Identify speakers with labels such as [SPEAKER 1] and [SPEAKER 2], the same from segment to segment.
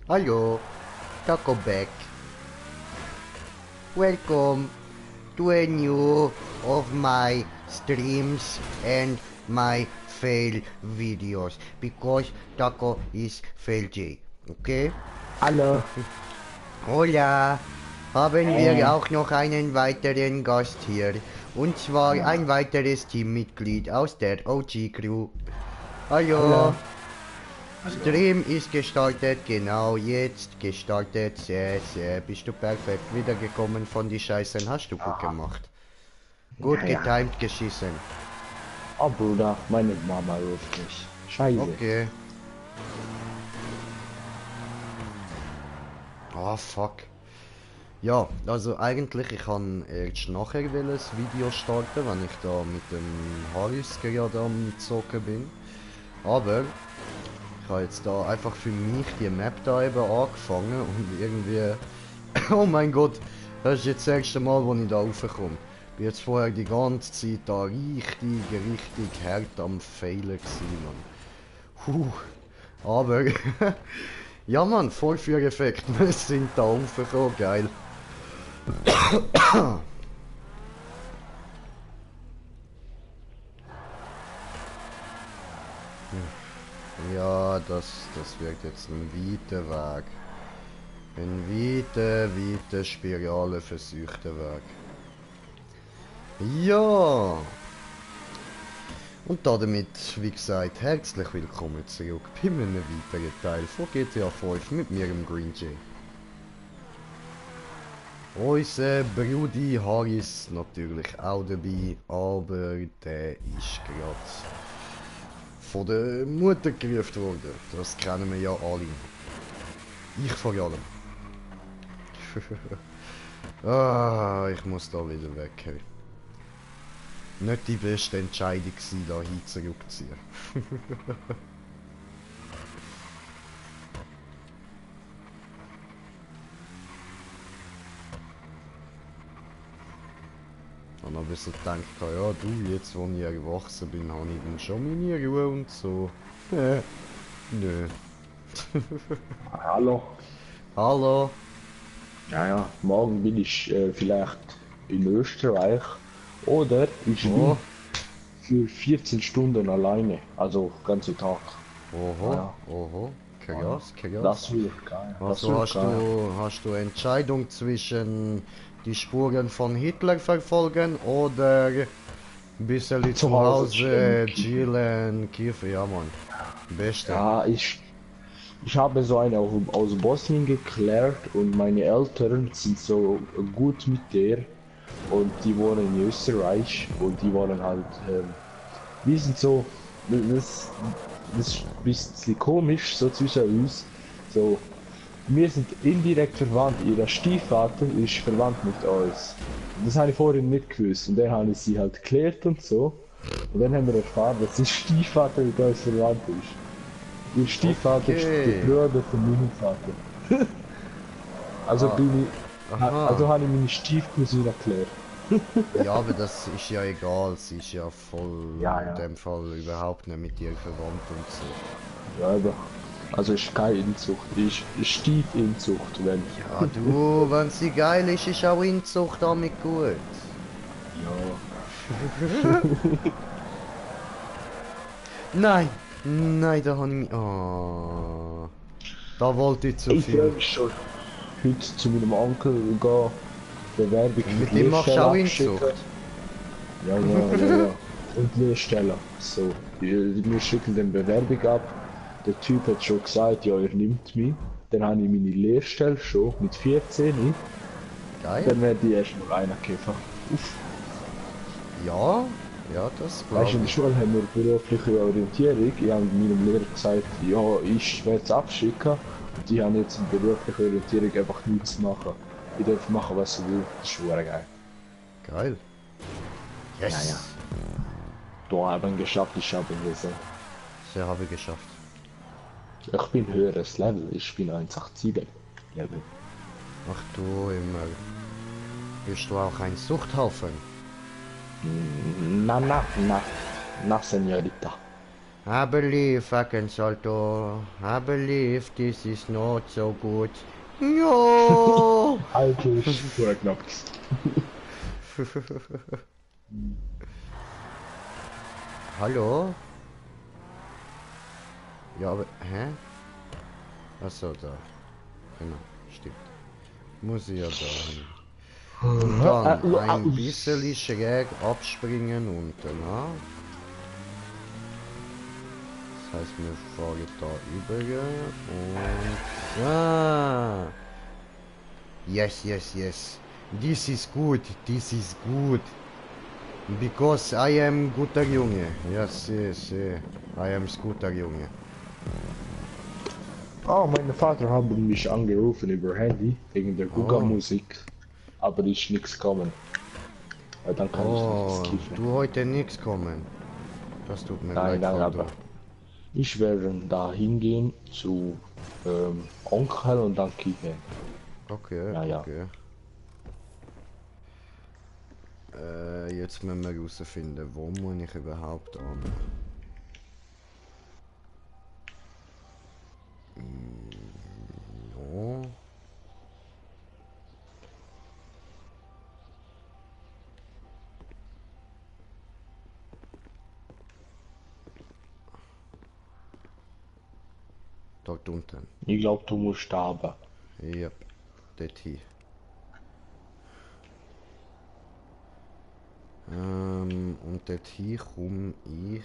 [SPEAKER 1] Hallo, Taco back. Welcome to a new of my streams and my fail videos because Taco is fail J. Okay?
[SPEAKER 2] Hallo.
[SPEAKER 1] Hola. Haben wir auch noch einen weiteren Gast hier. Und zwar ein weiteres Teammitglied aus der OG-Crew. Hallo.
[SPEAKER 2] Hallo.
[SPEAKER 1] Stream ist gestartet, genau jetzt gestartet. Sehr, sehr. Bist du perfekt wiedergekommen von die Scheißen? Hast du gut gemacht. Gut
[SPEAKER 2] Ja.
[SPEAKER 1] getimed geschissen.
[SPEAKER 2] Oh Bruder, meine Mama ruft mich. Scheiße.
[SPEAKER 1] Okay. Oh fuck. Ja, also eigentlich, ich kann erst nachher das Video starten, wenn ich da mit dem Haris gerade am Zocken bin. Aber ich habe jetzt da einfach für mich die Map da eben angefangen und irgendwie... Oh mein Gott, das ist jetzt das erste Mal, wo ich da raufkomme. Ich bin jetzt vorher die ganze Zeit da richtig hart am Failen gewesen, Mann. Aber... ja Mann, Vorführeffekt, wir sind da raufgekommen, geil. Ja, das wird jetzt ein weiter Weg. Ein weiter Spirale versuchter Weg. Ja! Und damit, wie gesagt, herzlich willkommen zurück bei einem weiteren Teil von GTA 5 mit mir, dem Green Jay. Unser Brudi Haris natürlich auch dabei, aber der ist gerade von der Mutter gerufen worden. Das kennen wir ja alle. Ich vor allem. Ah, ich muss da wieder weg. Nicht die beste Entscheidung gewesen, da hin zurückzuziehen. Ich habe noch ein bisschen gedacht, ja du, jetzt wo ich erwachsen bin, habe ich dann schon meine Ruhe und so. Nö.
[SPEAKER 2] Hallo.
[SPEAKER 1] Hallo.
[SPEAKER 2] Ja, morgen bin ich vielleicht in Österreich oder ich bin für 14 Stunden alleine, also ganze Tag.
[SPEAKER 1] Oho,
[SPEAKER 2] Ja.
[SPEAKER 1] oho. Chaos.
[SPEAKER 2] Das wird geil.
[SPEAKER 1] Also hast du Entscheidung zwischen die Spuren von Hitler verfolgen oder ein bisschen zu Hause chillen, kiffen, ja Mann. Beste.
[SPEAKER 2] Ja, ich habe so eine aus Bosnien geklärt und meine Eltern sind so gut mit der und die wohnen in Österreich und die wollen halt, wir sind so, das ist ein bisschen komisch so zwischen uns, so, wir sind indirekt verwandt, ihr Stiefvater ist verwandt mit uns. Und das habe ich vorhin nicht gewusst und dann habe ich sie halt geklärt und so und dann haben wir erfahren, dass ihr Stiefvater mit uns verwandt ist. Ihr Stiefvater ist der Bruder von meinem Vater. Also also habe ich meine Stiefcousine erklärt.
[SPEAKER 1] Ja, aber das ist ja egal, sie ist ja voll in dem Fall überhaupt nicht mit dir verwandt und so.
[SPEAKER 2] Ja, aber also ist keine Inzucht, ist Stiefinzucht, wenn.
[SPEAKER 1] Ja du, wenn sie geil ist, ist auch Inzucht damit gut.
[SPEAKER 2] Ja.
[SPEAKER 1] Nein, da habe ich mich... Oh, da wollte ich zu
[SPEAKER 2] Ich
[SPEAKER 1] viel.
[SPEAKER 2] will schon heute zu meinem Onkel gehen, Bewerbung
[SPEAKER 1] Mit dem machst du auch Inzucht?
[SPEAKER 2] Ja. Und Lehrstelle. So, wir schicken den Bewerbung ab. Der Typ hat schon gesagt, ja, er nimmt mich. Dann habe ich meine Lehrstelle schon mit 14.
[SPEAKER 1] Geil.
[SPEAKER 2] Dann werde ich erst mal einer kämpfen.
[SPEAKER 1] Ja, das glaube
[SPEAKER 2] Weißt du, in der Schule haben wir berufliche Orientierung. Ich habe meinem Lehrer gesagt, ja, ich werde es abschicken. Und die haben jetzt in beruflicher Orientierung einfach nichts zu machen. Ich darf machen, was ich will. Das ist schon geil.
[SPEAKER 1] Geil. Yes.
[SPEAKER 2] Ja. Da haben wir geschafft, ich habe ihn gesehen.
[SPEAKER 1] Sehr habe ich geschafft.
[SPEAKER 2] Ich bin höheres Level, ich bin 187 Level.
[SPEAKER 1] Ach du immer. Bist du auch ein Suchthaufen?
[SPEAKER 2] Na, Senorita.
[SPEAKER 1] I believe I can salto. I believe this is not so good. No!
[SPEAKER 2] Alter, ist super knapp.
[SPEAKER 1] Hallo? Ja, aber, hä? Achso, da. Genau, stimmt. Muss ich ja da hin. Und dann ein bisschen schräg abspringen und danach. Das heißt, wir fahren da über und... Ah! Yes, yes, yes. This is good, this is good. Because I am guter Junge. Yes, yes, I am guter Junge.
[SPEAKER 2] Oh, mein Vater hat mich angerufen über Handy wegen der
[SPEAKER 1] Oh.
[SPEAKER 2] Guga-Musik, aber ist nichts gekommen. Ja, dann kann ich
[SPEAKER 1] Oh,
[SPEAKER 2] nicht kiffen.
[SPEAKER 1] du heute nichts kommen. Das tut mir
[SPEAKER 2] Nein,
[SPEAKER 1] leid,
[SPEAKER 2] nein,
[SPEAKER 1] Alter.
[SPEAKER 2] aber ich werde da hingehen zu Onkel und dann kiffen.
[SPEAKER 1] Okay,
[SPEAKER 2] Ja, ja.
[SPEAKER 1] okay. Jetzt müssen wir herausfinden, wo muss ich überhaupt an? Ja. Dort unten.
[SPEAKER 2] Ich glaube, du musst da aber.
[SPEAKER 1] Ja, dort hier. Und dort hier komme ich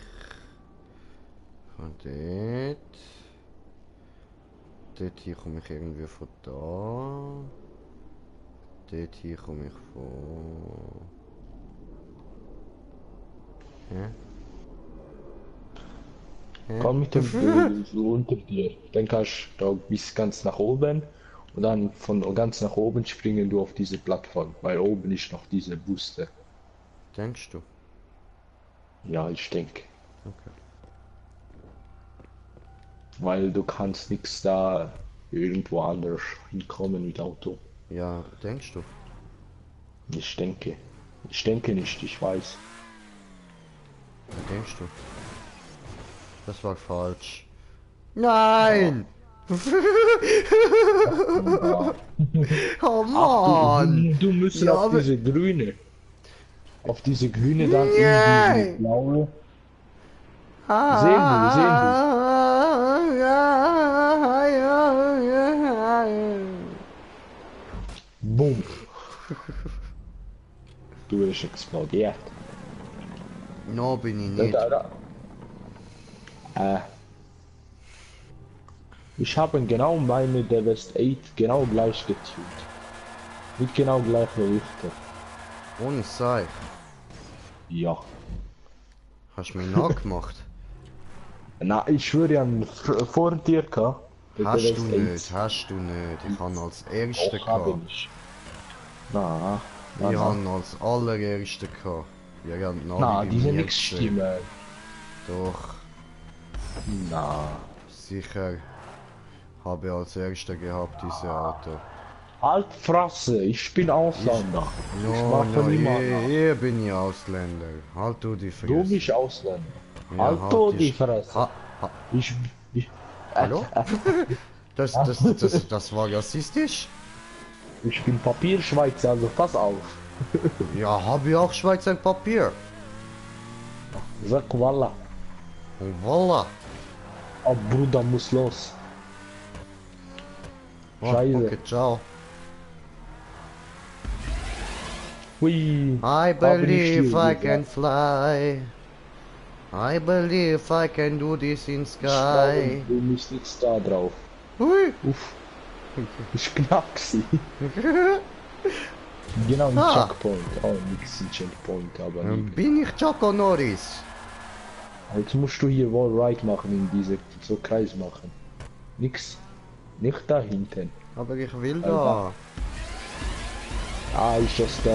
[SPEAKER 1] von dort. Dort hier komme ich irgendwie von da. Dort hier komme ich von... Hä? Hä?
[SPEAKER 2] Komm mit dem Bild so unter dir. Dann kannst du da bis ganz nach oben und dann von ganz nach oben springen du auf diese Plattform, weil oben ist noch diese Booster.
[SPEAKER 1] Denkst du?
[SPEAKER 2] Ja, ich denke.
[SPEAKER 1] Okay.
[SPEAKER 2] Weil du kannst nichts da irgendwo anders hinkommen mit Auto.
[SPEAKER 1] Ja, denkst du?
[SPEAKER 2] Ich denke. Ich denke nicht, ich weiß.
[SPEAKER 1] Ja, denkst du? Das war falsch. Nein! Oh
[SPEAKER 2] Ach,
[SPEAKER 1] Mann!
[SPEAKER 2] du musst
[SPEAKER 1] Ja,
[SPEAKER 2] auf
[SPEAKER 1] aber-
[SPEAKER 2] diese grüne. Auf diese grüne dann in
[SPEAKER 1] Nein!
[SPEAKER 2] diese blaue. Boom. Du wirst explodiert.
[SPEAKER 1] No, bin ich
[SPEAKER 2] Da,
[SPEAKER 1] nicht.
[SPEAKER 2] da, da. Ich habe genau meine der West 8 genau gleich getuned. Mit genau gleicher Richter.
[SPEAKER 1] Ohne Seich.
[SPEAKER 2] Ja.
[SPEAKER 1] Hast du mich nachgemacht?
[SPEAKER 2] Na, ich schwöre an vor dir gehabt. mit der
[SPEAKER 1] Hast
[SPEAKER 2] West
[SPEAKER 1] du
[SPEAKER 2] 8.
[SPEAKER 1] nicht, hast du nicht. Ich habe als Erster
[SPEAKER 2] Doch, habe
[SPEAKER 1] gehabt.
[SPEAKER 2] ich. Na,
[SPEAKER 1] Ich habe als allererster gehabt. Wir haben
[SPEAKER 2] na,
[SPEAKER 1] alle bei
[SPEAKER 2] diese
[SPEAKER 1] mir
[SPEAKER 2] nix
[SPEAKER 1] gesehen.
[SPEAKER 2] stimmen.
[SPEAKER 1] Doch,
[SPEAKER 2] Na.
[SPEAKER 1] sicher. Habe als Erster gehabt diese Auto.
[SPEAKER 2] Halt Fresse, ich bin Ausländer. Ich
[SPEAKER 1] No,
[SPEAKER 2] mache
[SPEAKER 1] no,
[SPEAKER 2] niemanden.
[SPEAKER 1] hier bin ich Ausländer. Halt du die Fresse.
[SPEAKER 2] Du bist Ausländer.
[SPEAKER 1] Ja,
[SPEAKER 2] Halt du die
[SPEAKER 1] Sch-
[SPEAKER 2] Fresse.
[SPEAKER 1] Ha, ha,
[SPEAKER 2] Ich.
[SPEAKER 1] hallo? Das war rassistisch?
[SPEAKER 2] Ich bin Papierschweizer, also pass auf.
[SPEAKER 1] Ja, habe ich auch Schweizer Papier.
[SPEAKER 2] Sag Walla.
[SPEAKER 1] Und voilà.
[SPEAKER 2] Oh, Bruder muss los.
[SPEAKER 1] Oh,
[SPEAKER 2] Scheiße.
[SPEAKER 1] okay, ciao.
[SPEAKER 2] Hui.
[SPEAKER 1] I
[SPEAKER 2] Da bin ich
[SPEAKER 1] believe
[SPEAKER 2] still,
[SPEAKER 1] I can fly. I believe I can do this in
[SPEAKER 2] Ich glaube,
[SPEAKER 1] sky.
[SPEAKER 2] du bist jetzt da drauf.
[SPEAKER 1] Hui.
[SPEAKER 2] Uff. Ich knack sie. Genau ein
[SPEAKER 1] Ah.
[SPEAKER 2] Checkpoint. Oh, nix ein Checkpoint, aber nicht.
[SPEAKER 1] Bin ich Choco Norris?
[SPEAKER 2] Jetzt musst du hier Wall Ride machen, in diese so Kreis machen. Nix. Nicht da hinten.
[SPEAKER 1] Aber ich will da.
[SPEAKER 2] Ah, ist das da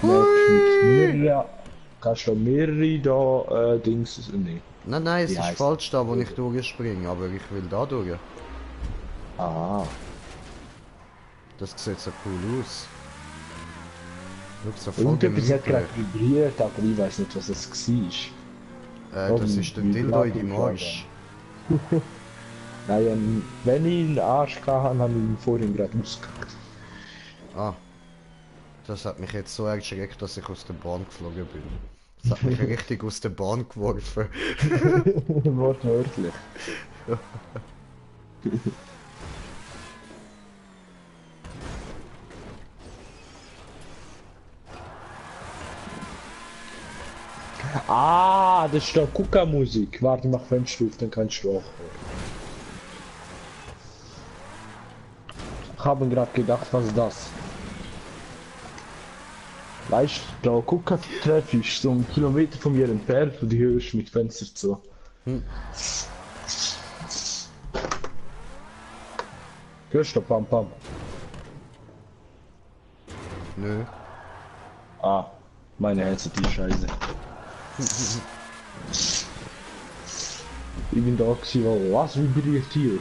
[SPEAKER 2] Map mit mehrere, kannst du mehrere da Dings, nee.
[SPEAKER 1] Nein, es
[SPEAKER 2] Wie
[SPEAKER 1] ist
[SPEAKER 2] heißt
[SPEAKER 1] falsch da, wo ich durchspringe, aber ich will da durch.
[SPEAKER 2] Ah,
[SPEAKER 1] Das sieht so cool aus. Schau, so voll
[SPEAKER 2] irgendetwas hat
[SPEAKER 1] gemütlich.
[SPEAKER 2] gerade vibriert, aber ich weiß nicht, was das war.
[SPEAKER 1] Das ist der Dildo in deinem Arsch.
[SPEAKER 2] Nein, wenn ich einen Arsch hatte, habe ich ihn vorhin gerade ausgekackt.
[SPEAKER 1] Ah. Das hat mich jetzt so erschreckt, dass ich aus der Bahn geflogen bin. Das hat mich richtig aus der Bahn geworfen.
[SPEAKER 2] Wortwörtlich. Ah, das ist doch Kuka-Musik. Warte, mach Fenster auf, dann kannst du auch hören. Ich habe mir gerade gedacht, was ist das? Weißt du, da Kuka-Treff ist so 1 Kilometer von mir entfernt und die hörst mit Fenster zu.
[SPEAKER 1] Hm.
[SPEAKER 2] Hörst du Pam Pam?
[SPEAKER 1] Nö.
[SPEAKER 2] Ah, meine Herzen, die Scheiße. Ich bin da gewesen, weil was vibriert hier?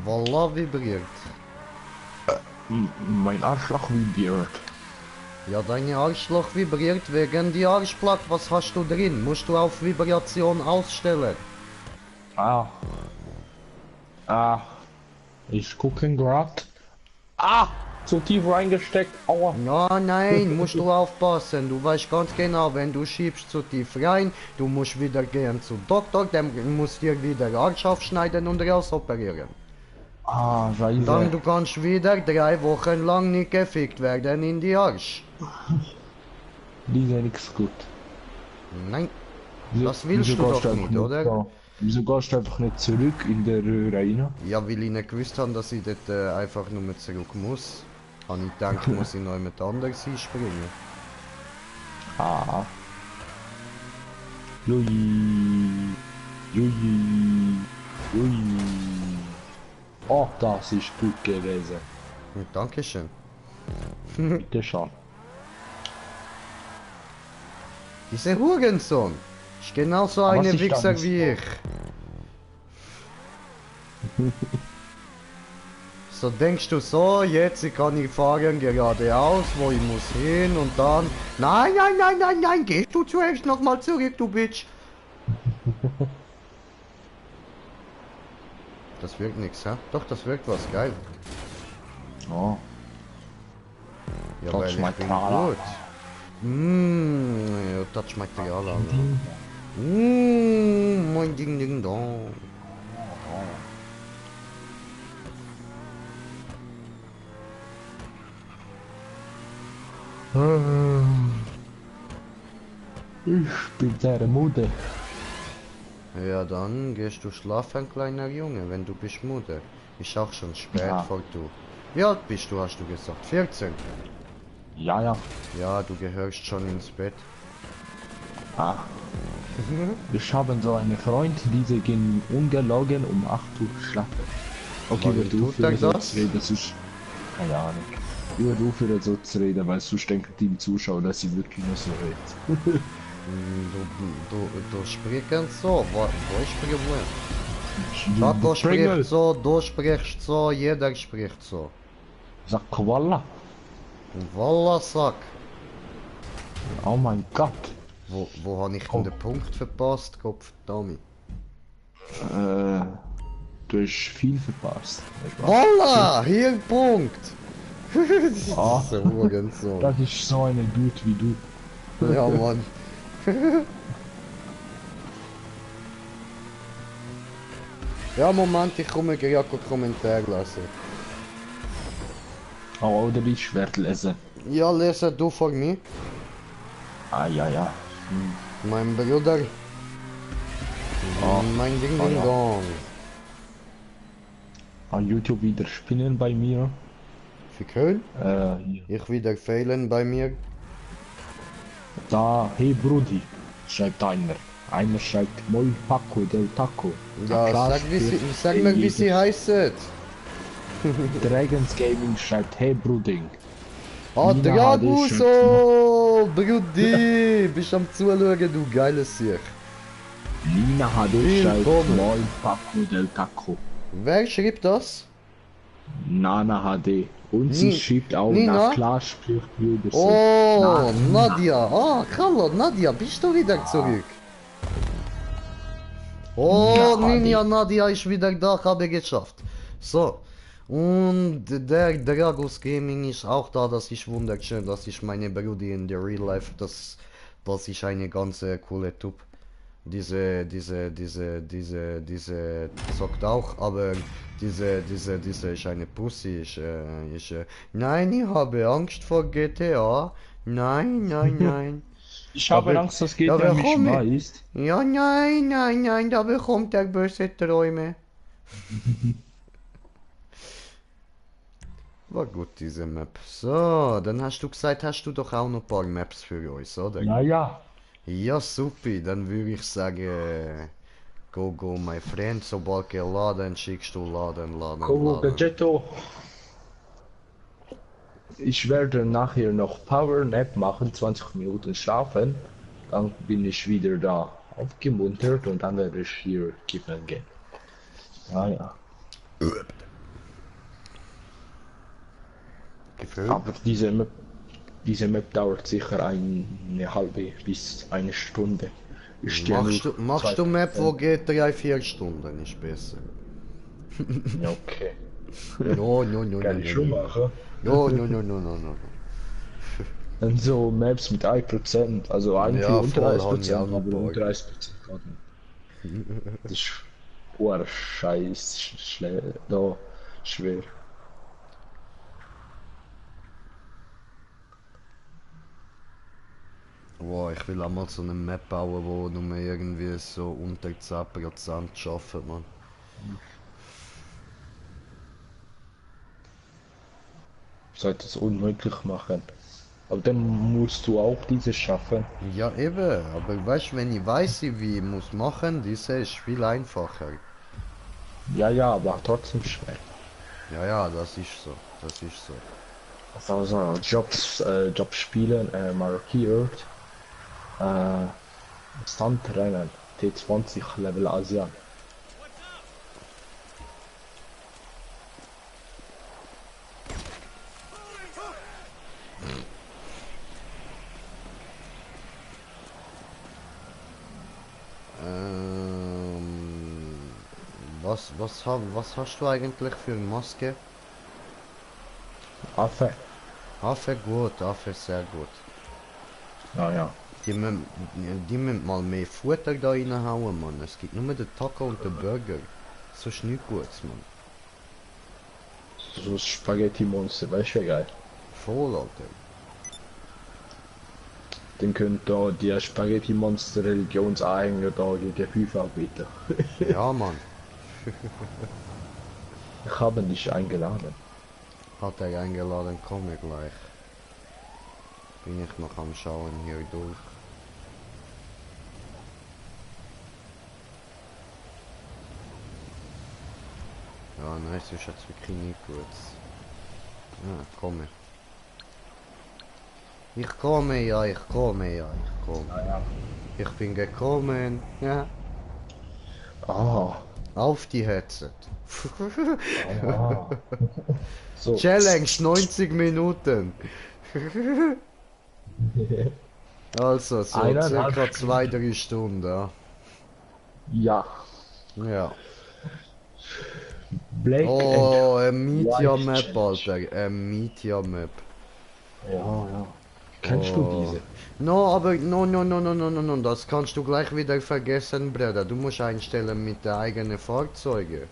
[SPEAKER 1] Voila vibriert.
[SPEAKER 2] Mein Arschloch vibriert.
[SPEAKER 1] Ja, deine Arschloch vibriert wegen die Arschplatte. Was hast du drin? Musst du auf Vibration ausstellen.
[SPEAKER 2] Ah. Ah. Ich gucke grad. Ah! Zu tief reingesteckt. Aua.
[SPEAKER 1] Ja, nein, musst du aufpassen. Du weißt ganz genau, wenn du schiebst zu tief rein, du musst wieder gehen zu Doktor, der muss dir wieder Arsch aufschneiden und rausoperieren.
[SPEAKER 2] Ah, Scheiße.
[SPEAKER 1] Dann du kannst wieder 3 Wochen lang nicht gefickt werden in die Arsch.
[SPEAKER 2] Die sind nichts gut.
[SPEAKER 1] Nein, das willst du doch nicht, oder?
[SPEAKER 2] Da. Wieso gehst du einfach nicht zurück in der Röhre rein?
[SPEAKER 1] Ja, weil ich nicht gewusst habe, dass ich dort einfach nur zurück muss. Habe ich gedacht, muss ich noch jemand anders einspringen.
[SPEAKER 2] Ah. Jui. Jui. Jui. Oh, das ist gut gewesen.
[SPEAKER 1] Dankeschön.
[SPEAKER 2] Bitte schon.
[SPEAKER 1] Dieser Hurensohn ist genauso
[SPEAKER 2] Aber was
[SPEAKER 1] eine
[SPEAKER 2] ist
[SPEAKER 1] Wichser
[SPEAKER 2] das?
[SPEAKER 1] wie ich. So denkst du so, jetzt kann ich fahren geradeaus, wo ich muss hin und dann... Nein, nein, nein, nein, nein, gehst du zuerst nochmal zurück, du Bitch. Das wirkt nix, hä? Doch, das wirkt was, geil.
[SPEAKER 2] Oh.
[SPEAKER 1] Ja,
[SPEAKER 2] Touch
[SPEAKER 1] weil ich
[SPEAKER 2] my
[SPEAKER 1] bin
[SPEAKER 2] Trala.
[SPEAKER 1] gut. Ja, touch my Trala. Mein Ding Ding Dong.
[SPEAKER 2] Ich bin sehr müde.
[SPEAKER 1] Ja, dann gehst du schlafen, kleiner Junge, wenn du bist müde. Ist auch schon spät
[SPEAKER 2] Ja.
[SPEAKER 1] vor du. Wie alt bist du, hast du gesagt? 14?
[SPEAKER 2] Ja, ja.
[SPEAKER 1] Ja, du gehörst schon ins Bett.
[SPEAKER 2] Ah. Ich habe so einen Freund, diese gehen ungelogen um 8 Uhr schlafen. Okay,
[SPEAKER 1] Warum
[SPEAKER 2] wir
[SPEAKER 1] tut
[SPEAKER 2] dürfen
[SPEAKER 1] er
[SPEAKER 2] so
[SPEAKER 1] das?
[SPEAKER 2] zu reden, sonst... Keine Ahnung. Ich würde aufhören so zu reden, weil sonst denken die Zuschauer, dass sie wirklich nur so redet.
[SPEAKER 1] Du sprichst so, wo spricht wo? Chaco spricht so, du sprichst so, jeder spricht so.
[SPEAKER 2] Sag Koala.
[SPEAKER 1] Wallah, Sack.
[SPEAKER 2] Oh mein Gott.
[SPEAKER 1] Wo habe ich denn den Punkt verpasst, Kopf Tommy?
[SPEAKER 2] Du hast viel verpasst.
[SPEAKER 1] Wallah, hier ein Punkt.
[SPEAKER 2] Ah.
[SPEAKER 1] So Hurensohn.
[SPEAKER 2] Das ist so eine Dude wie du.
[SPEAKER 1] Ja, Mann. Ja, Moment, ich komme gerade Kommentar lassen.
[SPEAKER 2] Oh, oder ich werde lesen.
[SPEAKER 1] Ja, lese du vor mir.
[SPEAKER 2] Ah, ja, ja.
[SPEAKER 1] Mein Bruder. Mein Ding
[SPEAKER 2] Oh,
[SPEAKER 1] Ding
[SPEAKER 2] ja.
[SPEAKER 1] Dong.
[SPEAKER 2] An YouTube wieder spinnen bei mir.
[SPEAKER 1] Für Köln?
[SPEAKER 2] Hier.
[SPEAKER 1] Ich wieder fehlen bei mir.
[SPEAKER 2] Da, hey Brudi, schreibt einer. Einer schreibt Moi Paco del Taco.
[SPEAKER 1] Ja,
[SPEAKER 2] Applaus
[SPEAKER 1] sag
[SPEAKER 2] für
[SPEAKER 1] mir, wie
[SPEAKER 2] jeden.
[SPEAKER 1] sie heißt.
[SPEAKER 2] Dragons Gaming schreibt Hey Bruding.
[SPEAKER 1] Ah,
[SPEAKER 2] Nina
[SPEAKER 1] Draguso! Brudi! Bist am Zuschauen, du geiles Sieg.
[SPEAKER 2] Lina HD schreibt
[SPEAKER 1] Willkommen.
[SPEAKER 2] Moi Paco del Taco.
[SPEAKER 1] Wer schreibt das?
[SPEAKER 2] Nana HD. Und sie schiebt auch
[SPEAKER 1] Nina?
[SPEAKER 2] nach Klarspruchbrüder.
[SPEAKER 1] Oh, Nadia. Oh, hallo, Nadia, bist du wieder zurück? Oh, Ninja Nadia ist wieder da, habe geschafft. So. Und der Dragus Gaming ist auch da, das ist wunderschön, das ist meine Brudi in der Real Life, das ist eine ganz coole Typ. Diese zockt auch, aber diese ist eine Pussy, nein, ich habe Angst vor GTA. Nein, nein, nein.
[SPEAKER 2] Ich
[SPEAKER 1] Da
[SPEAKER 2] habe
[SPEAKER 1] be
[SPEAKER 2] Angst, dass
[SPEAKER 1] da
[SPEAKER 2] GTA mich
[SPEAKER 1] bekomme
[SPEAKER 2] beißt.
[SPEAKER 1] Ja, nein, nein, nein, da bekommt er böse Träume. War gut, diese Map. So, dann hast du gesagt, hast du doch auch noch ein paar Maps für uns, oder?
[SPEAKER 2] Ja, ja.
[SPEAKER 1] Ja, supi, dann würde ich sagen, go, go, my friend. Sobald geladen, schickst du laden, laden,
[SPEAKER 2] Kogo
[SPEAKER 1] laden.
[SPEAKER 2] Gadgetto. Ich werde nachher noch Power Nap machen, 20 Minuten schlafen. Dann bin ich wieder da aufgemuntert und dann werde ich hier kiffen gehen. Ja, ja.
[SPEAKER 1] Gefällt?
[SPEAKER 2] Aber diese Map dauert sicher eine halbe bis eine Stunde. Ich stehe nur
[SPEAKER 1] Machst du Map, wo
[SPEAKER 2] 2%.
[SPEAKER 1] geht 3-4 Stunden, ist besser.
[SPEAKER 2] Ja, okay.
[SPEAKER 1] No, no, no, no,
[SPEAKER 2] Kann ich
[SPEAKER 1] no,
[SPEAKER 2] schon
[SPEAKER 1] no.
[SPEAKER 2] machen.
[SPEAKER 1] No, no, no, no, no, no.
[SPEAKER 2] Und so Maps mit 1%, also eigentlich
[SPEAKER 1] Ja,
[SPEAKER 2] unter
[SPEAKER 1] voll, haben ja
[SPEAKER 2] 1%,
[SPEAKER 1] auch noch
[SPEAKER 2] aber
[SPEAKER 1] ein
[SPEAKER 2] unter
[SPEAKER 1] paar.
[SPEAKER 2] 1% gerade nicht. Das ist hoher Scheiß, da schwer.
[SPEAKER 1] Wow, ich will einmal so eine Map bauen, wo nur irgendwie so unter 10% schaffen, man.
[SPEAKER 2] Sollte es unmöglich machen. Aber dann musst du auch dieses schaffen.
[SPEAKER 1] Ja, eben, aber weißt du, wenn ich weiß, wie ich muss machen, diese ist viel einfacher.
[SPEAKER 2] Ja, ja, aber trotzdem schwer.
[SPEAKER 1] Ja, ja, das ist so, das ist so.
[SPEAKER 2] Also Jobs spielen markiert. Äh, Stuntrennen. T20 Level Asian.
[SPEAKER 1] Ähm, was hast du eigentlich für eine Maske?
[SPEAKER 2] Affe.
[SPEAKER 1] Affe gut, Affe sehr gut.
[SPEAKER 2] Ja, ja.
[SPEAKER 1] Die müssen mal mehr Futter da reinhauen, Mann. Es gibt nur den Taco und den Burger. So ist nichts Gutes, Mann.
[SPEAKER 2] So Spaghetti Monster, weißt du, geil.
[SPEAKER 1] Voll, Alter.
[SPEAKER 2] Dann könnt ihr die Spaghetti Monster Religionsanhänger da gegen FIFA bieten.
[SPEAKER 1] Ja, Mann.
[SPEAKER 2] Ich habe dich eingeladen.
[SPEAKER 1] Hat er eingeladen, komme gleich. Bin ich noch am Schauen hier durch. Ja, nein, es ist jetzt wirklich nicht gut. Ja, komme. Ich komme, ja, ich komme, ja, ich komme.
[SPEAKER 2] Ja, ja.
[SPEAKER 1] Ich bin gekommen, ja.
[SPEAKER 2] Ah,
[SPEAKER 1] Auf die Headset.
[SPEAKER 2] ah. So.
[SPEAKER 1] Challenge 90 Minuten. Also, so
[SPEAKER 2] Eineinhalb
[SPEAKER 1] circa
[SPEAKER 2] Stunden.
[SPEAKER 1] 2-3 Stunden, ja.
[SPEAKER 2] Ja.
[SPEAKER 1] Ja.
[SPEAKER 2] Black
[SPEAKER 1] Oh,
[SPEAKER 2] and
[SPEAKER 1] ein Meteor
[SPEAKER 2] White
[SPEAKER 1] Map,
[SPEAKER 2] Challenge.
[SPEAKER 1] Alter. Ein Meteor Map.
[SPEAKER 2] Ja, ja. Kennst du
[SPEAKER 1] Oh.
[SPEAKER 2] diese?
[SPEAKER 1] No, aber no, das kannst du gleich wieder vergessen, Bruder. Du musst einstellen mit der eigenen Fahrzeuge.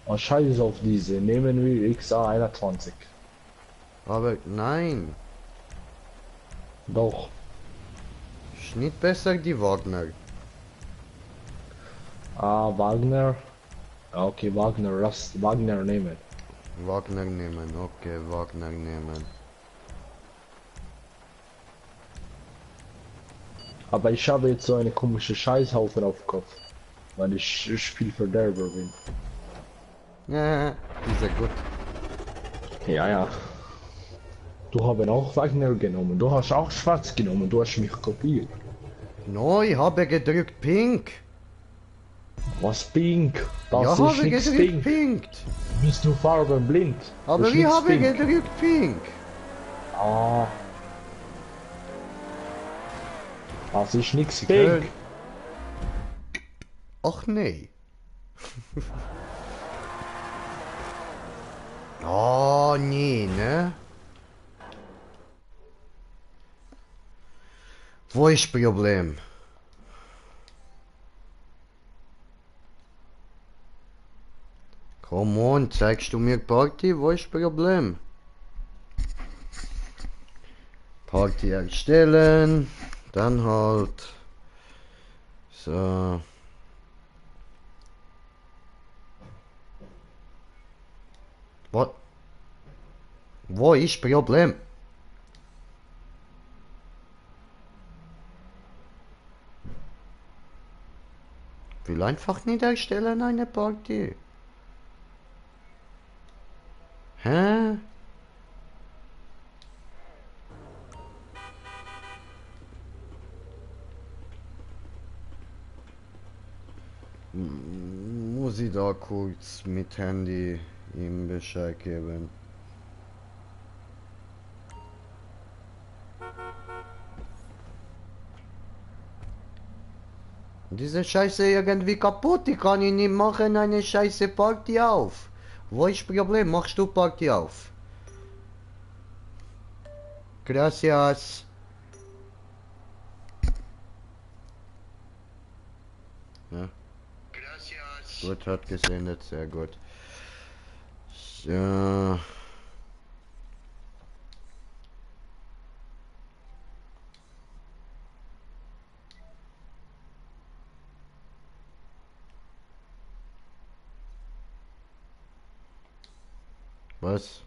[SPEAKER 2] Oh, scheiß auf diese. Nehmen wir XA21.
[SPEAKER 1] Aber nein,
[SPEAKER 2] Doch.
[SPEAKER 1] ist nicht besser die Wagner.
[SPEAKER 2] Ah, Wagner. Ah, okay, Wagner. Lass Wagner nehmen.
[SPEAKER 1] Wagner nehmen, okay, Wagner nehmen.
[SPEAKER 2] Aber ich habe jetzt so eine komische Scheißhaufen auf dem Kopf. Weil ich Spielverderber bin.
[SPEAKER 1] Ja, ist ja gut.
[SPEAKER 2] Ja, ja. Du hast auch Wagner genommen. Du hast auch schwarz genommen. Du hast mich kopiert.
[SPEAKER 1] No, ich habe gedrückt Pink.
[SPEAKER 2] Was pink?
[SPEAKER 1] Ja,
[SPEAKER 2] Das ist
[SPEAKER 1] habe
[SPEAKER 2] nix
[SPEAKER 1] gedrückt
[SPEAKER 2] pink.
[SPEAKER 1] Pink.
[SPEAKER 2] Bist du farbenblind?
[SPEAKER 1] Aber
[SPEAKER 2] Das ist
[SPEAKER 1] ich
[SPEAKER 2] nichts
[SPEAKER 1] habe
[SPEAKER 2] pink.
[SPEAKER 1] gedrückt Pink.
[SPEAKER 2] Ah. Das ist nichts
[SPEAKER 1] Ficken.
[SPEAKER 2] pink.
[SPEAKER 1] Ach nee. Oh nee, ne? Wo ist das Problem? Come on, zeigst du mir Party? Wo ist das Problem? Party erstellen. Dann halt. So. Wo, wo ist das Problem? Will einfach nicht erstellen eine Party. Hä? Muss ich da kurz mit Handy ihm Bescheid geben? Diese Scheiße irgendwie kaputt. Ich kann ihn nicht machen eine scheiße Party auf. Wo ist das Problem? Machst du Party auf? Gracias. Ja. Gracias. Gut, hat gesendet, sehr gut. So. Was?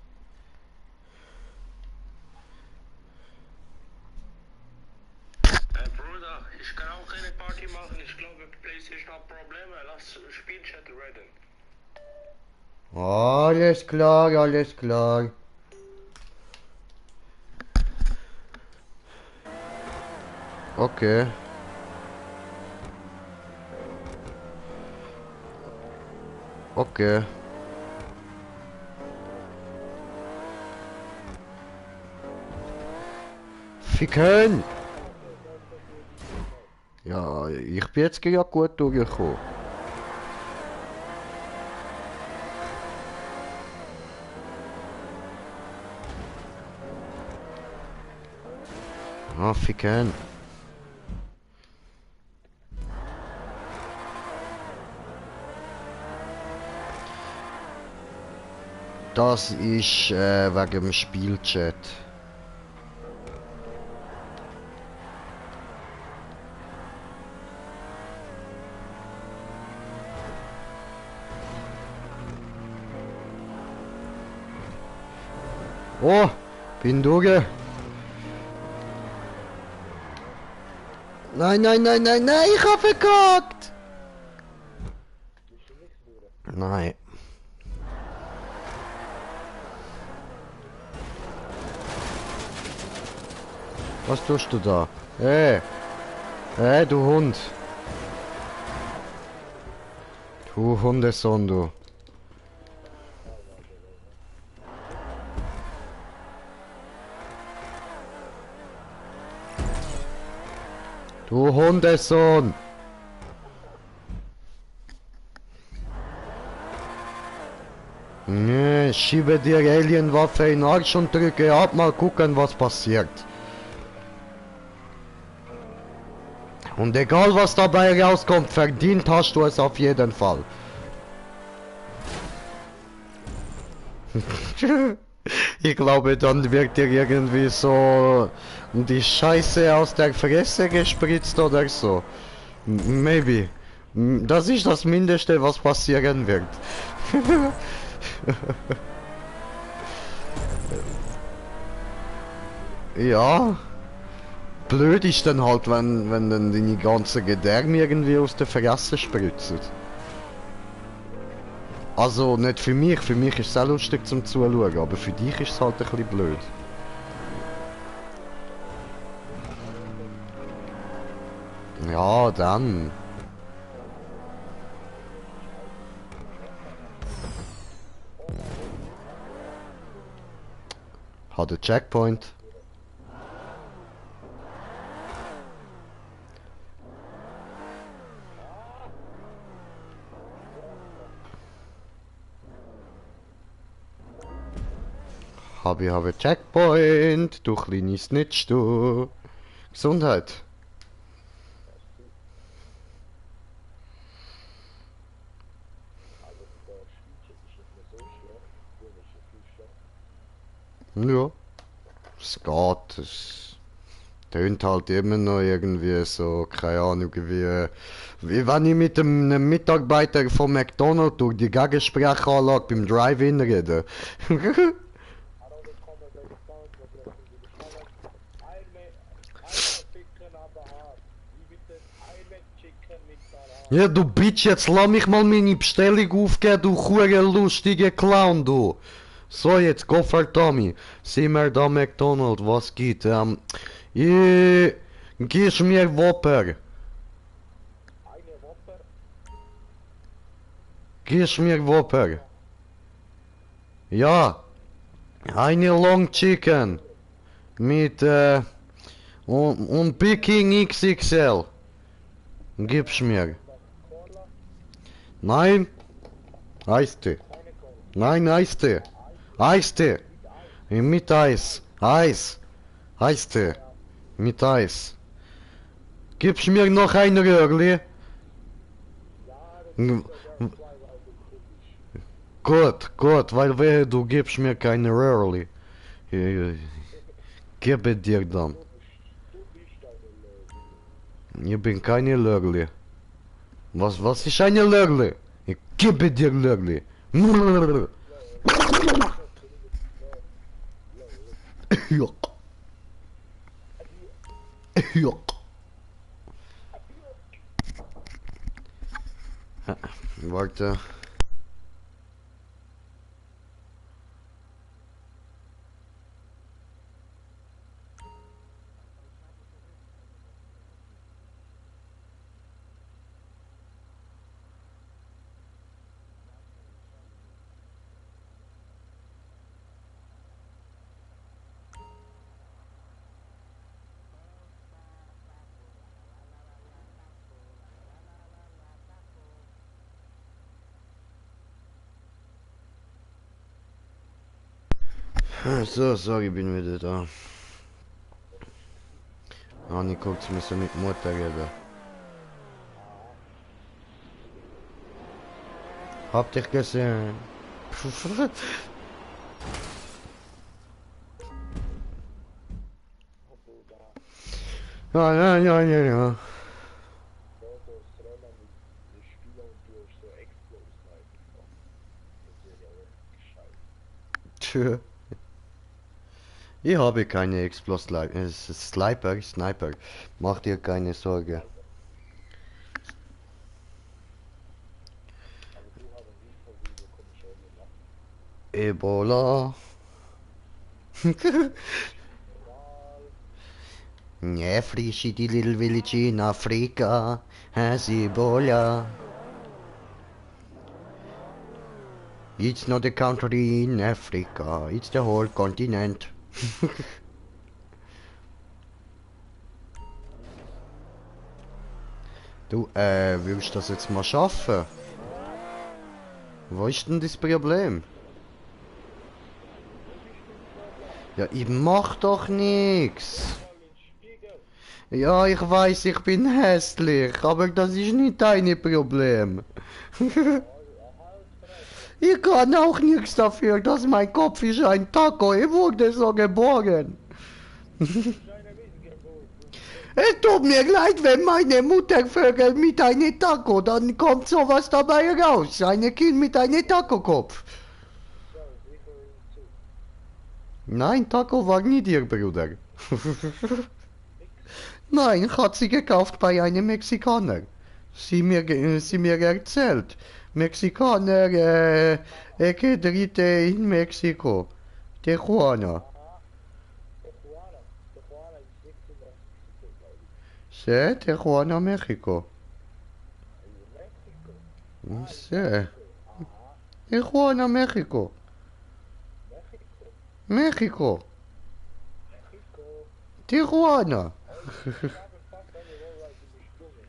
[SPEAKER 3] Bruder, ich kann auch keine Party machen. Ich glaube, PlayStation hat Probleme. Lass Spielchat reden.
[SPEAKER 1] Alles klar, alles klar. Okay. Okay. Ficken! Ja, ich bin jetzt ja gut durchgekommen. Ah, ficken. Das ist wegen dem Spielchat. Oh, bin durch. Nein, nein, nein, nein, nein, ich hab verkackt. Nein. Was tust du da? Du Hund. Du Hundesohn, du. Du Hundesohn. Nee, schiebe dir Alienwaffe in den Arsch und drücke ab, mal gucken, was passiert. Und egal was dabei rauskommt, verdient hast du es auf jeden Fall. Ich glaube, dann wird dir irgendwie so die Scheiße aus der Fresse gespritzt oder so. Maybe. Das ist das Mindeste, was passieren wird. Ja. Blöd ist dann halt, wenn dann die ganze Gedärme irgendwie aus der Fresse spritzen. Also nicht für mich ist es auch lustig zum Zuschauen, aber für dich ist es halt ein bisschen blöd. Ja, dann. Hat den Checkpoint. Habe Checkpoint, du kleine Snitch, du. Gesundheit. Ja, es geht. Es tönt halt immer noch irgendwie so, keine Ahnung, wie wenn ich mit einem Mitarbeiter von McDonald's durch die Gegensprechanlage beim Drive-In rede. Ja, du Bitch, jetzt lass mich mal meine Bestellung aufgeben, du hure lustige Clown, du. So, jetzt go for Tommy. Sind wir da McDonald's, was geht? Gibst mir Whopper. Gibst mir Whopper. Ja. Eine Long Chicken. Mit, und Peking XXL. Gib's mir. Nein. Eistee. Nein, Eistee. Eistee. Mit Eis. Eis. Eistee. Mit Eis. Gib's mir noch ein Röhrli? Gut, weil wehe, du gibst mir keine Röhrli. Gebe dir dann. Ich bin keine Lörli. Was ist eine Lörli? Ich gebe dir Lörli. Ja. Ja. Warte. So, sorry, ich bin wieder da. Anni guckt, wir müssen mit Mutter reden. Habt ihr gesehen? Ja. Tschö. Ich habe keine Sniper. Mach dir keine Sorge. Ebola. Every shitty little village in Africa has Ebola. It's not a country in Africa, it's the whole continent. Du, willst du das jetzt mal schaffen? Wo ist denn das Problem? Ja, ich mach doch nix. Ja, ich weiß, ich bin hässlich, aber das ist nicht dein Problem. Ich kann auch nichts dafür, dass mein Kopf ist ein Taco. Ich wurde so geboren. Es tut mir leid, wenn meine Mutter vögelt mit einem Taco, dann kommt sowas dabei raus. Ein Kind mit einem Taco-Kopf. Nein, Taco war nie ihr Bruder. Nein, hat sie gekauft bei einem Mexikaner. Sie mir erzählt. Mexikaner, Ecke Dritte in Mexiko. Tijuana. Sí, Tijuana, México. Sí. Tijuana, México. Mexiko.
[SPEAKER 3] Mexiko.
[SPEAKER 1] Tijuana.
[SPEAKER 3] Ich habe fast eine Rollride gesprungen.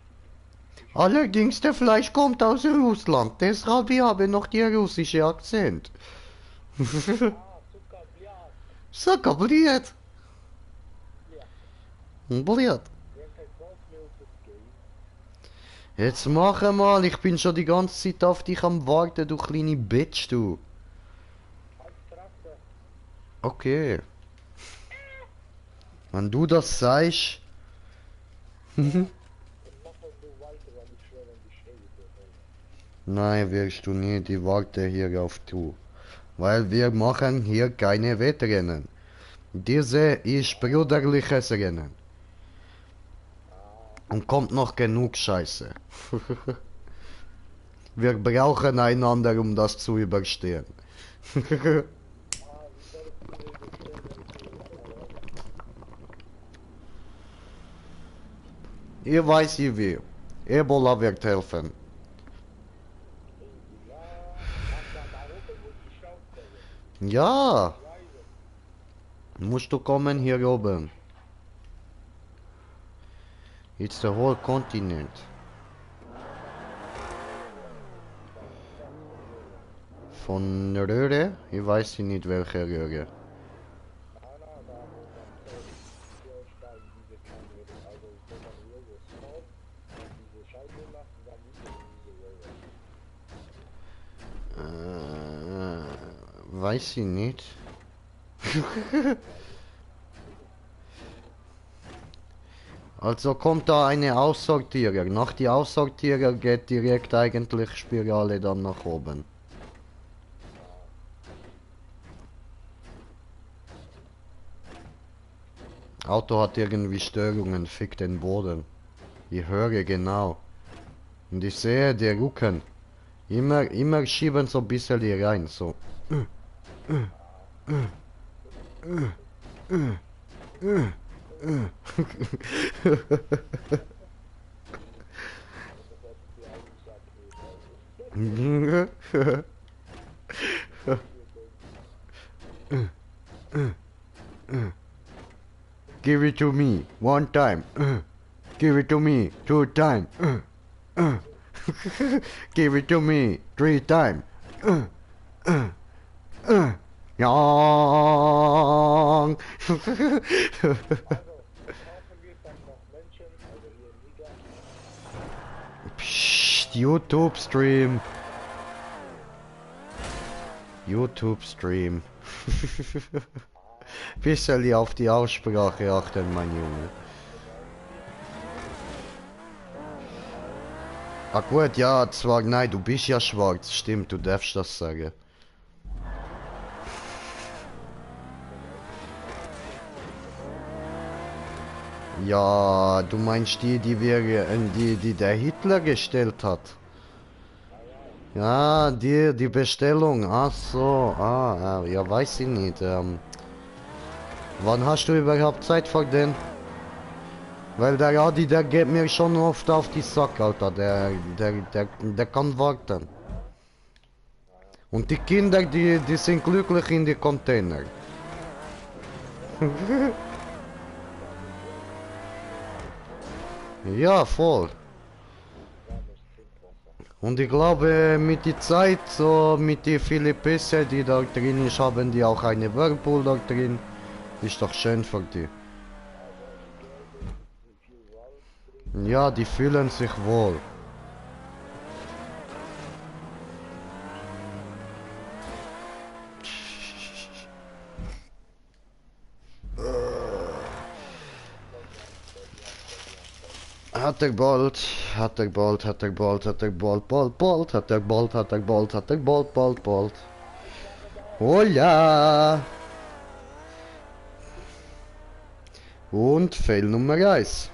[SPEAKER 1] Allerdings, der Fleisch kommt aus Russland. Deshalb habe ich noch die russische Akzent.
[SPEAKER 3] Ah, Zucker, Blia.
[SPEAKER 1] So kabliert.
[SPEAKER 3] Ja.
[SPEAKER 1] Bliert.
[SPEAKER 3] Wer kein Golfmilk ist gay.
[SPEAKER 1] Jetzt mach mal, ich bin schon die ganze Zeit auf dich am warten, du kleine Bitch, du.
[SPEAKER 3] Als Straße.
[SPEAKER 1] Okay. Wenn du das sagst.
[SPEAKER 3] Und machen du weiter, weil ich schwöre, die Schäge.
[SPEAKER 1] Nein, wirst du nicht, ich warte hier auf du. Weil wir machen hier keine Wettrennen. Diese ist brüderliches Rennen. Und kommt noch genug Scheiße. Wir brauchen einander, um das zu überstehen. Ich weiß nicht wie. Ebola wird helfen. Ja, musst du kommen hier oben. It's the whole continent. Von Röhre? Ich weiß nicht welche Röhre. Weiß ich nicht. Also kommt da eine Aussortierer. Nach die Aussortierer geht direkt eigentlich Spirale dann nach oben. Auto hat irgendwie Störungen, fickt den Boden. Ich höre genau. Und ich sehe die Rücken. Immer schieben so ein bisschen hier rein, so. Give it to me, one time. Give it to me, two time. Give it to me, three time. Yang. Psst, YouTube Stream. YouTube Stream. Bisschen auf die Aussprache achten, mein Junge. Ah gut, ja, zwar, nein, du bist ja schwarz, stimmt, du darfst das sagen. Ja, du meinst die der Hitler gestellt hat? Ja, die Bestellung, ach so, ja, weiß ich nicht, wann hast du überhaupt Zeit für den? Weil der Adi, der geht mir schon oft auf die Sack, Alter, der kann warten. Und die Kinder, die sind glücklich in die Container. Ja, voll. Und ich glaube, mit der Zeit, so mit den vielen Pässe, die da drin ist, haben die auch eine Whirlpool da drin. Ist doch schön für die. Ja, die fühlen sich wohl. Hat er bald, hat er bald, hat er bald, hat er bald, bald, hat er bald, hat er bald, hat er bald, bald. Hola! Und Fail Nummer 1.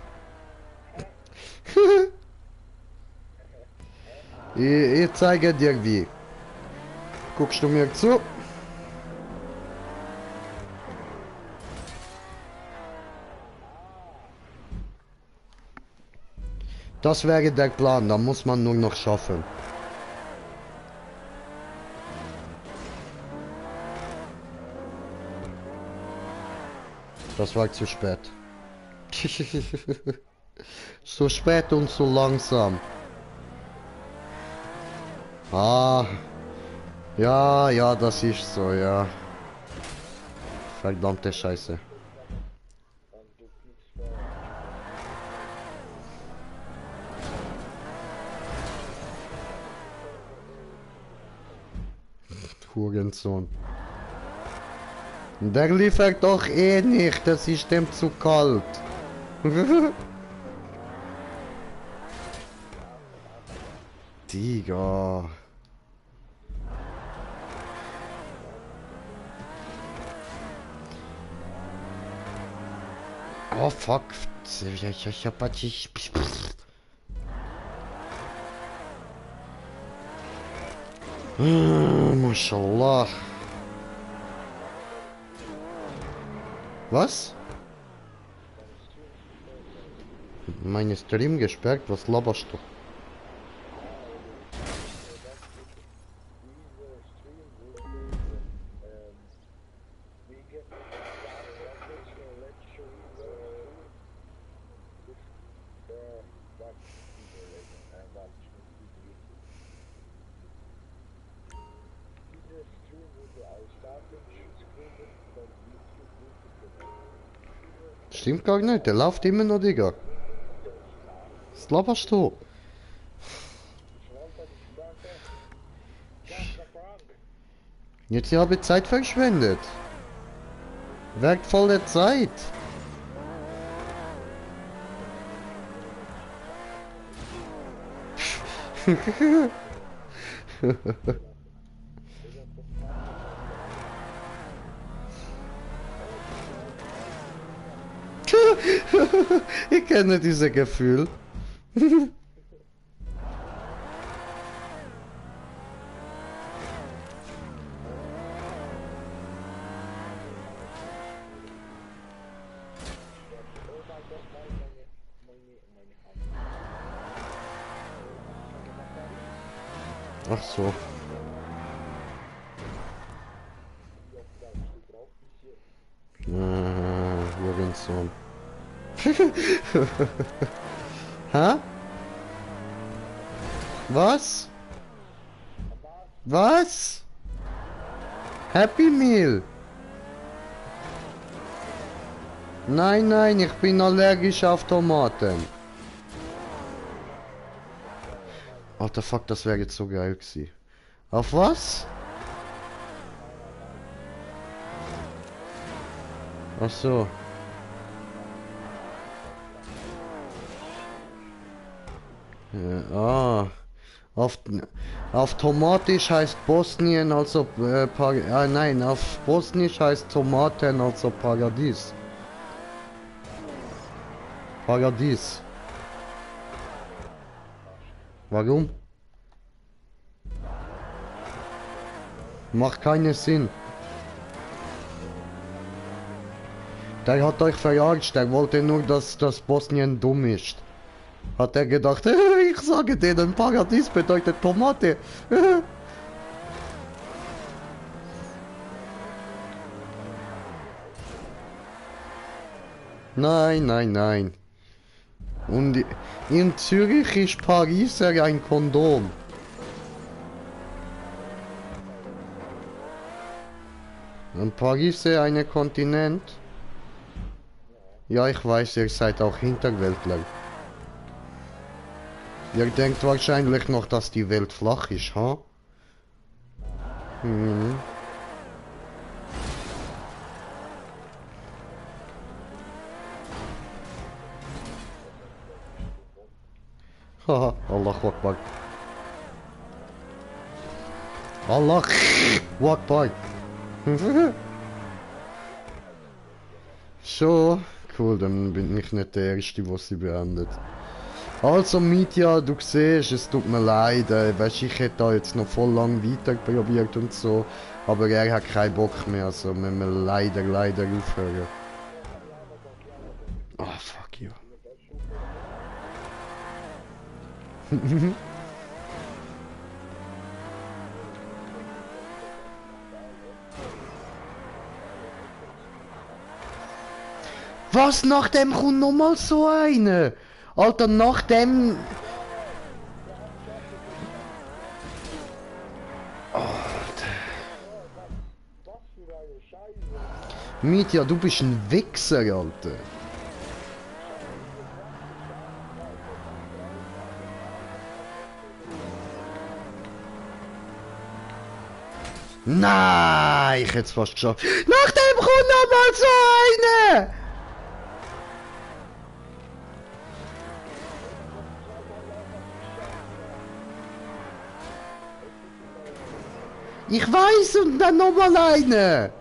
[SPEAKER 1] Ich zeige dir wie. Guckst du mir zu? Das wäre der Plan, da muss man nur noch schaffen. Das war zu spät. So spät und so langsam. Ah. Ja, ja, das ist so, ja. Verdammte Scheiße. Hurensohn. Der liefert doch eh nicht, das ist dem zu kalt. Digga. Oh fuck. Mashallah. Was? Meine Stream gesperrt? Was laberst du? Stimmt gar nicht, der läuft immer noch, Digga. Was laberst du? Jetzt habe ich Zeit verschwendet. Wertvolle Zeit. Ich kenne dieses Gefühl. Ach so. Hurensohn. Hä? Was? Was? Happy Meal? Nein, nein, ich bin allergisch auf Tomaten. Alter, fuck, das wäre jetzt so geil gewesen. Auf was? Ach so. Ja, auf Tomatisch heißt Bosnien also nein, auf Bosnisch heißt Tomaten also Paradies. Paradies. Warum? Macht keinen Sinn. Der hat euch verarscht, der wollte nur, dass das Bosnien dumm ist. Hat er gedacht, ich sage denen, Paradies bedeutet Tomate. Nein, nein, nein. Und in Zürich ist Pariser ein Kondom. Und Paris ist ein Kontinent? Ja, ich weiß, ihr seid auch Hinterwäldler. Ihr denkt wahrscheinlich noch, dass die Welt flach ist, ha? Mhm. Haha, Allahu Akbar. Allah Akbar. So, cool, dann bin ich nicht der Erste, der sie beendet. Also Mitya, du siehst, es tut mir leid, weißt, ich hätte da jetzt noch voll lang weiter probiert und so, aber er hat keinen Bock mehr, also müssen wir leider aufhören. Ah, fuck you. Was, nach dem kommt nochmal so eine? Alter, nach dem... Mitya, du bist ein Wichser, Alter. Nein, ich hätte es fast geschafft. Nach dem kommt nochmal so eine! Ich weiß und dann nochmal eine!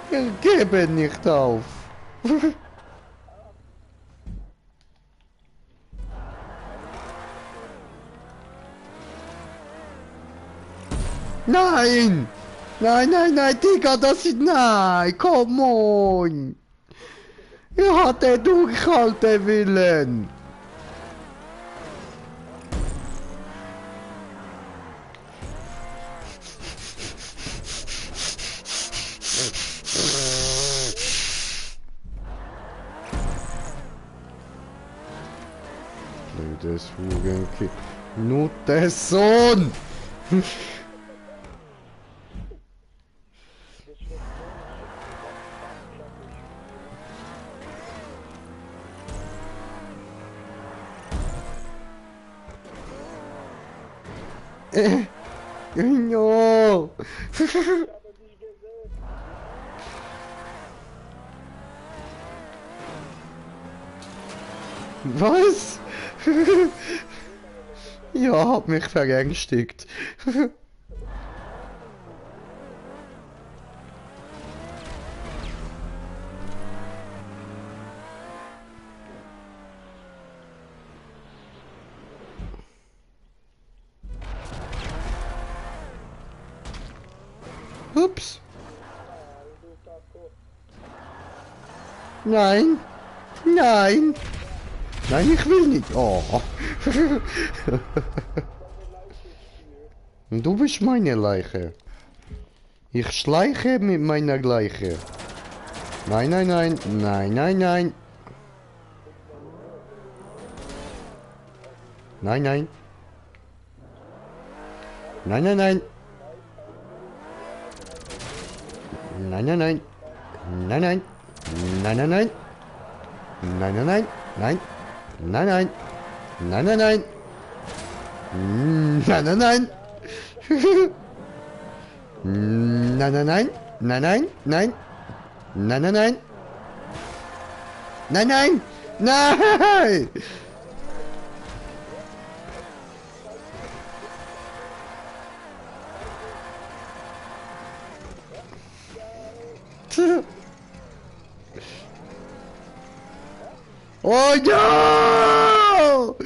[SPEAKER 1] Ich gebe nicht auf. Nein! Nein, nein, nein, Digga, das ist... Nein, come on! Ich hatte durchhalten willen! Blödes Hurenkind. Nuttersohn! No! Was? Ja, hab mich verängstigt. Ups. Nein. Nein. Nein, ich will nicht. Oh. Du bist meine Leiche. Ich schleiche mit meiner Leiche. Nein, nein, nein. Nein, nein, nein. Nein, nein. Nein, nein, nein. Nein, nein, nein. Nein, nein. Nein, nein, nein. Nein, nein, nein. Nein. Nein, nein. Nein, nein, nein. Nein, nein, nein. Nein, nein, nein. Nein, nein. Nein. Nein, nein, nein. Nein, nein. Nein. Oh no!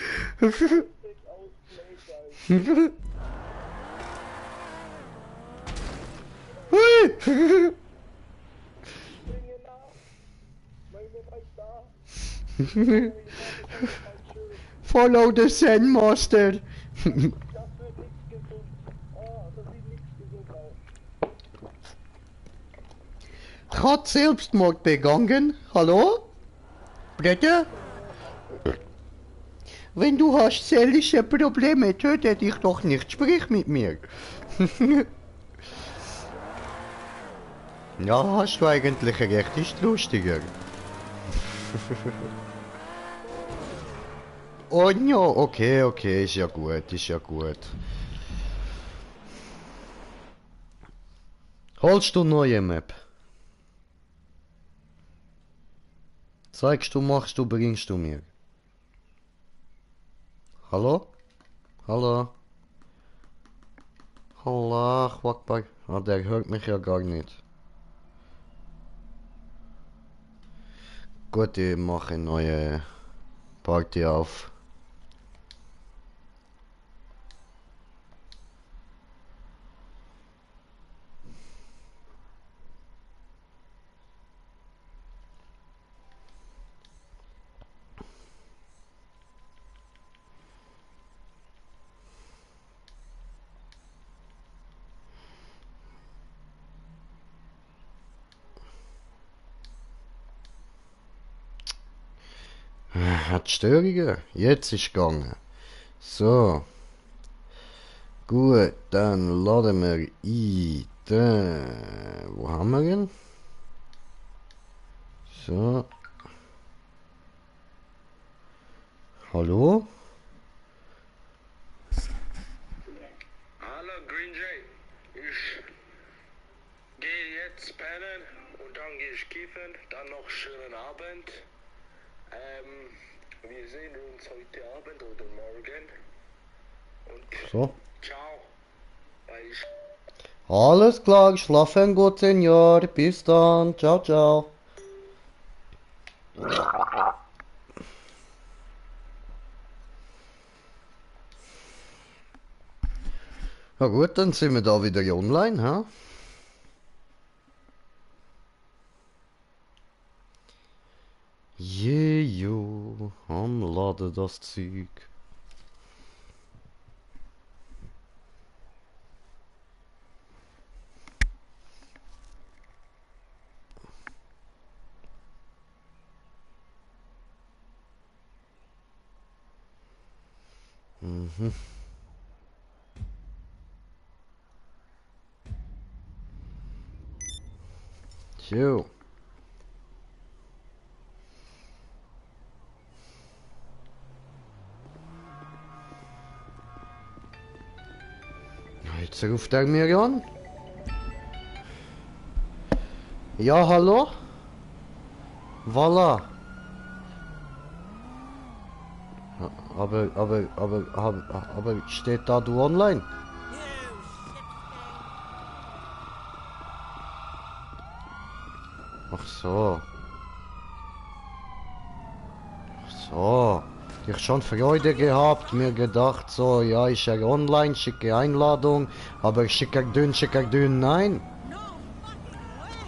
[SPEAKER 1] Follow the Zen Master. Hat Selbstmord begangen? Hallo? Bitte? Wenn du hast seelische Probleme, töte dich doch nicht. Sprich mit mir. Ja, hast du eigentlich recht. Ist lustiger. Oh ja, okay, okay, ist ja gut, ist ja gut. Holst du neue Map? Zeigst du, machst du, bringst du mir? Hallo? Hallo? Allah, Akbar. Ah, der hört mich ja gar nicht. Gut, ich mache eine neue Party auf. Hat Störungen? Jetzt ist gegangen. So. Gut, dann laden wir ein. Wo haben wir ihn? So. Hallo?
[SPEAKER 3] Hallo Green Jay. Ich gehe jetzt pennen und dann gehe ich kiffen. Dann noch schönen Abend. Wir sehen uns heute Abend oder morgen. Und
[SPEAKER 1] So.
[SPEAKER 3] ciao. Weil ich
[SPEAKER 1] Alles klar, schlafen gut, Senior. Bis dann. Ciao, ciao. Ja gut, dann sind wir da wieder online, ha? Jejo, am Laden das Zeug. Jo. Jetzt ruft er mir an. Ja, hallo? Voilà. Aber steht da du online? Ach so. Ach so. Ich schon Freude gehabt, mir gedacht so, ja, ich schicke online, schicke Einladung, aber schicke dünn, nein.
[SPEAKER 4] No fucking way!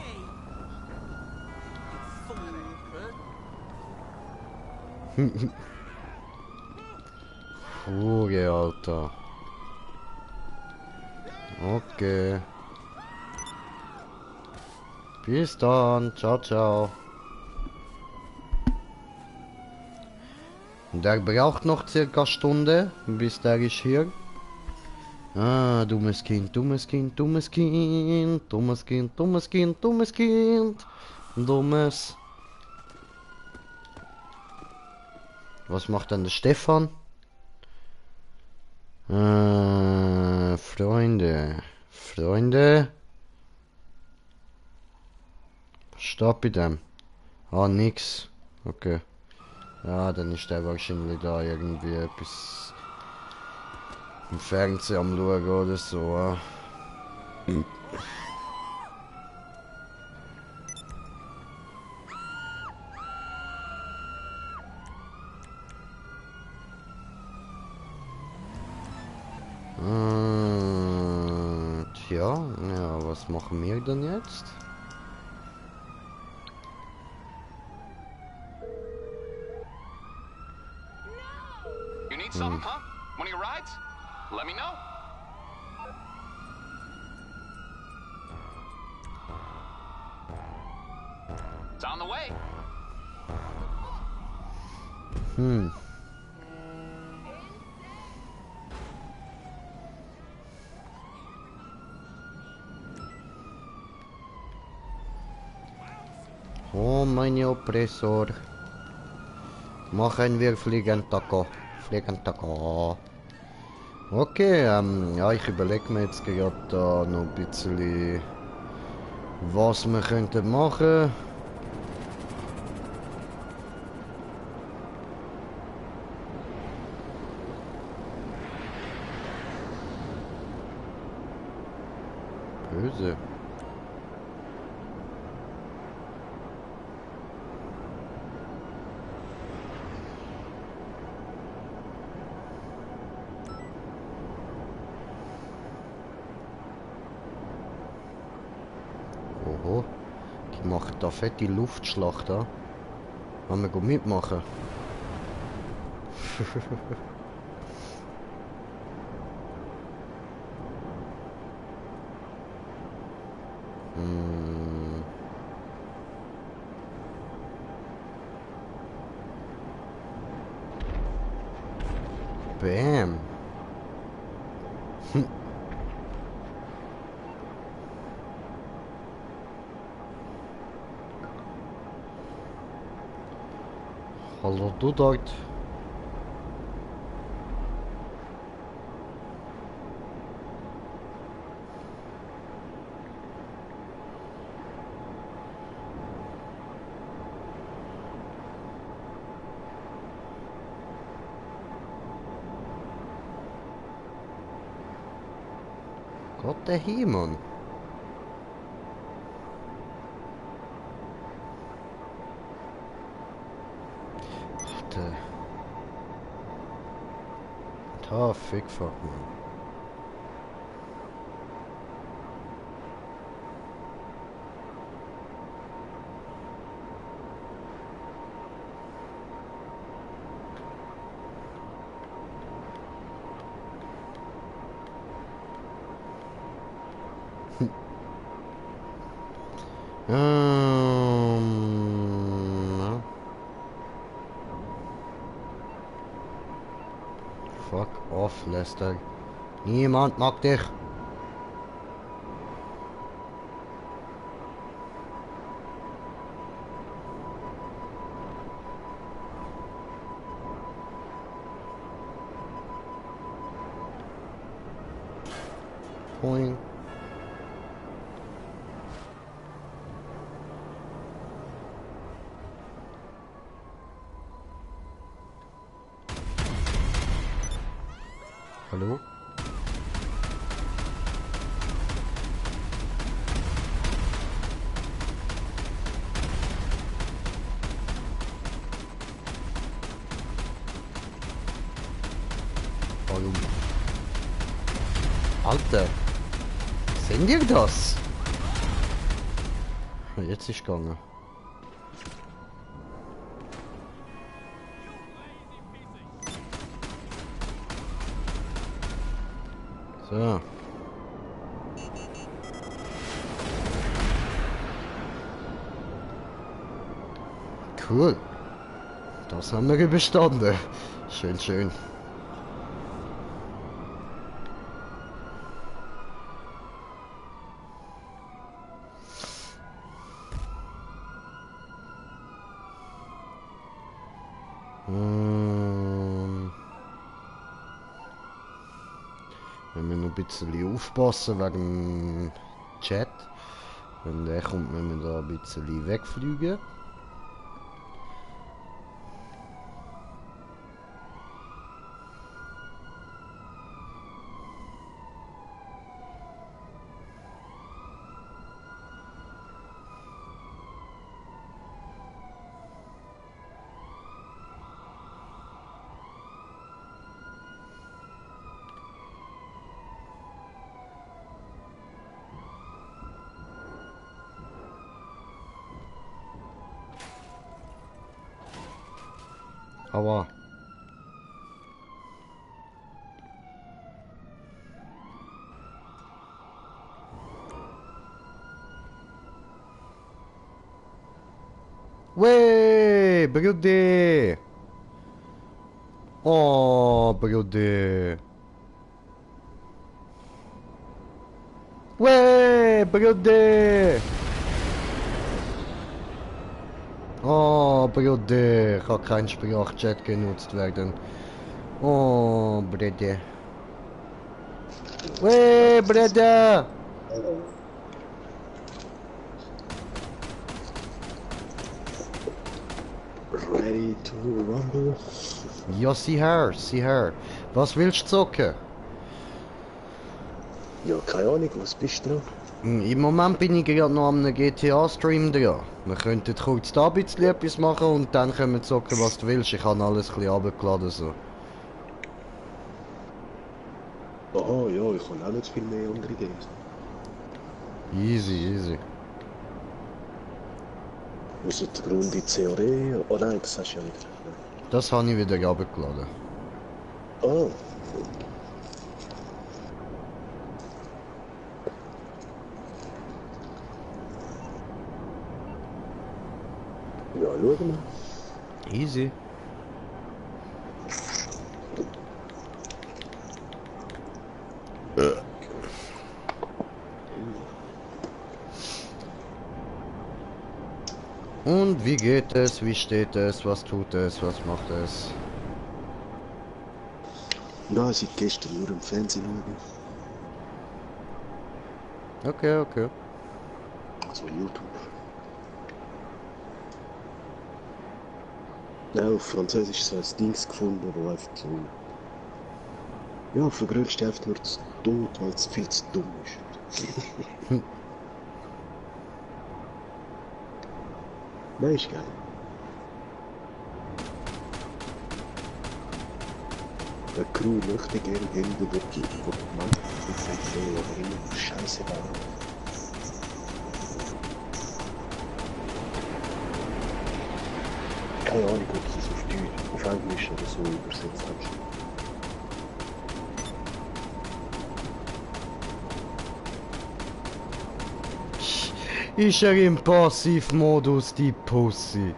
[SPEAKER 4] You fool, man.
[SPEAKER 1] Hure, Alter. Okay. Bis dann. Ciao, ciao. Der braucht noch circa Stunde, bis der ist hier. Ah, dummes Kind, dummes Kind, dummes Kind, dummes Kind, dummes Kind, dummes Kind. Dummes. Was macht denn der Stefan? Freunde. Freunde. Stopp mit dem. Ah, nix. Okay. Ja, dann ist der wahrscheinlich da irgendwie etwas im Fernsehen am Schauen oder so. Ah. Tja, ja, was machen wir denn jetzt?
[SPEAKER 5] You need something, huh? One of your rides? Let me know. It's on the way.
[SPEAKER 1] Oh, mein Oppressor. Machen wir Fliegentaco. Fliegentaco. Okay, ja, ich überlege mir jetzt gerade da noch ein bisschen, was wir könnten machen. Böse. Oho, die machen da fette Luftschlacht da. Wollen wir mitmachen? Bam. Hm. Hallo, du dort. Gott der Himmel. Warte. Da, Fickfuck, man. Ja. Fuck off, Lester. Niemand mag dich. Boing. Hallo? Hallo? Alter! Seht ihr das? Jetzt ist gegangen. So. Cool. Das haben wir überstanden. Schön, schön. Wenn wir noch ein bisschen aufpassen wegen dem Chat. Wenn der kommt, müssen wir da ein bisschen wegfliegen. Aua. Wey, Brudi. Oh, Brudi. Wey, Brudi. Oh, Brudi. Kann kein Sprachchat genutzt werden. Oh, Brudi. Wey, Brudi.
[SPEAKER 2] Ready to rumble?
[SPEAKER 1] Ja, sieh her, sieh her. Was willst du zocken?
[SPEAKER 2] Ja, keine Ahnung, was bist du noch?
[SPEAKER 1] Im Moment bin ich gerade noch am GTA-Stream dran. Wir könnten kurz da ein bisschen etwas machen und dann können wir zocken, was du willst. Ich habe alles ein bisschen runtergeladen. So.
[SPEAKER 2] Aha, ja, ich habe auch nicht viel mehr andere Games.
[SPEAKER 1] Easy, easy.
[SPEAKER 2] Wir sind die Runde COD. Oh nein, das hast du ja nicht.
[SPEAKER 1] Das habe ich wieder runtergeladen.
[SPEAKER 2] Oh. Ja, schauen wir.
[SPEAKER 1] Easy. Und wie geht es? Wie steht es? Was tut es? Was macht es?
[SPEAKER 6] Ja, seit gestern nur im Fernsehen schauen.
[SPEAKER 1] Okay, okay.
[SPEAKER 6] Also YouTube. Ja, auf Französisch so ein Dings gefunden, wo einfach so... Ja, vergrößert einfach nur zu tot, weil es viel zu dumm ist. Nein, ist geil. Der Crew möchte gerne Hände weggeben, wo der Mann nicht sagt, nee, aber immer scheiße da. Keine Ahnung, ob sie es auf Deutsch, auf Englisch oder so übersetzt haben.
[SPEAKER 1] Ist er im Passivmodus, die Pussy?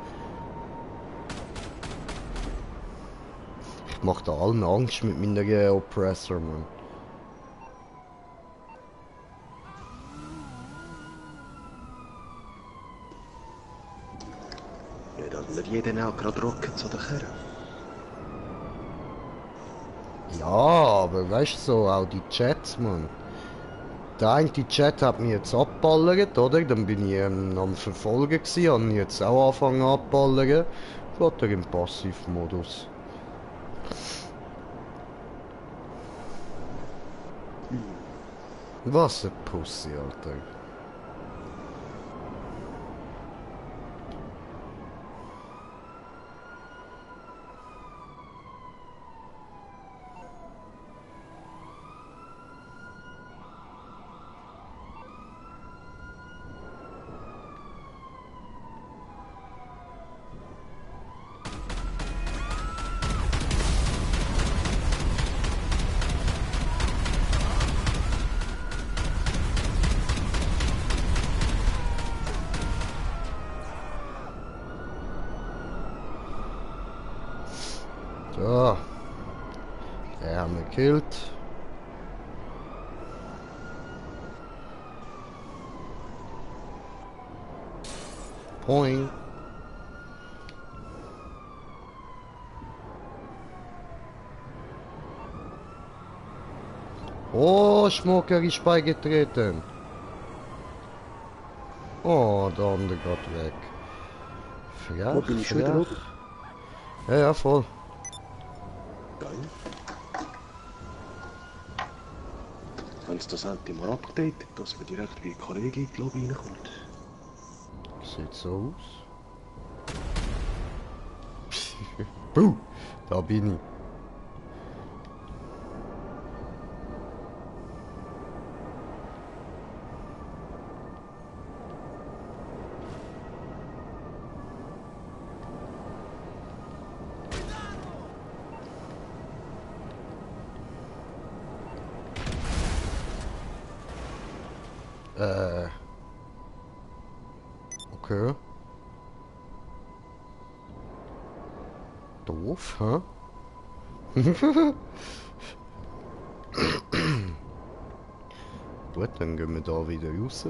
[SPEAKER 1] Ich mach da allen Angst mit meiner Oppressor, Mann.
[SPEAKER 6] Ja, dann wir jeden auch gerade rocken zu der Kerre.
[SPEAKER 1] Ja, aber weißt du so, auch die Chats, Mann. Der eine Chat hat mich jetzt abballert, oder? Dann bin ich am Verfolgen gewesen, habe ihn jetzt auch angefangen abballern. Geht er im Passivmodus. Was ein Pussy, Alter. So. Den haben wir gekillt. Poing. Oh, Schmucker ist beigetreten. Oh, der andere geht weg.
[SPEAKER 6] Wo bin ich schon wieder oben?
[SPEAKER 1] Ja, ja, voll.
[SPEAKER 6] Geil. Wenn es das endlich mal updatet, dass man direkt wie ein Kollege in die Lobby reinkommt.
[SPEAKER 1] Sieht so aus. Puh, da bin ich. Okay. Doof, hä? Gut, dann gehen wir da wieder raus.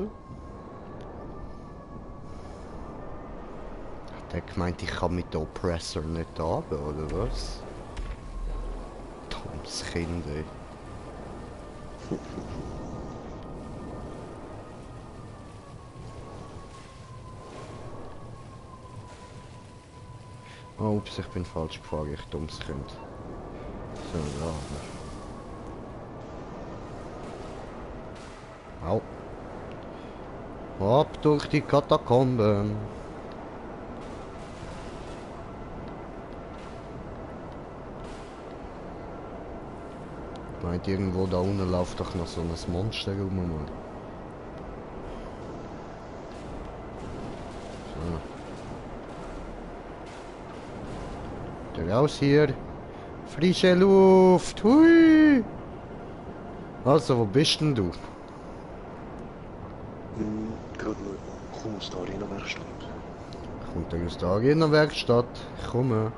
[SPEAKER 1] Hat der gemeint, ich kann mit dem Oppressor nicht runter, oder was? Dummes Kind, ey. Oh, ups, ich bin falsch gefahren, ich dummes Kind. So, ja. Au. Ab durch die Katakomben. Meint irgendwo da unten läuft doch noch so ein Monster rum, Mann. So. Raus hier. Frische Luft. Hui. Also, wo bist denn du?
[SPEAKER 6] Gerade noch. Ich komme aus der Arena-Werkstatt.
[SPEAKER 1] Kommt er aus der Arena-Werkstatt? Ich komme.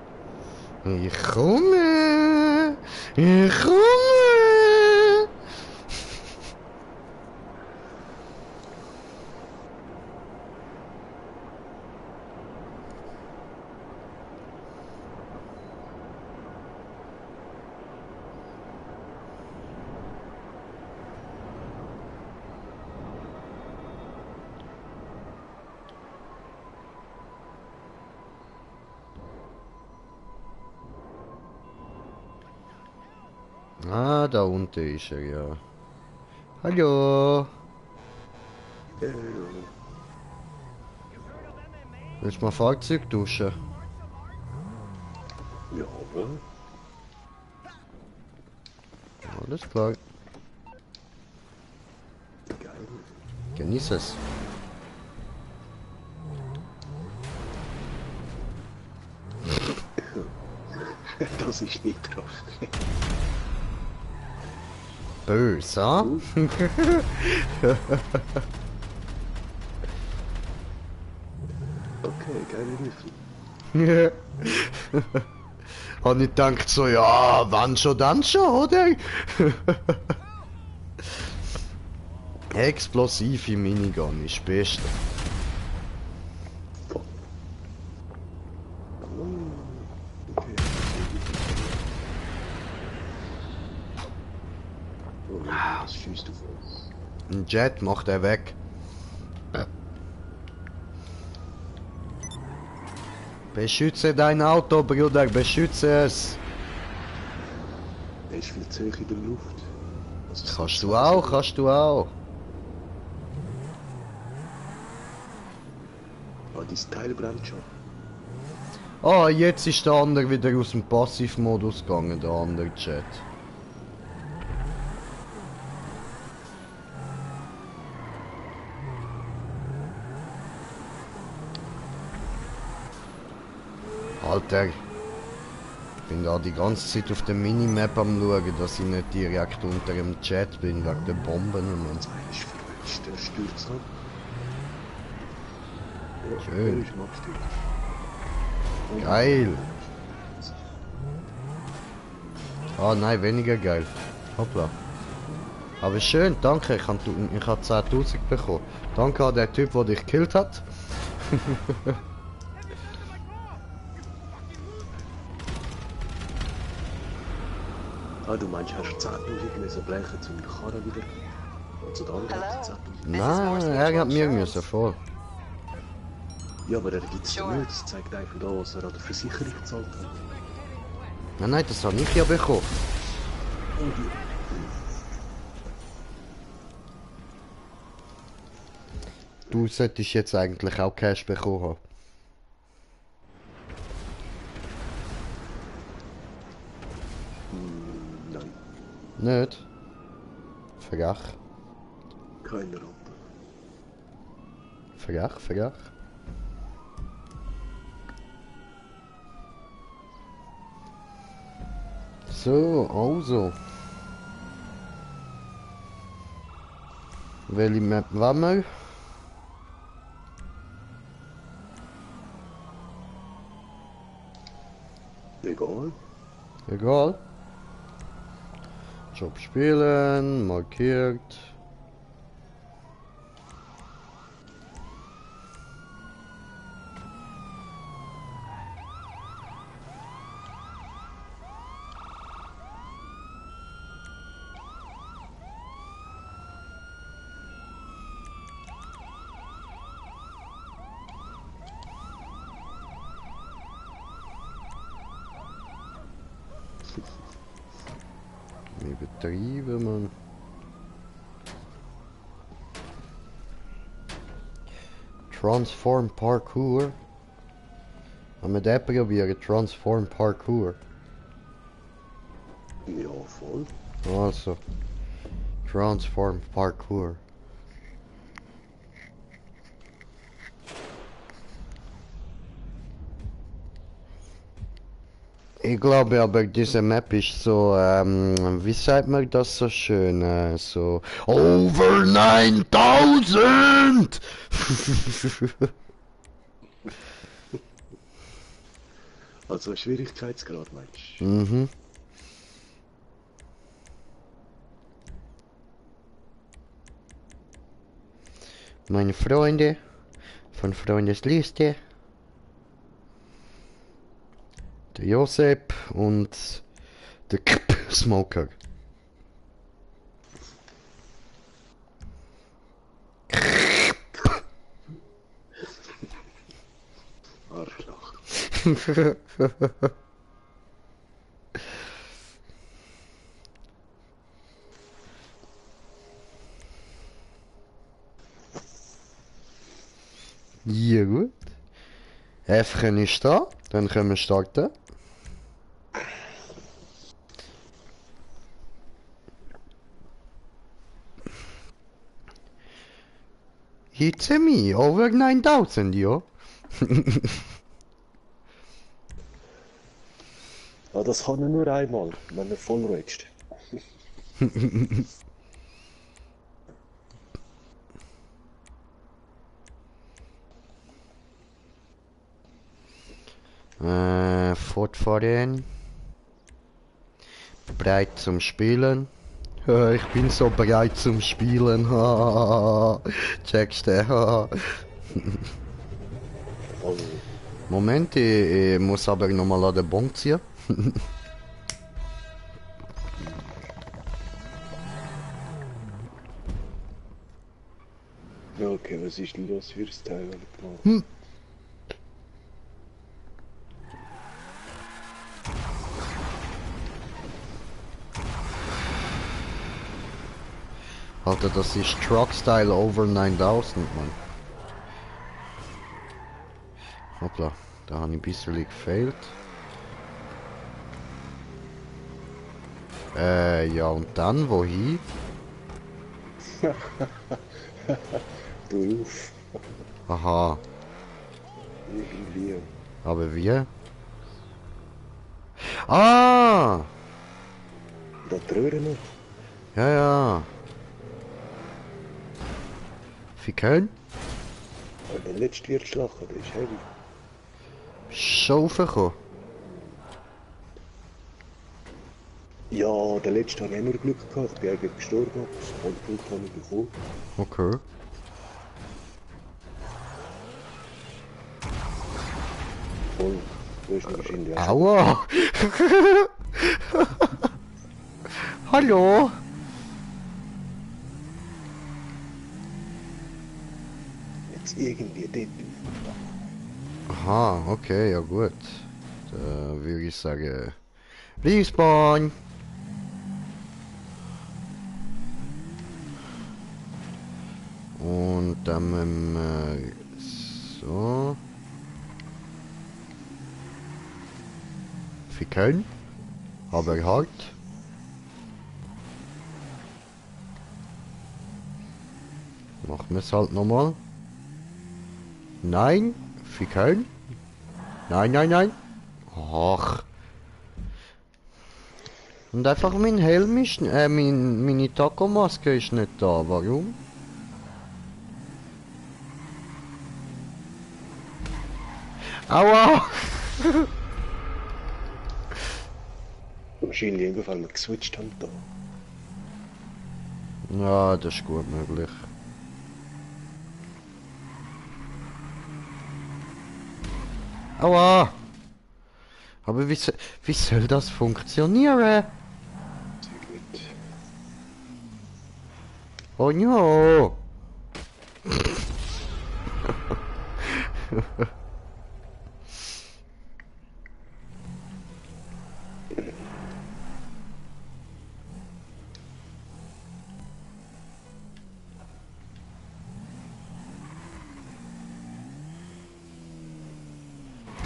[SPEAKER 1] Ich komme. Ich komme. Ah, da unten ist er, ja. Hallo. Willst du mal Fahrzeug duschen?
[SPEAKER 6] Jawohl.
[SPEAKER 1] Alles klar.
[SPEAKER 6] Geil.
[SPEAKER 1] Genieß es.
[SPEAKER 6] Das ist nicht drauf.
[SPEAKER 1] Böse, ha?
[SPEAKER 6] Okay, geile Rifle.
[SPEAKER 1] Und ich gedacht so, ja, wann schon, dann schon, oder? Explosive Minigun ist das Beste.
[SPEAKER 6] Okay. Oh, das schießt auf uns.
[SPEAKER 1] Ein Jet macht er weg. Beschütze dein Auto, Bruder, beschütze es.
[SPEAKER 6] Er ist viel zu hoch in der Luft. Also,
[SPEAKER 1] Kannst du auch, kannst du auch.
[SPEAKER 6] Ah, dein Teil brennt schon.
[SPEAKER 1] Ah, jetzt ist der andere wieder aus dem Passivmodus gegangen, der andere Jet. Alter, ich bin da die ganze Zeit auf der Minimap am schauen, dass ich nicht direkt unter dem Jet bin, wegen der Bomben. Mann.
[SPEAKER 6] Das eine ist verrutscht, der stürzt ab. Ja,
[SPEAKER 1] Schön.
[SPEAKER 6] der ist noch abstürzt.
[SPEAKER 1] Geil. Ah nein, weniger geil. Hoppla. Aber schön, danke, ich habe 10.000 bekommen. Danke an den Typ, der dich gekillt hat.
[SPEAKER 6] Ah, du meinst, hast du 10.000 müssen brechen, um den Karren wieder... Also der andere hat 10.000.
[SPEAKER 1] Nein, er hat mir müssen voll.
[SPEAKER 6] Ja, aber er gibt es ja nicht. Das zeigt einfach da, was er an der Versicherung gezahlt hat.
[SPEAKER 1] Nein, nein, das habe ich ja bekommen. Du solltest jetzt eigentlich auch Cash bekommen haben.
[SPEAKER 6] Nein,
[SPEAKER 1] Nicht? Vergach.
[SPEAKER 6] keine Rappe.
[SPEAKER 1] Vergach, vergach. So, also. Welche Map wollen wir?
[SPEAKER 6] Egal.
[SPEAKER 1] Egal. Job spielen, markiert. Wir betreiben, man. Transform Parkour. Haben wir den probieren? Transform Parkour.
[SPEAKER 6] Ja, voll.
[SPEAKER 1] Also. Transform Parkour. Ich glaube aber, diese Map ist so, wie sagt man das so schön? So, over 9000!
[SPEAKER 6] Also Schwierigkeitsgrad meinst du?
[SPEAKER 1] Mhm. Meine Freunde von Freundesliste. Der Josep und der Smoker.
[SPEAKER 6] Arschloch.
[SPEAKER 1] Ja, gut. Äffchen ist da, dann können wir starten. It's me, over 9000, ja.
[SPEAKER 6] Ja, das kann er nur einmal, wenn er voll ruhigst.
[SPEAKER 1] Fortfahren. Bereit zum Spielen. Ich bin so bereit zum Spielen. Checkst du?
[SPEAKER 6] Also,
[SPEAKER 1] Moment, ich muss aber nochmal an den Bon ziehen.
[SPEAKER 6] ja, okay, was ist denn das für ein Teil, was ich gemacht?
[SPEAKER 1] Alter, das ist Truck Style over 9000, Mann. Hoppla, da habe ich ein bisschen gefailt. Ja, und dann wohin?
[SPEAKER 6] Du auf,
[SPEAKER 1] Aha,
[SPEAKER 6] irgendwie.
[SPEAKER 1] aber wie? Ah!
[SPEAKER 6] Da drüben.
[SPEAKER 1] Ja, ja. Ficken?
[SPEAKER 6] Der letzte wird schlagen, der ist heavy.
[SPEAKER 1] Schon raufgekommen.
[SPEAKER 6] Ja, der letzte habe ich immer Glück gehabt. Ich bin eigentlich gestorben. Das Punkt habe ich bekommen.
[SPEAKER 1] Okay.
[SPEAKER 6] Voll. Du hast ihn wahrscheinlich auch.
[SPEAKER 1] Aua! Hallo?
[SPEAKER 6] Jetzt irgendwie dort.
[SPEAKER 1] Aha, okay, ja gut. Da würde ich sagen... Respawn! Und dann so... Ficken. Aber halt. Machen wir es halt nochmal. Nein. Ficken. Nein, nein, nein. Ach. Und einfach mein Helm ist, meine Taco-Maske ist nicht da. Warum? Aua!
[SPEAKER 6] Wahrscheinlich irgendwann, weil wir geswitcht haben da.
[SPEAKER 1] Ja, das ist gut möglich. Aua! Aber wie soll das funktionieren?
[SPEAKER 6] Sehr gut.
[SPEAKER 1] Oh no!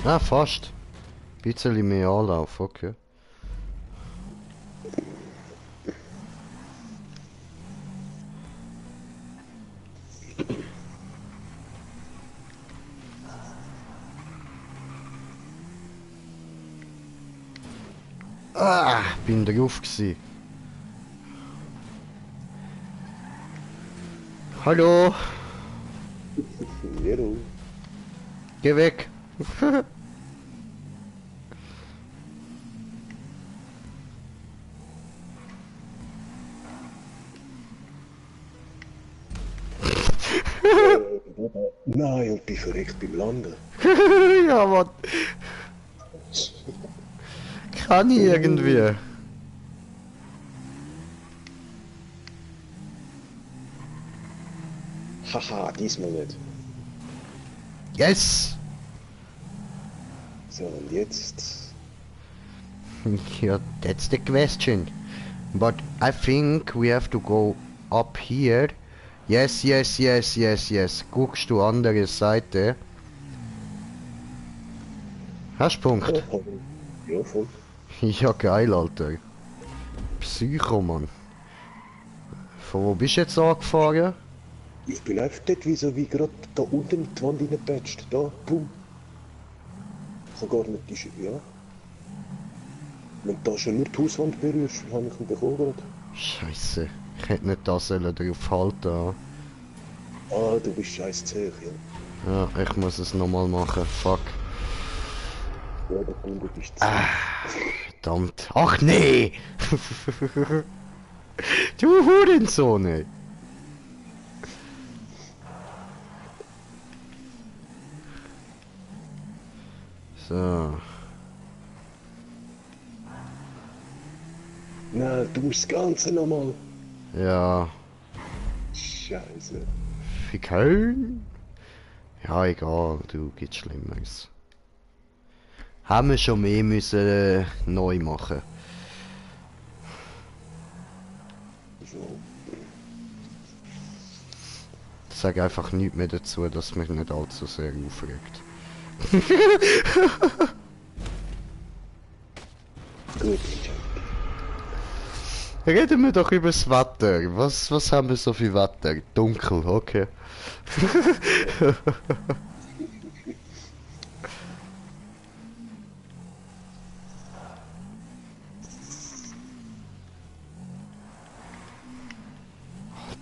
[SPEAKER 1] Ah, fast. Bisschen mehr Anlauf, okay. Ah, bin drauf gsi. Hallo,
[SPEAKER 6] Hallo.
[SPEAKER 1] geh weg.
[SPEAKER 6] Nein, und bin verreckt beim Landen.
[SPEAKER 1] Ja, Mann. Kann ich irgendwie.
[SPEAKER 6] Haha, diesmal nicht.
[SPEAKER 1] Yes!
[SPEAKER 6] So, und jetzt.
[SPEAKER 1] Yeah, that's the question. But I think we have to go up here. Yes, yes, yes, yes, yes. Guckst du andere Seite? Hast du Punkt?
[SPEAKER 6] Ja, voll.
[SPEAKER 1] Ja, geil, Alter. Psycho, Mann. Von wo bist du jetzt angefahren?
[SPEAKER 6] Ich bin einfach dort wie gerade da unten in die Wand reingepatcht. Da, boom. Ich habe gar nicht die ja. Wenn du da schon nur die Hauswand berührst, habe ich ihn bekommen gerade.
[SPEAKER 1] Scheiße. Ich hätte nicht da sollen drauf halten.
[SPEAKER 6] Ah, du bist scheiß zäh, ja.
[SPEAKER 1] Ja, ich muss es nochmal machen. Fuck.
[SPEAKER 6] Ja, der Kunde bist zäh.
[SPEAKER 1] Verdammt. Ach nee! Du Hurensohn, ey. So.
[SPEAKER 6] Nein, du musst das Ganze nochmal.
[SPEAKER 1] Ja.
[SPEAKER 6] Scheiße.
[SPEAKER 1] Für Köln? Ja, egal. Du, gibt's Schlimmeres. Haben wir schon mehr müssen neu machen.
[SPEAKER 6] So.
[SPEAKER 1] Sag einfach nichts mehr dazu, dass mich nicht allzu sehr aufregt.
[SPEAKER 6] Gut,
[SPEAKER 1] Reden wir doch über das Wetter. Was haben wir so für Wetter? Dunkel, okay.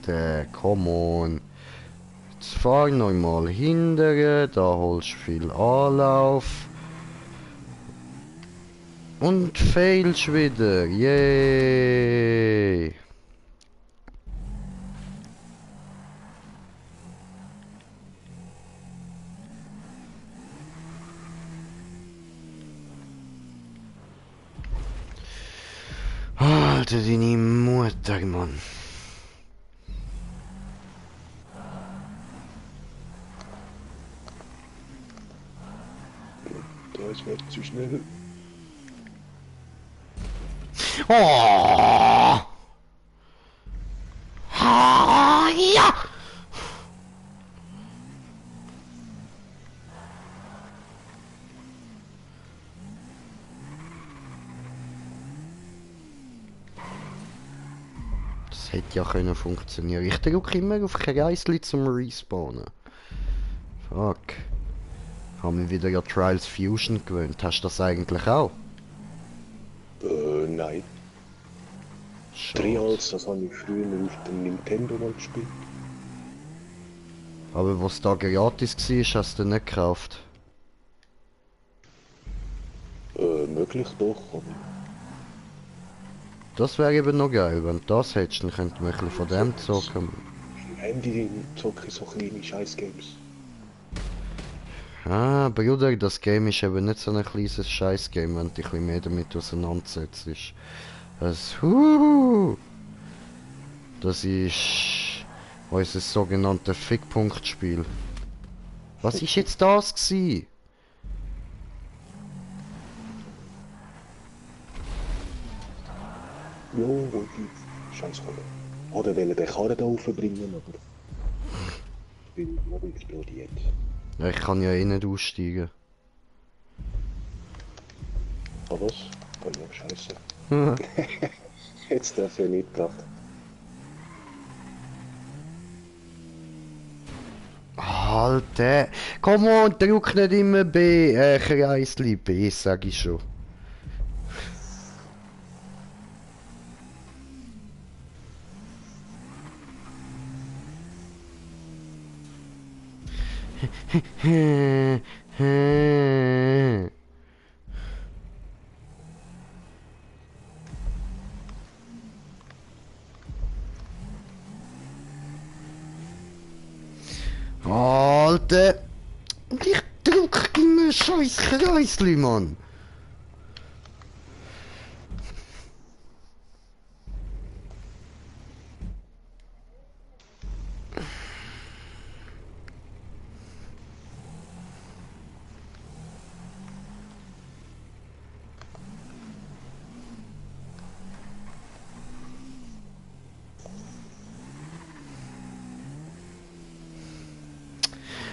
[SPEAKER 1] Alter, come on. Jetzt fahr noch mal hinterher, da holst du viel Anlauf. Und failst wieder, yay! Alter, deine Mutter, Mann.
[SPEAKER 6] da ist mir zu schnell.
[SPEAKER 1] Oh! Ah, ja! Das hätte ja können funktionieren. Ich drücke immer auf Kreisli zum Respawnen. Fuck. Haben wir wieder ja Trials Fusion gewöhnt. Hast du das eigentlich auch?
[SPEAKER 6] Nein.
[SPEAKER 1] Schade.
[SPEAKER 6] Trials, das habe ich früher auf dem Nintendo mal gespielt.
[SPEAKER 1] Aber was da gratis war, hast du nicht gekauft.
[SPEAKER 6] Möglich doch, aber
[SPEAKER 1] Das wäre eben noch geil, wenn du das hättest, dann könnten wir ein bisschen von dem zocken.
[SPEAKER 6] im Handy zocke ich so kleine Scheiß-Games.
[SPEAKER 1] Ah, Bruder, das Game ist eben nicht so ein kleines Scheiß-Game, wenn du dich ein bisschen mehr damit auseinandersetzt. Das ist unser sogenanntes Fickpunktspiel. Was ist jetzt das gsi?
[SPEAKER 6] Ja, wo die Scheiß kommen. Oder wollen den Karren da raufbringen, aber ich bin noch explodiert.
[SPEAKER 1] Ja, ich kann ja eh nicht aussteigen.
[SPEAKER 6] Ah was? Oh ja, scheiße. Jetzt darf ich nicht gebracht.
[SPEAKER 1] Alter, komm on, drück nicht immer B, Kreisli, B, sag ich schon. Alter! Und ich drück immer scheiß Kreisli, Mann!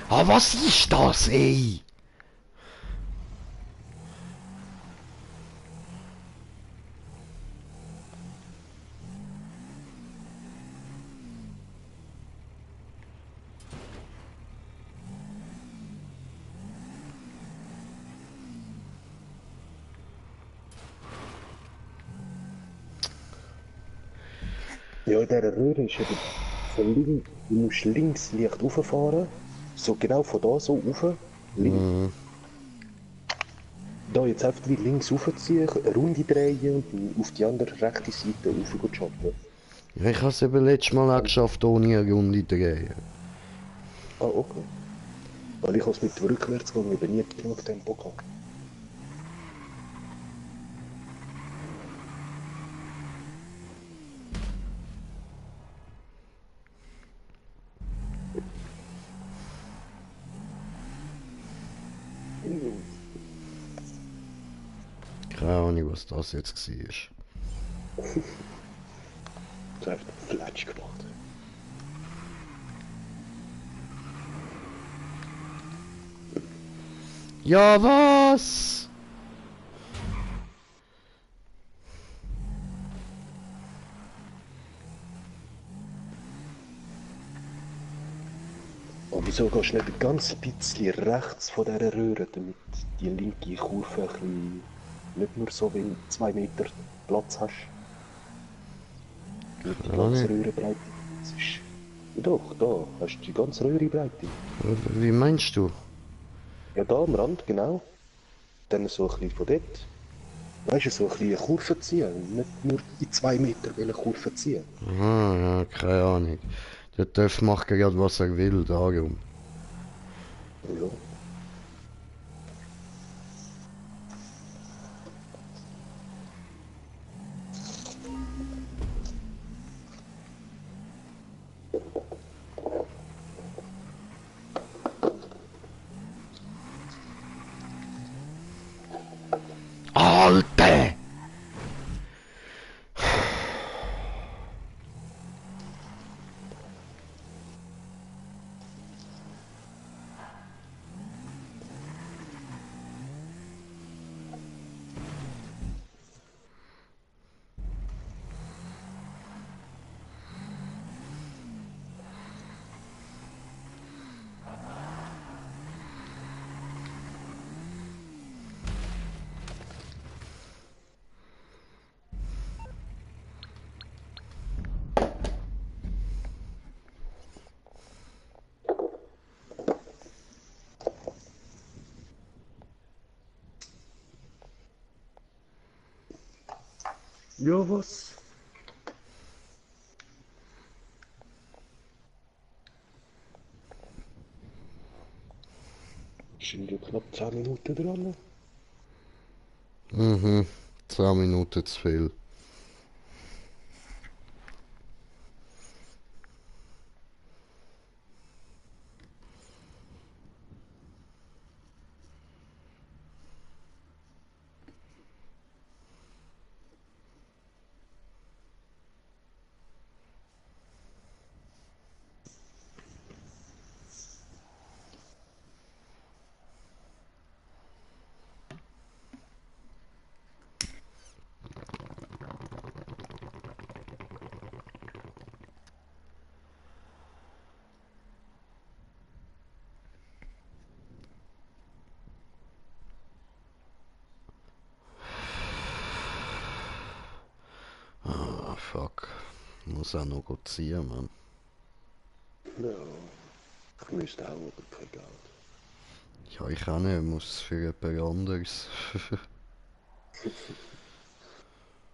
[SPEAKER 1] Ah, was ist das, ey?
[SPEAKER 6] Ja, in dieser Röhre ist eben von links, du musst links leicht rauffahren, so genau von da so rauf, links. Da jetzt einfach wie links raufziehen, eine Runde drehen und dann auf die andere rechte Seite rauf jumpen.
[SPEAKER 1] Ja, ich habe es eben letztes Mal auch geschafft, ohne eine Runde zu drehen.
[SPEAKER 6] Ah, okay. Weil ich habe es mit dem Rückwärtsgang eben nie genug Tempo gehabt.
[SPEAKER 1] Keine Ahnung, was das jetzt war.
[SPEAKER 6] Das hat einfach Fletsch gemacht.
[SPEAKER 1] Ja, was?
[SPEAKER 6] Aber wieso gehst du nicht ein ganz bisschen rechts von dieser Röhre, damit die linke Kurve ein bisschen nicht nur so wie 2 Meter Platz hast? Damit die ganze Röhrenbreite. Das ist. Ja doch, da hast du die ganze Röhrenbreite.
[SPEAKER 1] Wie meinst du?
[SPEAKER 6] Ja, da am Rand, genau. Dann so ein bisschen von dort. Weißt du, so ein bisschen eine Kurve ziehen. Nicht nur in 2 Meter eine Kurve ziehen.
[SPEAKER 1] Aha, ja, keine Ahnung. Der Töff macht gerade, was er will, darum.
[SPEAKER 6] Ja.
[SPEAKER 1] Alter!
[SPEAKER 6] Ja, was? Sind ja knapp 10 Minuten dran.
[SPEAKER 1] Mhm, 10 Minuten zu viel. Ah, fuck. Muss auch noch gut ziehen, Mann.
[SPEAKER 6] Ja, ich müsste auch kein Geld.
[SPEAKER 1] Ja, ich auch nicht, muss für jemand anderes.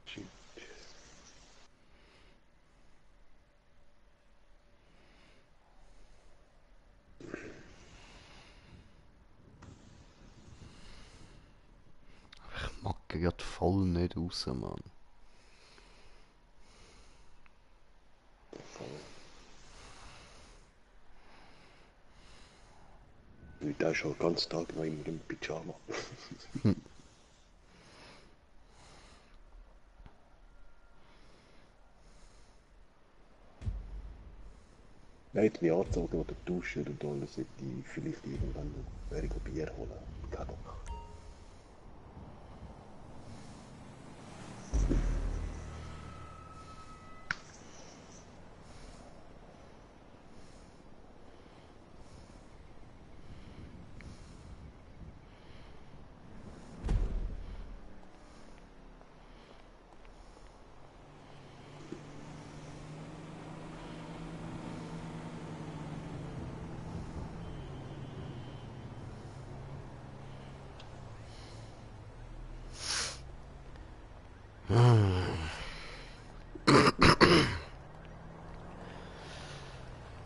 [SPEAKER 6] Shit.
[SPEAKER 1] Ich mag grad voll nicht raus, Mann.
[SPEAKER 6] Und der ist schon den ganzen Tag noch immer im Pyjama. Er hat mich angezogen oder duscht und alles, hätte ich vielleicht irgendwann noch wäre ich Bier holen. Keine Ahnung.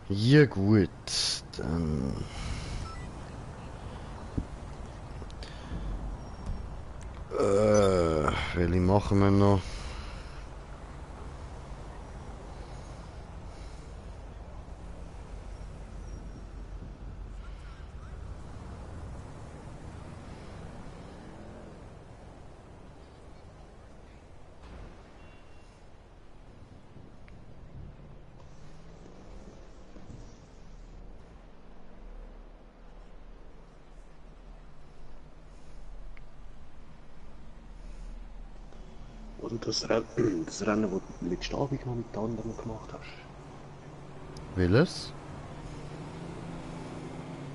[SPEAKER 1] Ja gut, dann... welche machen wir noch?
[SPEAKER 6] Oder das Rennen, das du letzten Abend noch mit den anderen gemacht hast.
[SPEAKER 1] Welches?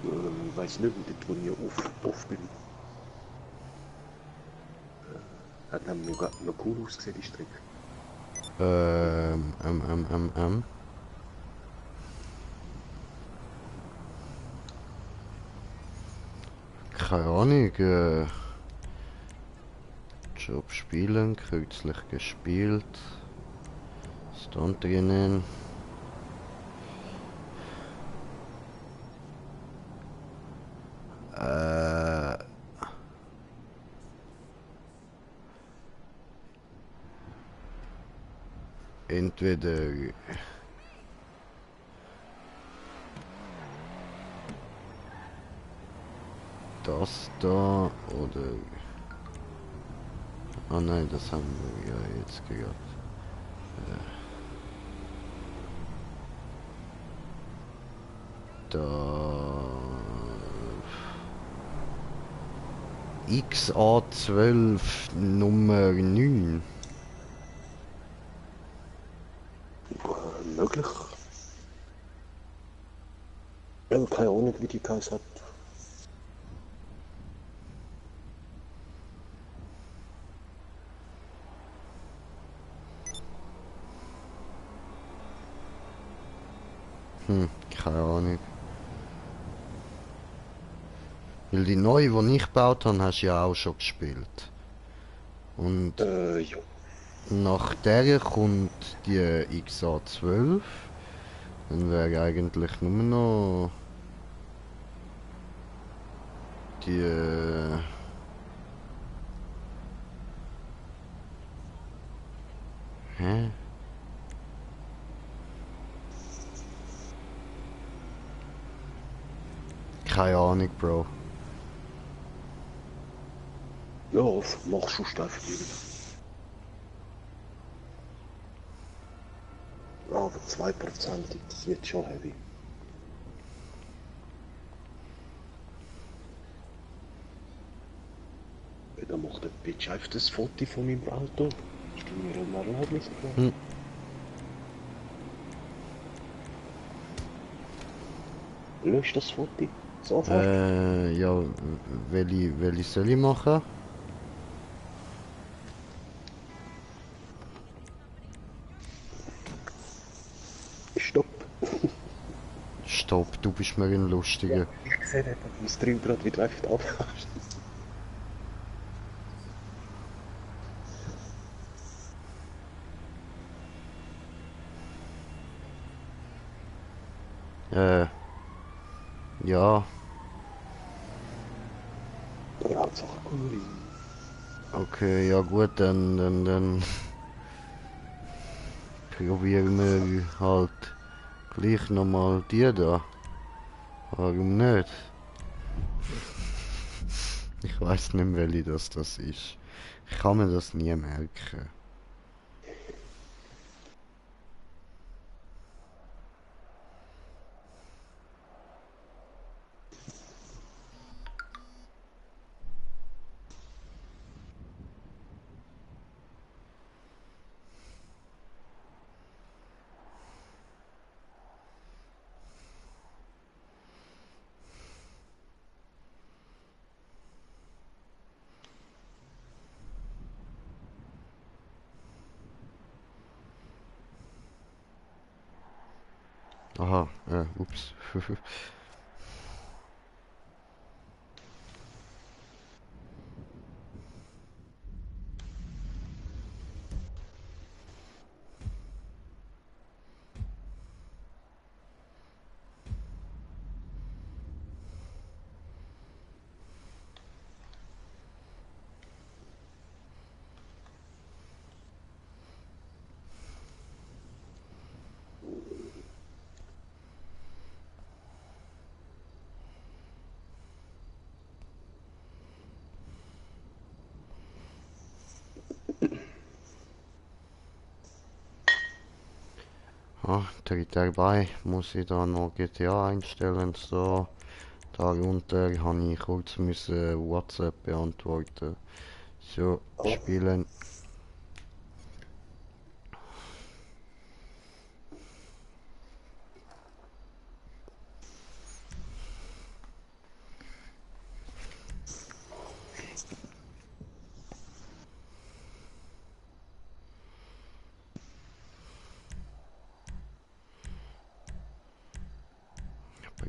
[SPEAKER 6] Ich weiß nicht mehr, dort wo ich oft bin. Hat nämlich noch cool ausgesehen, die Strecke.
[SPEAKER 1] Ähm, ähm, ähm, ähm, ähm. Keine Ahnung, Job spielen, kürzlich gespielt. Stand drinnen. Entweder das da oder... Ah nein, das haben wir ja jetzt gerade. Da... XA12 Nummer 9.
[SPEAKER 6] Möglich. Ja, keine Ahnung, wie die geheißen hat.
[SPEAKER 1] Keine Ahnung. Weil die neue, die ich gebaut habe, hast du ja auch schon gespielt. Und
[SPEAKER 6] Ja.
[SPEAKER 1] nach der kommt die XA12. Dann wäre eigentlich nur noch die... hä? Keine Ahnung, Bro.
[SPEAKER 6] Ja, machst du Steffen. Aber 2%, das wird schon heavy. Ja, dann macht der Bitch einfach das Foto von meinem Auto. Hast du mir ein Erlebnis gemacht? Lösch das Foto. Sofort.
[SPEAKER 1] Ja, welche soll ich machen?
[SPEAKER 6] Stopp.
[SPEAKER 1] Stopp, du bist mir ein Lustiger.
[SPEAKER 6] Ich sehe nicht, am Stream gerade, wie du einfach abhast.
[SPEAKER 1] Ja,
[SPEAKER 6] Hauptsache cool.
[SPEAKER 1] okay, ja gut, dann probieren wir halt gleich nochmal die da. Warum nicht? Ich weiß nicht, welche das ist. Ich kann mir das nie merken. Aha, ups. Ah, direkt dabei muss ich da noch GTA einstellen. So, darunter habe ich kurz müssen WhatsApp beantworten. So,
[SPEAKER 6] Oh.
[SPEAKER 1] spielen.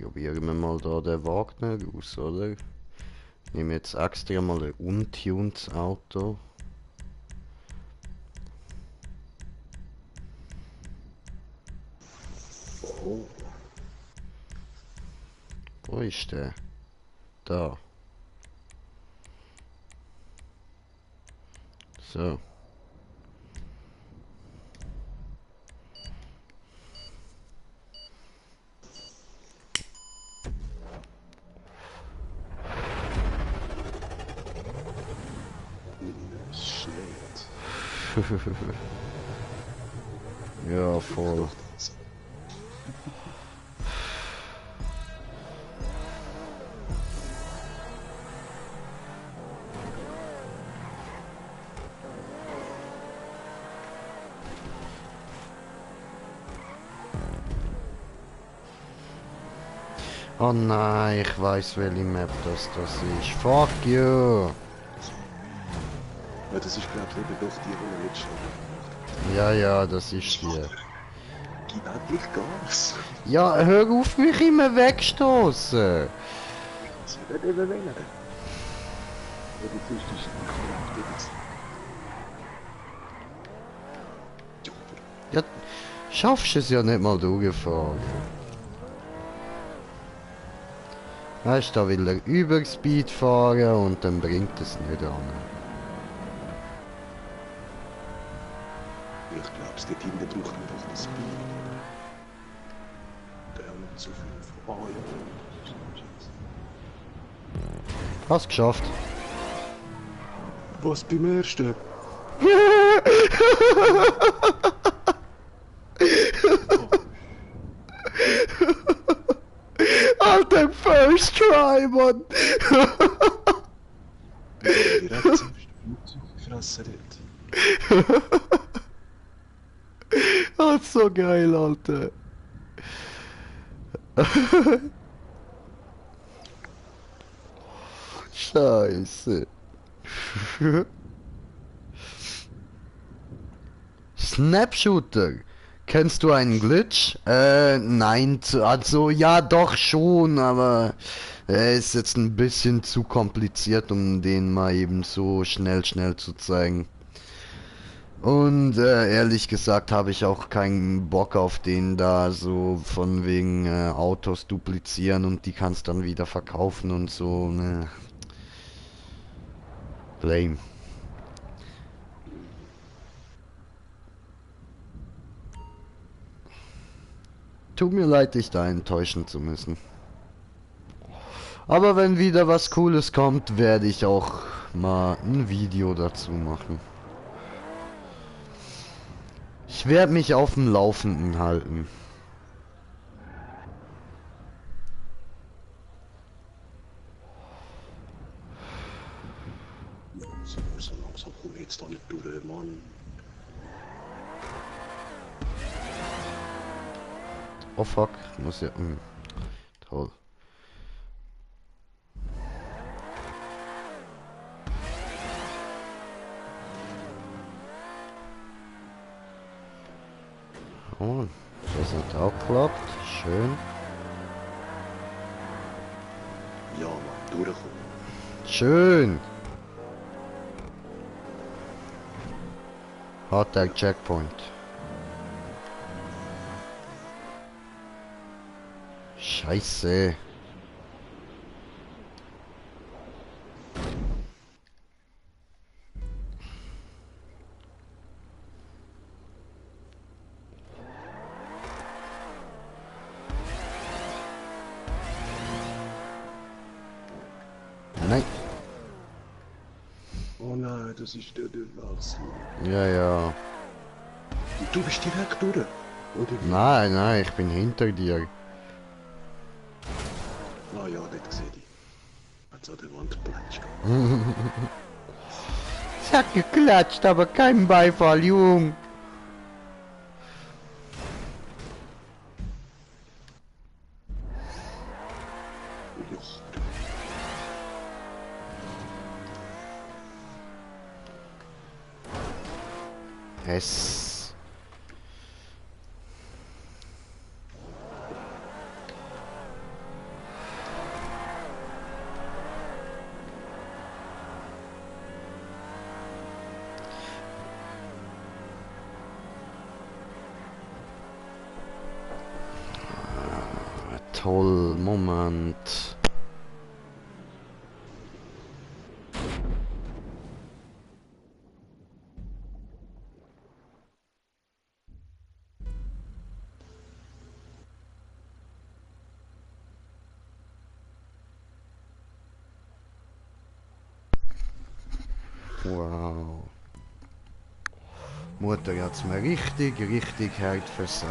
[SPEAKER 1] Probieren wir mal da den Wagner aus, oder? Ich nehme jetzt extra mal ein untuned Auto.
[SPEAKER 6] Oh.
[SPEAKER 1] Wo ist der? Da. So.
[SPEAKER 6] Shit.
[SPEAKER 1] Ja, voll. Oh nein, ich weiß welche Map das ist. Fuck you!
[SPEAKER 6] Ja, das ist, glaube ich, eben doch die, die wir letztes Mal gemacht
[SPEAKER 1] Ja, ja, das ist die.
[SPEAKER 6] haben. Gib endlich Gas.
[SPEAKER 1] Ja, hör auf mich immer wegstoßen!
[SPEAKER 6] Sie wird eben wählen. Ja, das ist korrekt.
[SPEAKER 1] Ja, schaffst es ja nicht mal durchfahren. Weißt du, da will er über Speed fahren und dann bringt es nicht an.
[SPEAKER 6] Ich glaube, es dort hinten braucht man doch das Speed. Der hat nicht so viel. Oh ja.
[SPEAKER 1] Hast geschafft.
[SPEAKER 6] Was beim ersten?
[SPEAKER 1] Alter, first try, Mann!
[SPEAKER 6] Direkt zum Fressen dort.
[SPEAKER 1] Das ist so geil, Alter. Scheiße. Snapshooter. Kennst du einen Glitch? Nein, also ja doch schon, aber er ist jetzt ein bisschen zu kompliziert, um den mal eben so schnell zu zeigen. Und ehrlich gesagt habe ich auch keinen Bock auf den da, so von wegen Autos duplizieren und die kannst dann wieder verkaufen und so, ne. Lame. Tut mir leid, dich da enttäuschen zu müssen. Aber wenn wieder was Cooles kommt, werde ich auch mal ein Video dazu machen. Ich werde mich auf dem Laufenden halten.
[SPEAKER 6] So langsam komme ich jetzt da nicht durch, Mann.
[SPEAKER 1] Oh fuck, ich muss ja... toll. Oh, das hat auch geklappt. Schön.
[SPEAKER 6] Ja, Mann, durchkommen.
[SPEAKER 1] Schön. Hat der Checkpoint. Scheiße. Nein.
[SPEAKER 6] Oh nein, das ist der Wechsel.
[SPEAKER 1] Ja, ja.
[SPEAKER 6] Und du bist direkt durch, oder? wie?
[SPEAKER 1] Nein, nein, ich bin hinter dir.
[SPEAKER 6] Ah ja, dort sehe ich. Hat's an der Wand platsch.
[SPEAKER 1] Es hat geklatscht, aber kein Beifall, Jung.
[SPEAKER 6] Joch.
[SPEAKER 1] Es. Toll, Moment. Wow. Mutter hat's mir richtig hart versaut.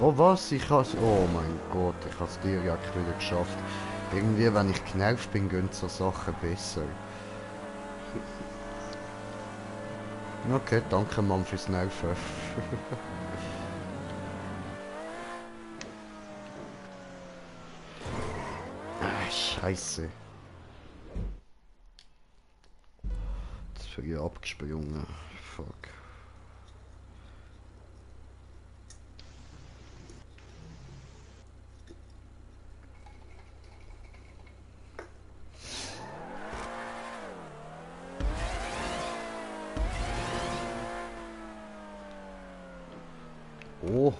[SPEAKER 1] Oh was, ich has... Oh mein Gott, ich has direkt wieder geschafft. Irgendwie, wenn ich genervt bin, gehen so Sachen besser. Okay, danke Mann fürs Nerven. Ah, Scheiße. Jetzt bin ich abgesprungen. Fuck. Oh.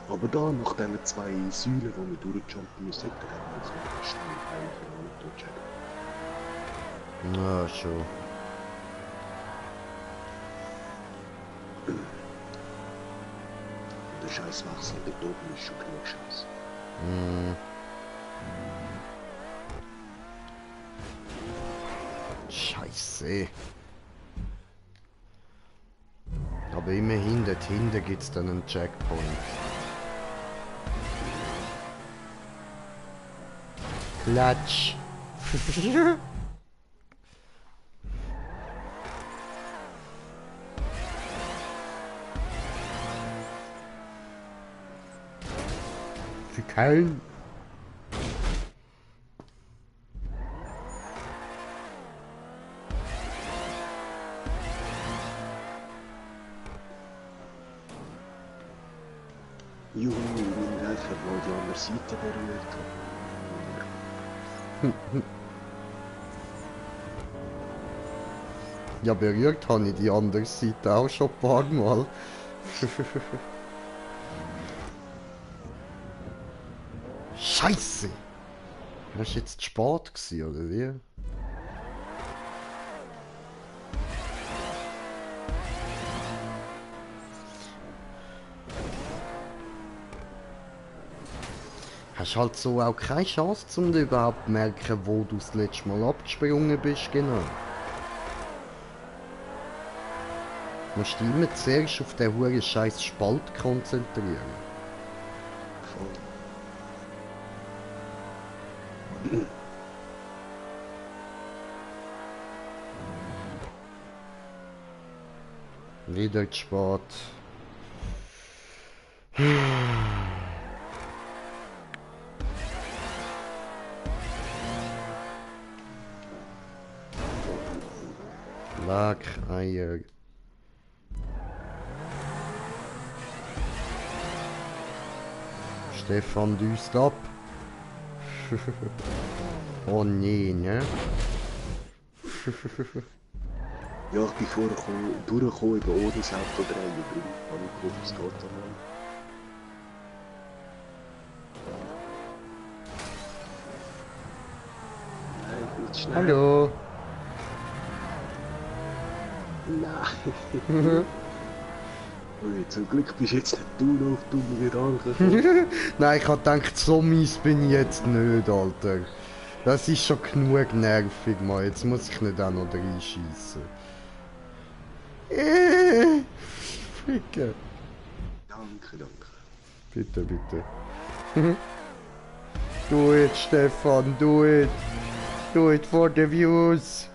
[SPEAKER 6] Aber da, nach diesen zwei Säulen, die wir durchjumpen müssen, hätte er jetzt noch schnell eigentlich checken.
[SPEAKER 1] Na schon.
[SPEAKER 6] Der scheiß Wachsel dort oben ist schon genug Scheiß.
[SPEAKER 1] Hm. Scheiße. Aber immerhin, dort hinten gibt's dann einen Checkpoint. Klatsch. Sie kein.
[SPEAKER 6] Juhu, mein Helfer, der die andere Seite berührt hat.
[SPEAKER 1] Ja, berührt habe ich die andere Seite auch schon ein paar Mal. Scheiße! Das war jetzt spät gewesen, oder wie? Hast halt so auch keine Chance, um überhaupt zu merken, wo du das letzte Mal abgesprungen bist, genau. Du musst dich immer zuerst auf den huren scheiß Spalt konzentrieren. Wieder zu spät. Schlageier. Stefan düst ab. Oh nee, ne?
[SPEAKER 6] Ja, ich bin vorher durchgekommen, eben ohne das Auto drehen. Darum habe ich gehofft, es geht dann mal. Nein, viel zu schnell.
[SPEAKER 1] Hallo.
[SPEAKER 6] Nein. Ui, zum Glück bist jetzt nicht du noch auf dumme Gedanken gekommen.
[SPEAKER 1] Nein, ich hab gedacht, so mies bin ich jetzt nicht, Alter. Das ist schon genug nervig, Mann. Jetzt muss ich nicht auch noch reinschiessen. Ficke.
[SPEAKER 6] Danke, danke.
[SPEAKER 1] Bitte, bitte. Do it, Stefan, do it. Do it for the views.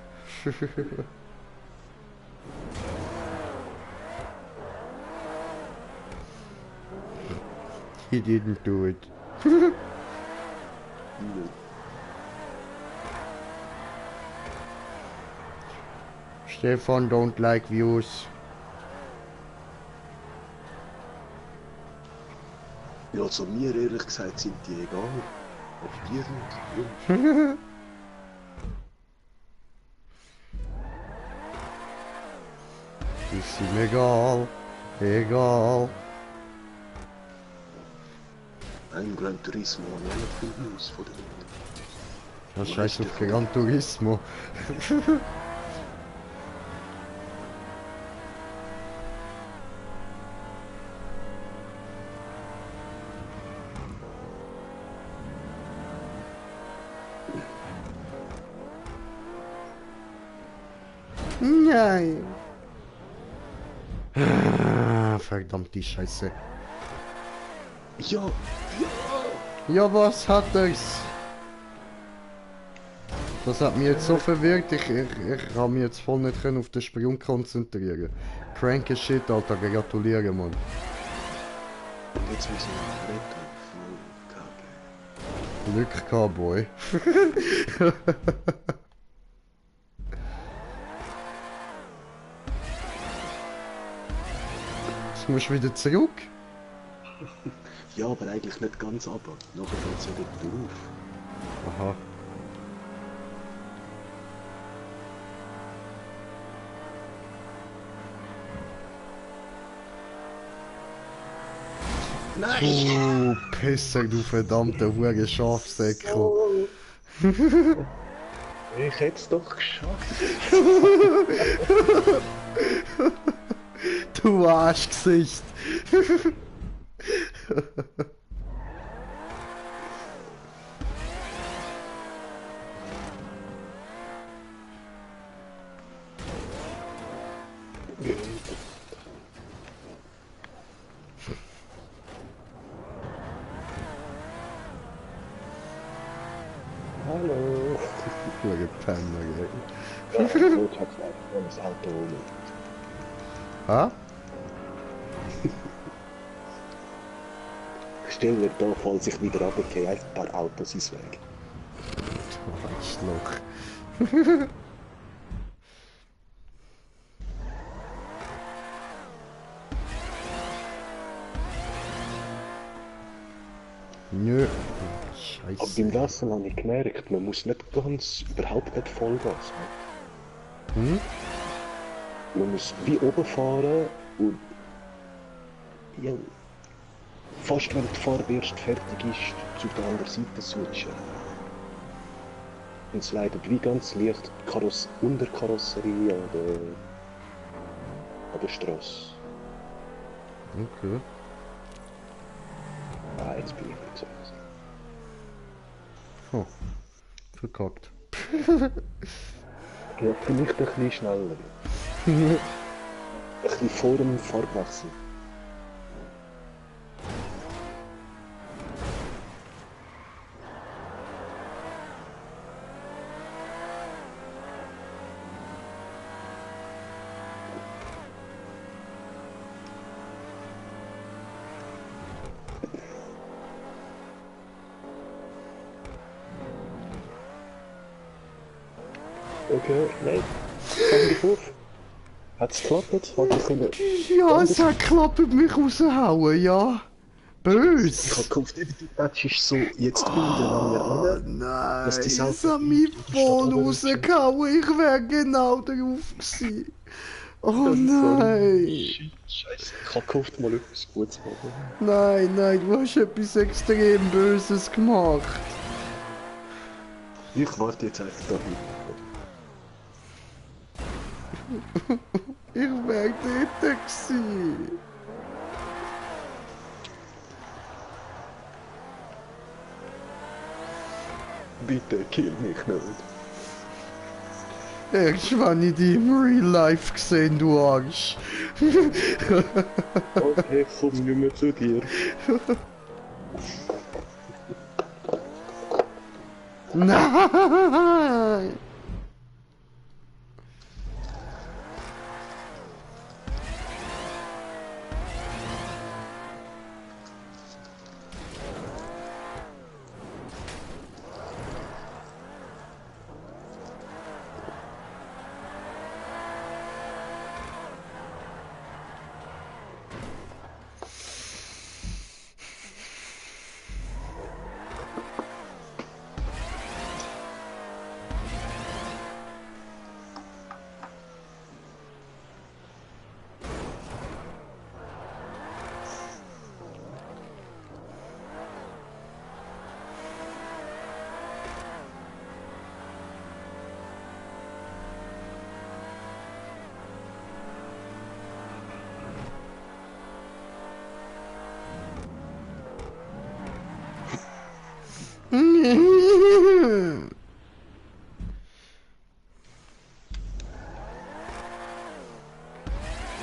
[SPEAKER 1] He didn't do it. Stefan don't like views.
[SPEAKER 6] Ja, also mir ehrlich gesagt sind die egal. Auf dir nicht.
[SPEAKER 1] Ist ihm egal. Egal.
[SPEAKER 6] Ein Gran Turismo und alle viel News von den
[SPEAKER 1] Ja, scheiß auf Gran Turismo. Nein. Ah, verdammte Scheiße.
[SPEAKER 6] Ja, ja!
[SPEAKER 1] Ja, was hat er's? Das hat mich jetzt so verwirrt, ich kann mich jetzt voll nicht können auf den Sprung konzentrieren. Cranky Shit, Alter, gratuliere, Mann.
[SPEAKER 6] Und jetzt müssen wir retten. Voll Kacke.
[SPEAKER 1] Glück gehabt, Boy. Jetzt musst du wieder zurück.
[SPEAKER 6] Ja, aber eigentlich nicht ganz aber. Nachher fällt es ja dort auf.
[SPEAKER 1] Aha.
[SPEAKER 6] Nein!
[SPEAKER 1] Pisser, du verdammter hure Schafsäckel.
[SPEAKER 6] Ich hätte es doch geschafft.
[SPEAKER 1] Du Arschgesicht.
[SPEAKER 6] Hallo.
[SPEAKER 1] Hure Penner, gell.
[SPEAKER 6] Ja, Not hat einfach das Auto holen.
[SPEAKER 1] Ha?
[SPEAKER 6] Stell dir da, falls ich wieder runtergehe, einfach ein paar Autos ins Weg.
[SPEAKER 1] Du Arschloch. Nö.
[SPEAKER 6] Aber
[SPEAKER 1] Scheiße.
[SPEAKER 6] beim Lassen habe ich gemerkt, man muss nicht ganz, überhaupt nicht Vollgas haben.
[SPEAKER 1] Hm?
[SPEAKER 6] Man muss wie oben fahren und ja, fast wenn die Farbe erst fertig ist, zu der anderen Seite switchen. Und es leidet wie ganz leicht die Unterkarosserie an der Straße.
[SPEAKER 1] Okay.
[SPEAKER 6] Ah, jetzt bin ich nicht so.
[SPEAKER 1] Oh. Verkackt.
[SPEAKER 6] Ja, vielleicht ein bisschen schneller. Ein bisschen vor dem Farbwechsel. Okay, nein. Fang dich auf. Hat's geklappt? Hat ich können...
[SPEAKER 1] Ja, es hat geklappt, mich raushauen, ja.
[SPEAKER 6] Ich hab
[SPEAKER 1] Bös.
[SPEAKER 6] gehofft, eben, du patschst so jetzt untereinander an, dass
[SPEAKER 1] Nein,
[SPEAKER 6] die
[SPEAKER 1] es
[SPEAKER 6] Auto
[SPEAKER 1] hat mich voll
[SPEAKER 6] runterrutschen.
[SPEAKER 1] rausgehauen. Ich wäre genau drauf gewesen. Oh
[SPEAKER 6] Das ist so
[SPEAKER 1] nein.
[SPEAKER 6] shit, scheiße. Ich hab gehofft, mal etwas Gutes machen.
[SPEAKER 1] Nein, nein, du hast etwas extrem Böses gemacht.
[SPEAKER 6] Ich warte jetzt einfach da hin.
[SPEAKER 1] Ich wäre dort gewesen.
[SPEAKER 6] Bitte, kill mich nicht.
[SPEAKER 1] Erst wenn ich dich im Real Life gesehen, du Arsch.
[SPEAKER 6] Okay, komm nicht mehr zu dir.
[SPEAKER 1] Nein!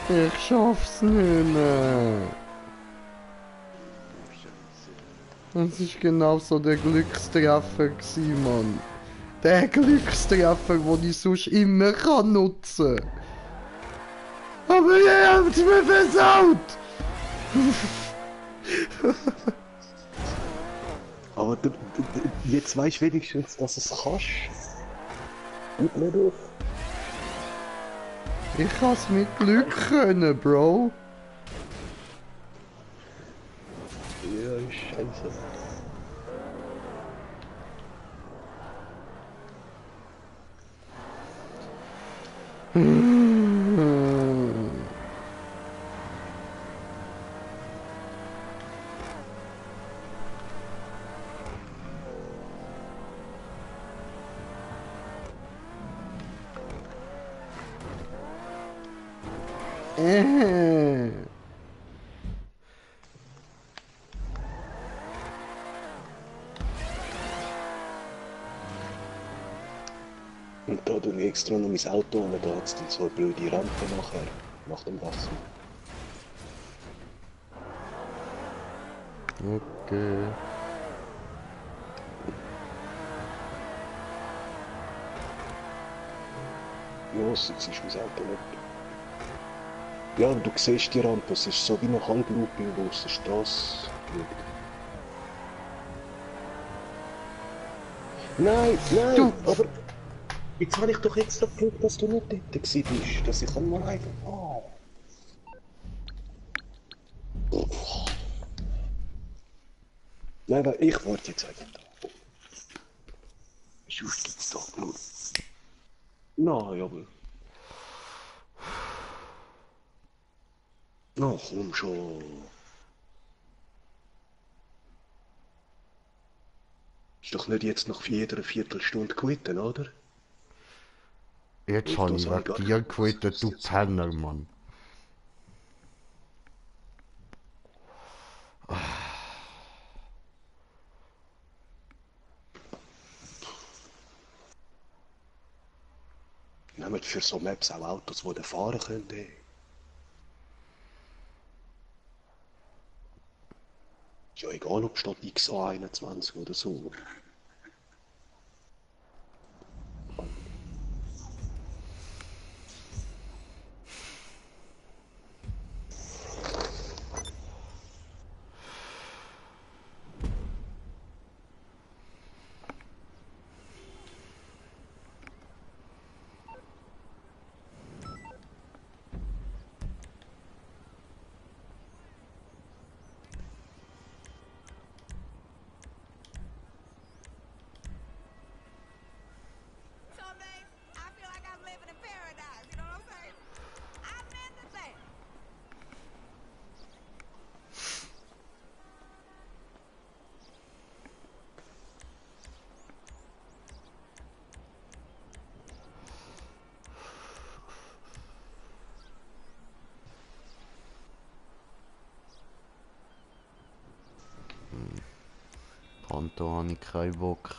[SPEAKER 1] Ich schaff's nicht mehr. Das ist genau so der Glückstreffer gewesen, Mann. Der Glückstreffer, den ich sonst immer kann nutzen kann. Aber ihr habt mir versaut!
[SPEAKER 6] Aber jetzt weißt du wenigstens, dass es kannst. Gib nicht auf.
[SPEAKER 1] Ich kann's mit Glück können, Bro.
[SPEAKER 6] Ja, scheiße. Und da tue ich extra noch mein Auto und da hat es so eine blöde Rampe nachher, nach dem Wasser.
[SPEAKER 1] Okay.
[SPEAKER 6] Ja, jetzt ist mein Auto nicht. Ja, und du siehst die Rampe, es ist so wie eine Halblupe, wo aus der Straße schaut. Nein, nein,
[SPEAKER 1] Du-
[SPEAKER 6] aber jetzt habe ich doch extra geschaut, dass du nicht dort bist, dass ich mal einfach... Oh. Nein, weil ich warte jetzt einfach da. Sonst gibt's doch nur... Nein, aber... Na, komm schon. Ist doch nicht jetzt nach jeder Viertelstunde quitten, oder?
[SPEAKER 1] Jetzt habe ich wegen dir quittet, du Penner, Mann.
[SPEAKER 6] Nehmt für so Maps auch Autos, die fahren können. Ey. Ist ja egal, ob statt XA21 oder so.
[SPEAKER 1] Und da habe ich keinen Bock.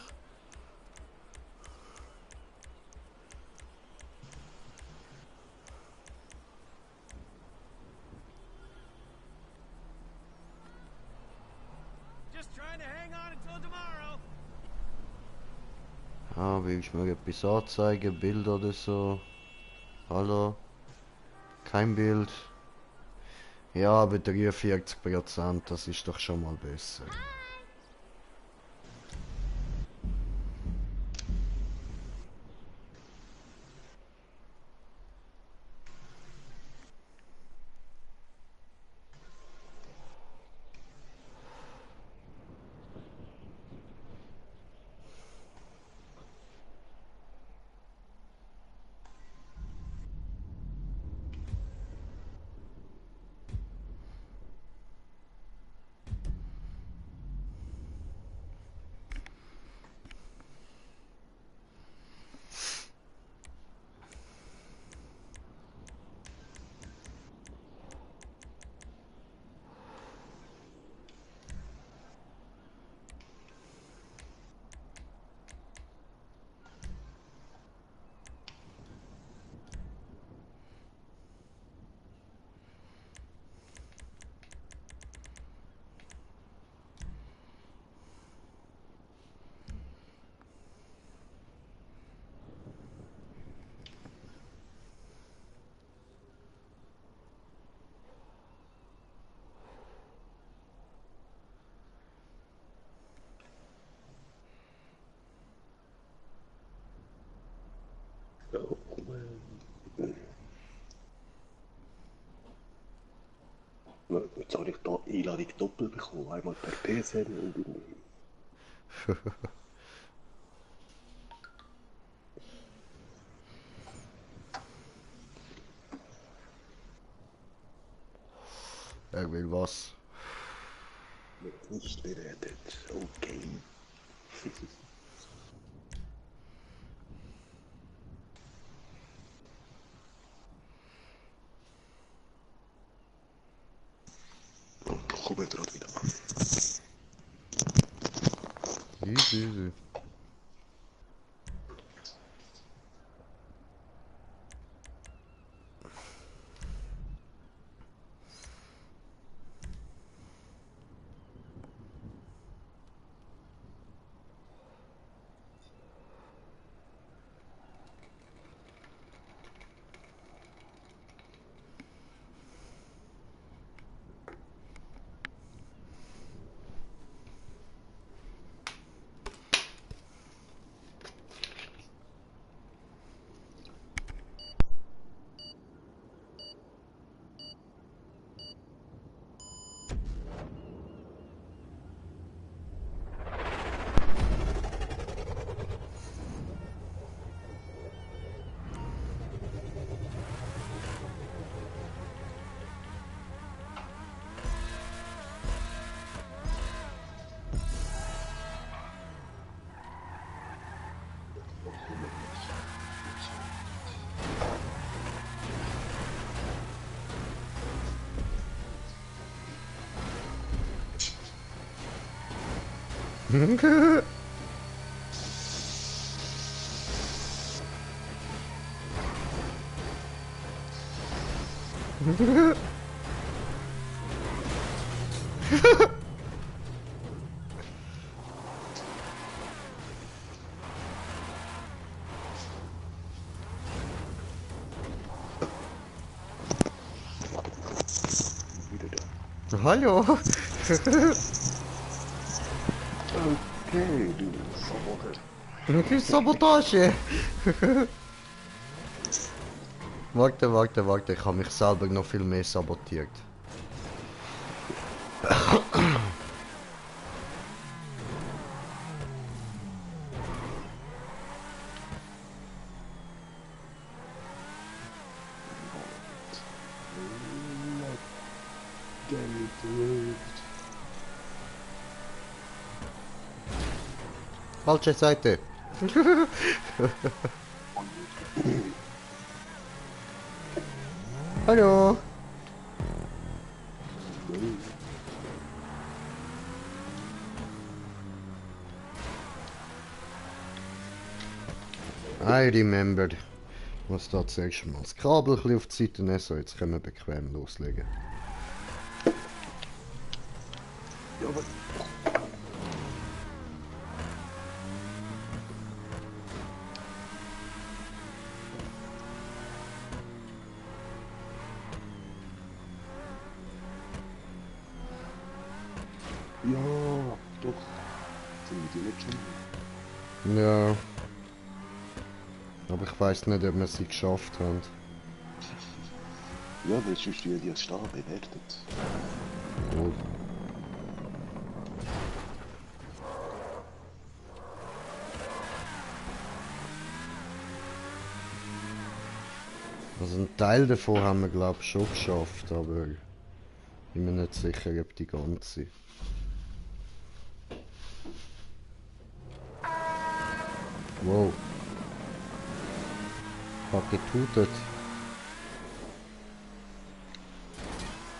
[SPEAKER 4] Just trying to hang on until tomorrow.
[SPEAKER 1] Ah, willst du mir etwas anzeigen? Bild oder so? Hallo? Kein Bild? Ja, aber 43%, das ist doch schon mal besser.
[SPEAKER 6] Jetzt habe ich da Einladung doppelt bekommen. Einmal per PSN und
[SPEAKER 1] Er will was?
[SPEAKER 6] nicht bewertet. Okay. Kommen gerade wieder an.
[SPEAKER 1] Easy, easy.
[SPEAKER 6] Wieder da.
[SPEAKER 1] Hallo?
[SPEAKER 6] Okay, du Saboter.
[SPEAKER 1] Das ist Sabotage! Warte, ich habe mich selber noch viel mehr sabotiert. Falsche Seite. Hallo. I remember. Ich muss da zuerst mal das Kabel ein bisschen auf die Seite nehmen. So, jetzt können wir bequem loslegen.
[SPEAKER 6] Ja, aber... Ja, doch. Sind die nicht schon?
[SPEAKER 1] Ja. Aber ich weiß nicht, ob wir sie geschafft haben.
[SPEAKER 6] Ja, weil sonst wird ja stark bewertet.
[SPEAKER 1] Oh. Also einen Teil davon haben wir glaube ich schon geschafft, aber ich bin mir nicht sicher, ob die ganze. Wow. Hat getutet.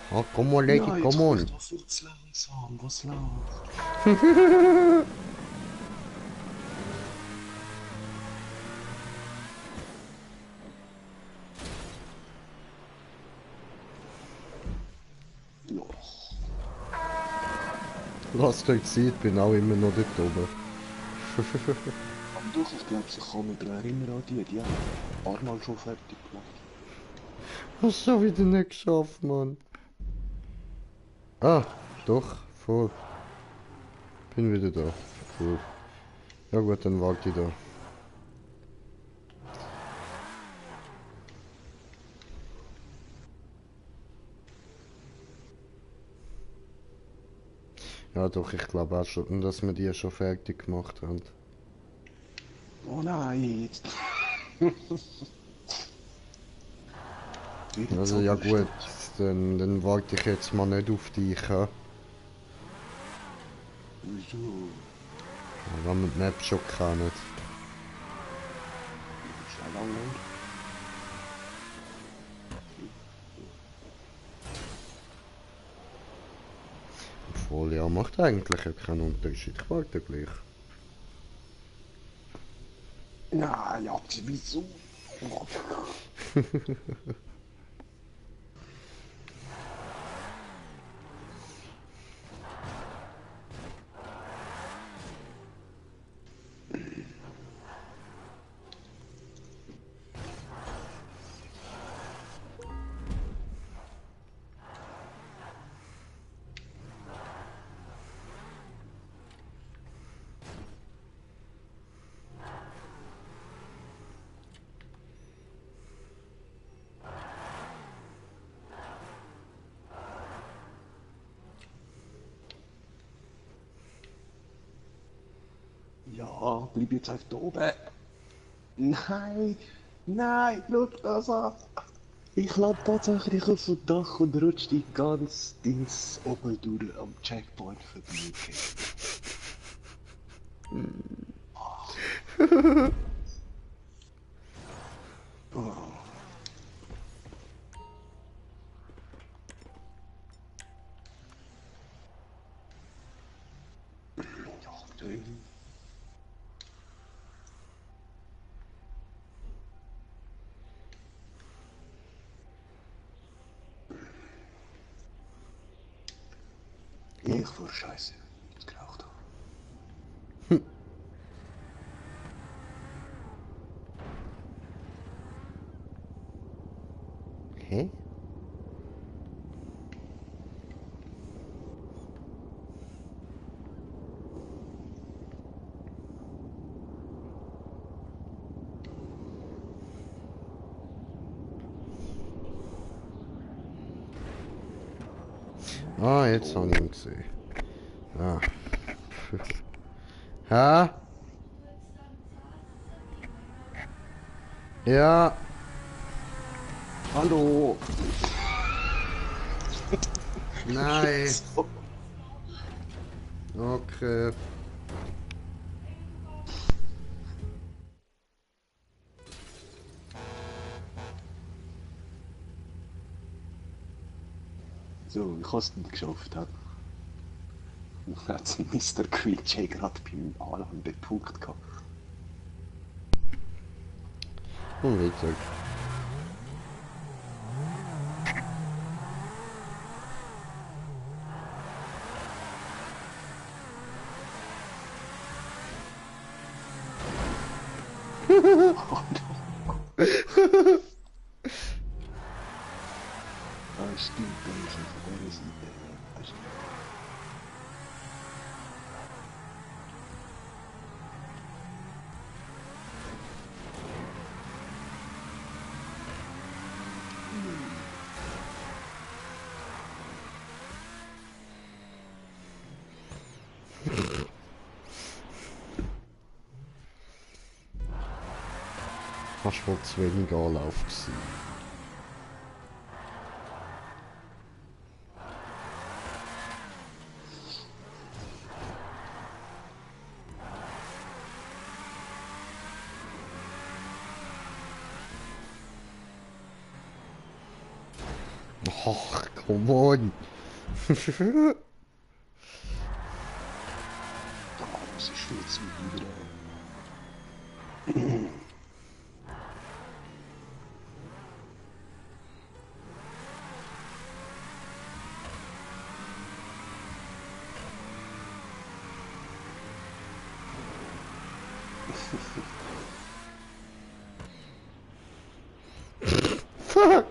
[SPEAKER 1] Ah, komm on, Lady, komm on.
[SPEAKER 6] Das viel zu langsam, was läuft? Ja.
[SPEAKER 1] Lasst euch Zeit, bin auch immer noch dort oben.
[SPEAKER 6] Aber doch, ich glaube, ich kann mich daran erinnern an die haben Arnold schon fertig gemacht.
[SPEAKER 1] Hast schon wieder nicht geschafft, Mann. Ah, doch, voll. Bin wieder da. Cool. Ja gut, dann warte ich da. Ja doch, ich glaube auch schon, dass wir die schon fertig gemacht haben.
[SPEAKER 6] Oh nein, jetzt. Wieder
[SPEAKER 1] Also ja gut,
[SPEAKER 6] Zauberstab.
[SPEAKER 1] dann warte ich jetzt mal nicht auf dich. Ja?
[SPEAKER 6] Wieso?
[SPEAKER 1] Wenn wir die Map schon kennen.
[SPEAKER 6] Ist ja lang nicht.
[SPEAKER 1] Obwohl, ja, macht eigentlich ja keinen Unterschied. Ich warte gleich.
[SPEAKER 6] Na ja, wieso? Ja, bleib jetzt einfach da oben. Nein, nein, schau das an. Ich lande tatsächlich auf dem Dach und rutsche die ganz Dings oben durch am Checkpoint vorbei. Oh. Ja, drin. Ich vor Scheiße, jetzt geraucht habe.
[SPEAKER 1] Hä? Ah, jetzt habe ich ihn gesehen. Ah. Ha? Ja.
[SPEAKER 6] Hallo!
[SPEAKER 1] Nein. Okay.
[SPEAKER 6] So, ich habe es nicht geschafft. Hat Mr. Quiche gerade beim Anlanden bepunkt gehabt.
[SPEAKER 1] Und weiter.
[SPEAKER 6] Ah, stimmt, da ist er von dieser Seite. Ja, weißt du.
[SPEAKER 1] Fast wohl zu wenig Anlauf gewesen. Ach, come on!
[SPEAKER 6] Ah, das ist viel zu wieder.
[SPEAKER 1] Fuck!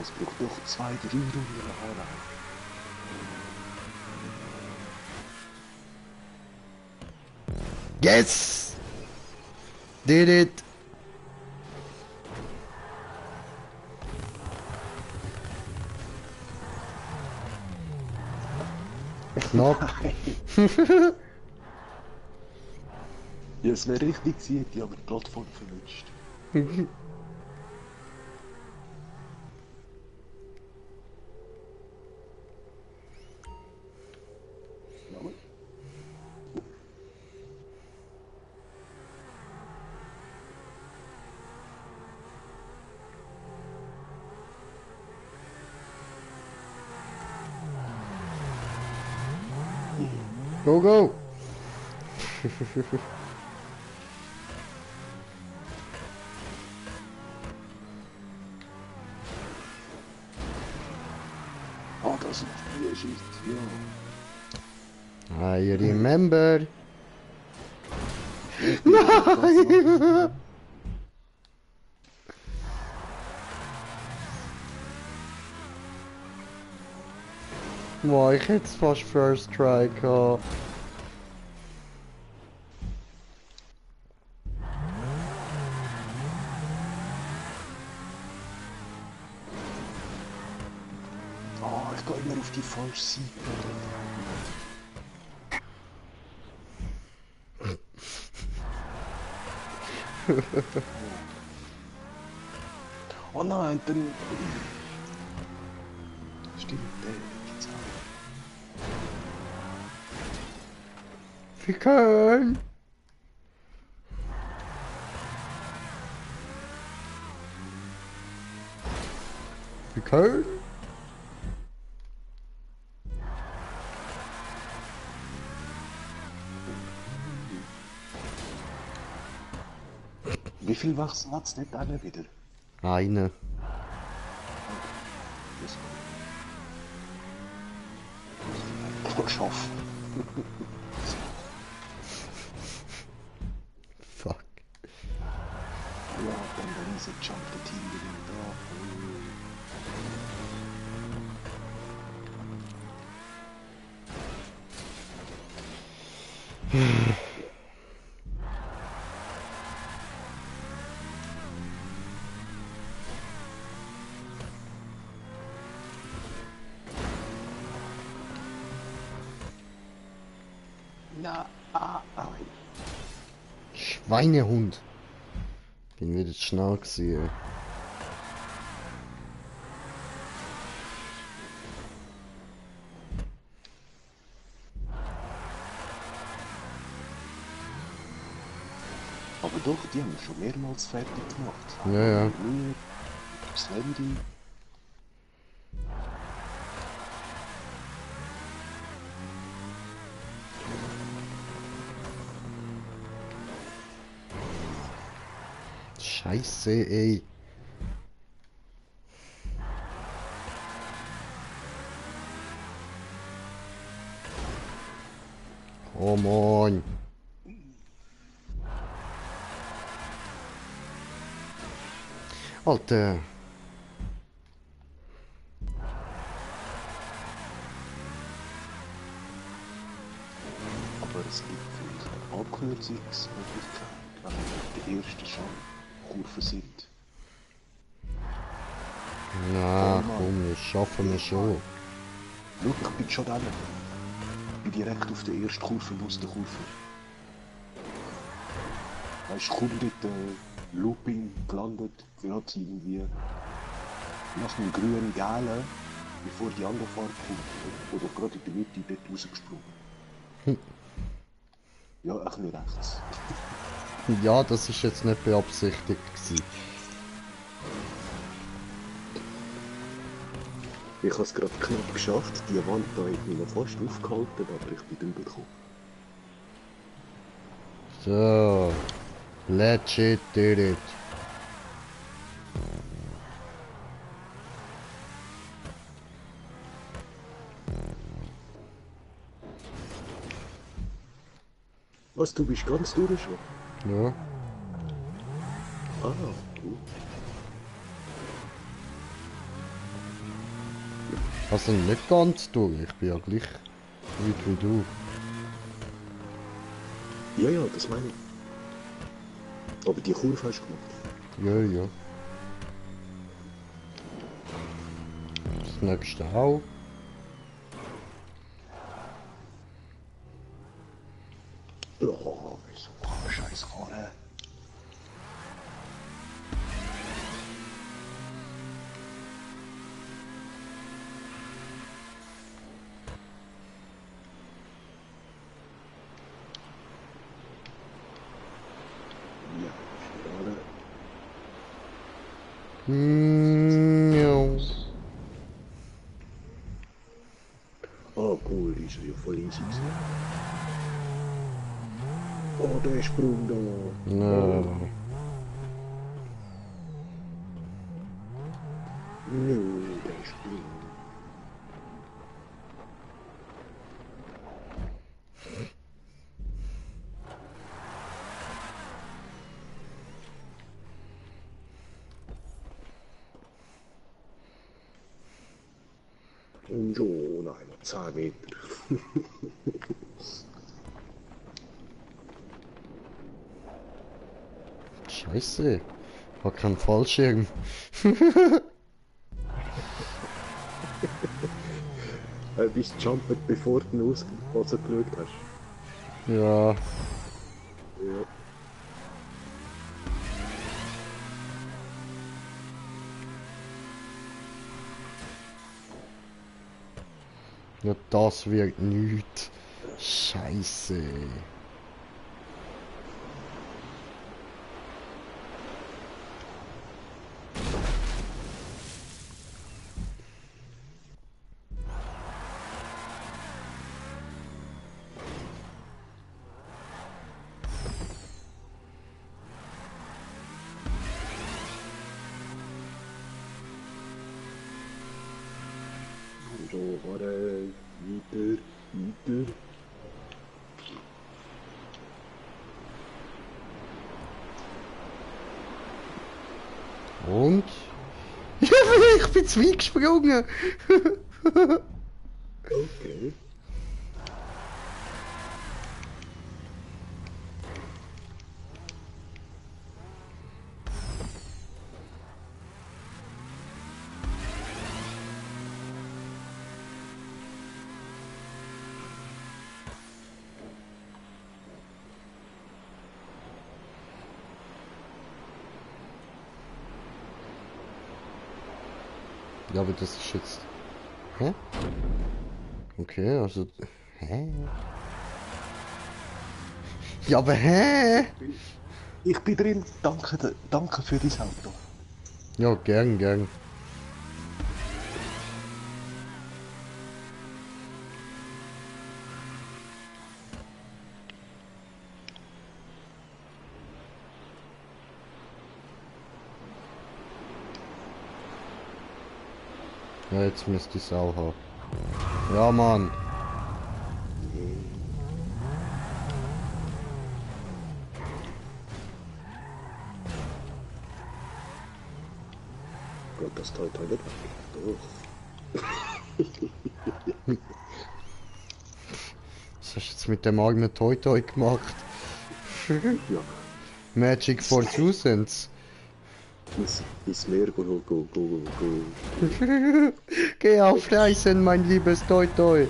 [SPEAKER 6] Es braucht noch 2, 3 Runden Anlauf.
[SPEAKER 1] Yes! Did it! Knapp.
[SPEAKER 6] Ja, es wäre richtig gewesen, hätte ich aber die Plattform verwünscht. Nochmal.
[SPEAKER 1] Go, go!
[SPEAKER 6] Ah, das ist die Shit, ja.
[SPEAKER 1] I remember. Boah, ich hätte fast First Try gehabt.
[SPEAKER 6] Ah, ich gehe immer auf die falsche Seite. Oh nein, dann... Stimmt, der gibt's auch.
[SPEAKER 1] Wir können. Wir können.
[SPEAKER 6] Wie viel Wachsen hat's nicht alle wieder?
[SPEAKER 1] Eine.
[SPEAKER 6] Das geschafft.
[SPEAKER 1] Fuck.
[SPEAKER 6] Ja, dann der riesen Jump, der Team gewinnt da. Na,
[SPEAKER 1] Schweinehund. Bin wieder zu schnell gewesen.
[SPEAKER 6] aber doch, die haben wir schon mehrmals fertig gemacht.
[SPEAKER 1] Ja, ja.
[SPEAKER 6] Mir, Slendy.
[SPEAKER 1] Scheiße, ey. Oh Mann. Alter.
[SPEAKER 6] Aber es gibt vielleicht eine Abkürzungsmöglichkeit, wenn wir auf der ersten Kurve sind.
[SPEAKER 1] Na, komm, das schaffen wir schon.
[SPEAKER 6] Schau, ich bin schon da. Ich bin direkt auf der ersten Kurve aus der Kurve. Weißt du, kaum dort Looping gelandet, gerade irgendwie nach dem grünen Gelben, bevor die andere Farbe kommt. Oder gerade in der Mitte dort rausgesprungen. Ja, echt nur rechts.
[SPEAKER 1] Ja, das ist jetzt nicht beabsichtigt gewesen.
[SPEAKER 6] Ich habe es gerade knapp geschafft, die Wand da hat mich noch fast aufgehalten, aber ich bin rübergekommen.
[SPEAKER 1] So. Legit did it.
[SPEAKER 6] Was, du bist ganz durch schon?
[SPEAKER 1] Ja.
[SPEAKER 6] Ah, gut.
[SPEAKER 1] Also nicht ganz durch. Ich bin ja gleich weit wie du.
[SPEAKER 6] Ja, ja, das meine ich. Aber die Kurve hast du gemacht.
[SPEAKER 1] Ja, ja. Das nächste auch.
[SPEAKER 6] Oh, so eine scheiß Karre. Ja, gerade.
[SPEAKER 1] Ja.
[SPEAKER 6] Ah, cool, die ist ja voll easy gewesen. Oh, der Sprung da.
[SPEAKER 1] No.
[SPEAKER 6] Nö, der Sprung. Und so, nein, noch 10 Meter.
[SPEAKER 1] Scheiße. War kein Fallschirm.
[SPEAKER 6] Bist du jumpet, bevor du rausgeschaut hast?
[SPEAKER 1] Ja.
[SPEAKER 6] Ja.
[SPEAKER 1] Ja, das wird nichts. Scheiße.
[SPEAKER 6] Und so, warte, weiter, weiter.
[SPEAKER 1] Und? Ja, ich bin zu weit gesprungen.
[SPEAKER 6] Okay.
[SPEAKER 1] Ja, aber das ist jetzt... Hä? Okay, also... Hä? Ja, aber hä?
[SPEAKER 6] Ich bin drin, danke für dein Auto.
[SPEAKER 1] Ja, gern, gern. Ja, jetzt müsste ich es auch haben. Ja, Mann.
[SPEAKER 6] Gott, das Teil nicht weg. Doch.
[SPEAKER 1] Was hast du jetzt mit dem eigenen Toy Toy gemacht?
[SPEAKER 6] Ja,
[SPEAKER 1] Magic for Susans.
[SPEAKER 6] ins Meer go.
[SPEAKER 1] Geh auf Reisen, mein liebes Toy Toy.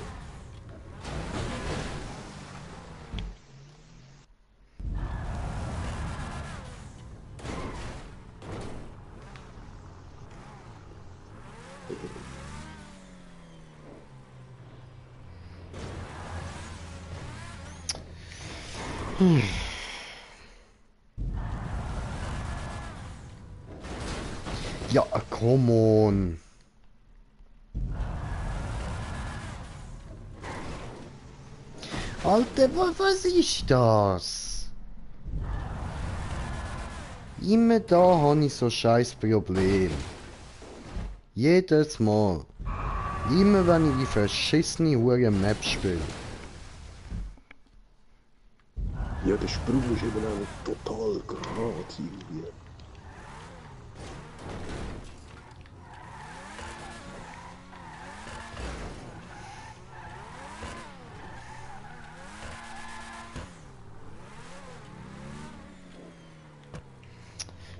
[SPEAKER 1] Ja, come on. Alter, was ist das? Immer da habe ich so scheiß Problem. Jedes Mal. Immer wenn ich die verschissene hure Map spiele.
[SPEAKER 6] Ja, der Sprung ist eben auch nicht total gerade irgendwie.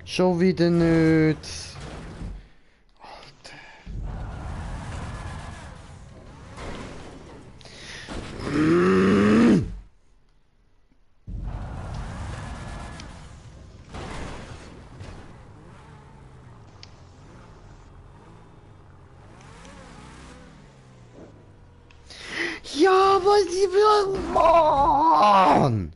[SPEAKER 1] Schon wieder nicht. Ja, was sie will. Mann!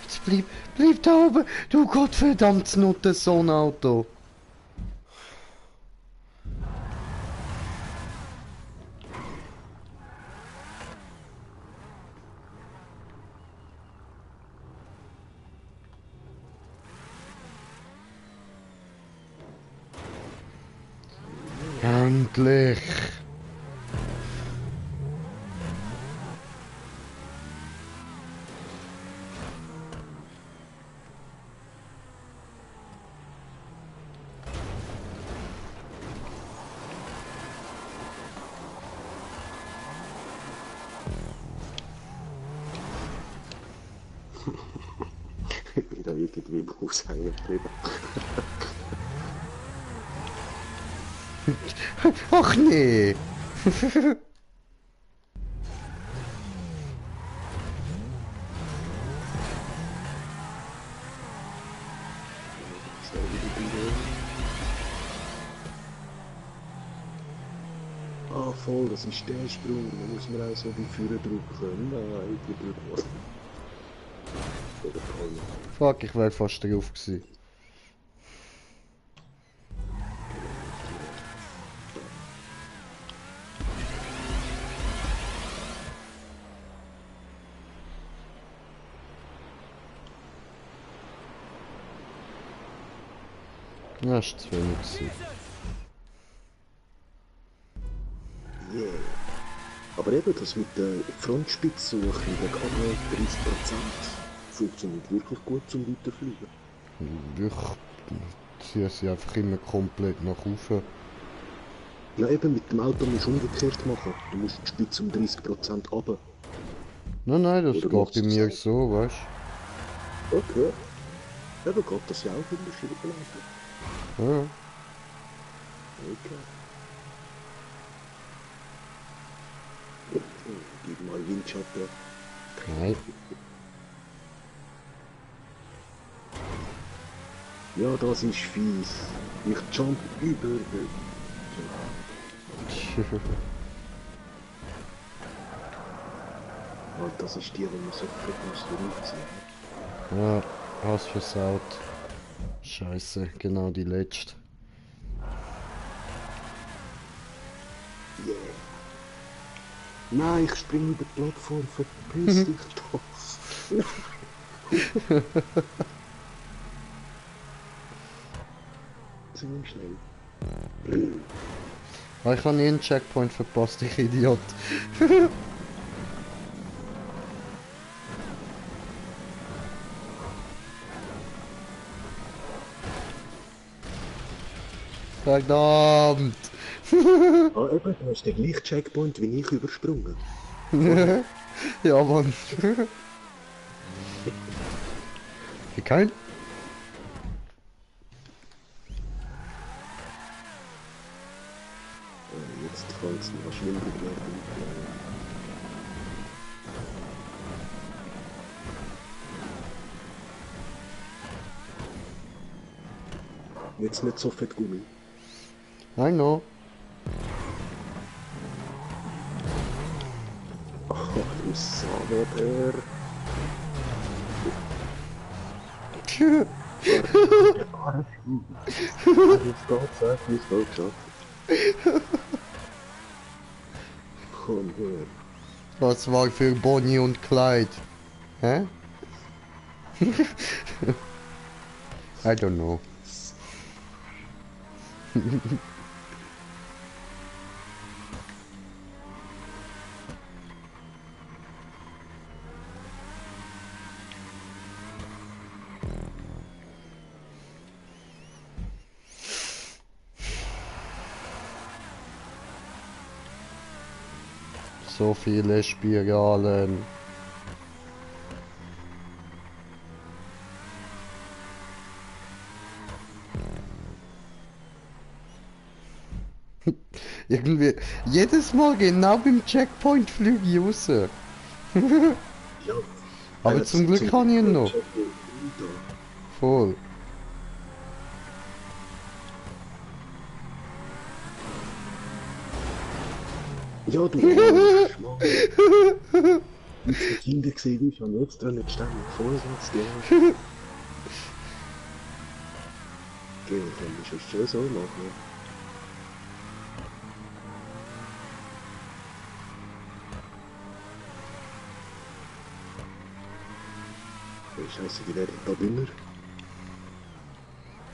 [SPEAKER 1] Jetzt bleib da oben, du gottverdammtes Nuttensohn-Auto. Endlich!
[SPEAKER 6] Wieder irgendwie Berufshängen drüber.
[SPEAKER 1] Ach nee!
[SPEAKER 6] Ah, voll, das ist der Sprung. Da muss man auch so wie Führer drücken. Nein, die drücken. Oder Palme.
[SPEAKER 1] Fuck, ich wär fast drauf gewesen. Ja, ist zu wenig gewesen.
[SPEAKER 6] Yeah. Aber eben das mit der Frontspitzsuche wegen Kamera 30% funktioniert wirklich gut zum Weiterfliegen.
[SPEAKER 1] Ich ziehe sie einfach immer komplett nach oben.
[SPEAKER 6] Ja eben, mit dem Auto musst du umgekehrt machen. Du musst die Spitze um 30% runter.
[SPEAKER 1] Nein, das
[SPEAKER 6] Oder
[SPEAKER 1] geht
[SPEAKER 6] machst
[SPEAKER 1] bei
[SPEAKER 6] du
[SPEAKER 1] mir
[SPEAKER 6] es
[SPEAKER 1] so, weißt
[SPEAKER 6] Okay. Eben geht das ja auch in der Schiebenleitung.
[SPEAKER 1] du? Ja.
[SPEAKER 6] Okay. Gib mal Windschatten.
[SPEAKER 1] Nein.
[SPEAKER 6] Ja, das ist fies. Ich jump über den. Ah, das ist die, die man sofort rausziehen muss.
[SPEAKER 1] Ja, hast versaut. Scheiße, genau die letzte.
[SPEAKER 6] Yeah. Nein, ich springe über die Plattform, verpiss dich doch. Ziemlich schnell.
[SPEAKER 1] Ah, ich habe nie einen Checkpoint verpasst, ich Idiot. Verdammt!
[SPEAKER 6] Ah, eben, du hast den gleichen Checkpoint wie ich übersprungen.
[SPEAKER 1] Ja, Mann. Wie kein?
[SPEAKER 6] Jetzt fängt es noch schwindelig werden. Jetzt nicht so fett Gummi.
[SPEAKER 1] I know.
[SPEAKER 6] Ach, du Salvador. Wie es geht geschafft. Komm her.
[SPEAKER 1] Was war für Bonnie und Clyde? Hä? I don't know. So viele Spiralen. Irgendwie, jedes Mal genau beim Checkpoint fliege ich raus.
[SPEAKER 6] Ja.
[SPEAKER 1] Aber zum Glück kann ich ihn noch. Voll.
[SPEAKER 6] Ja, du Arschmann. Wie es Kinder gesehen ist, haben jetzt dran nicht ständig Vorsatz gegeben. Okay, dann musst du es schon so machen. Hey, Scheiße, wie werde ich da dünner?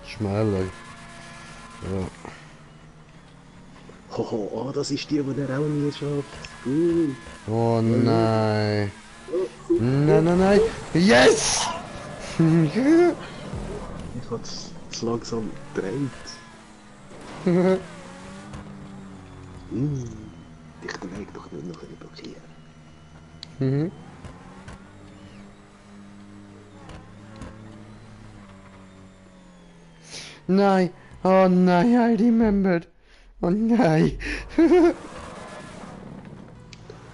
[SPEAKER 1] Schmäler. Ja.
[SPEAKER 6] Hoho, ah, das ist die der auch nie schafft.
[SPEAKER 1] Oh nein. Nein, nein, nein. Yes!
[SPEAKER 6] Ich hab's zu langsam gedreht. Dich den Weg doch nicht noch blockieren.
[SPEAKER 1] Mhm. Nein. Oh nein, I remembered. Oh nein.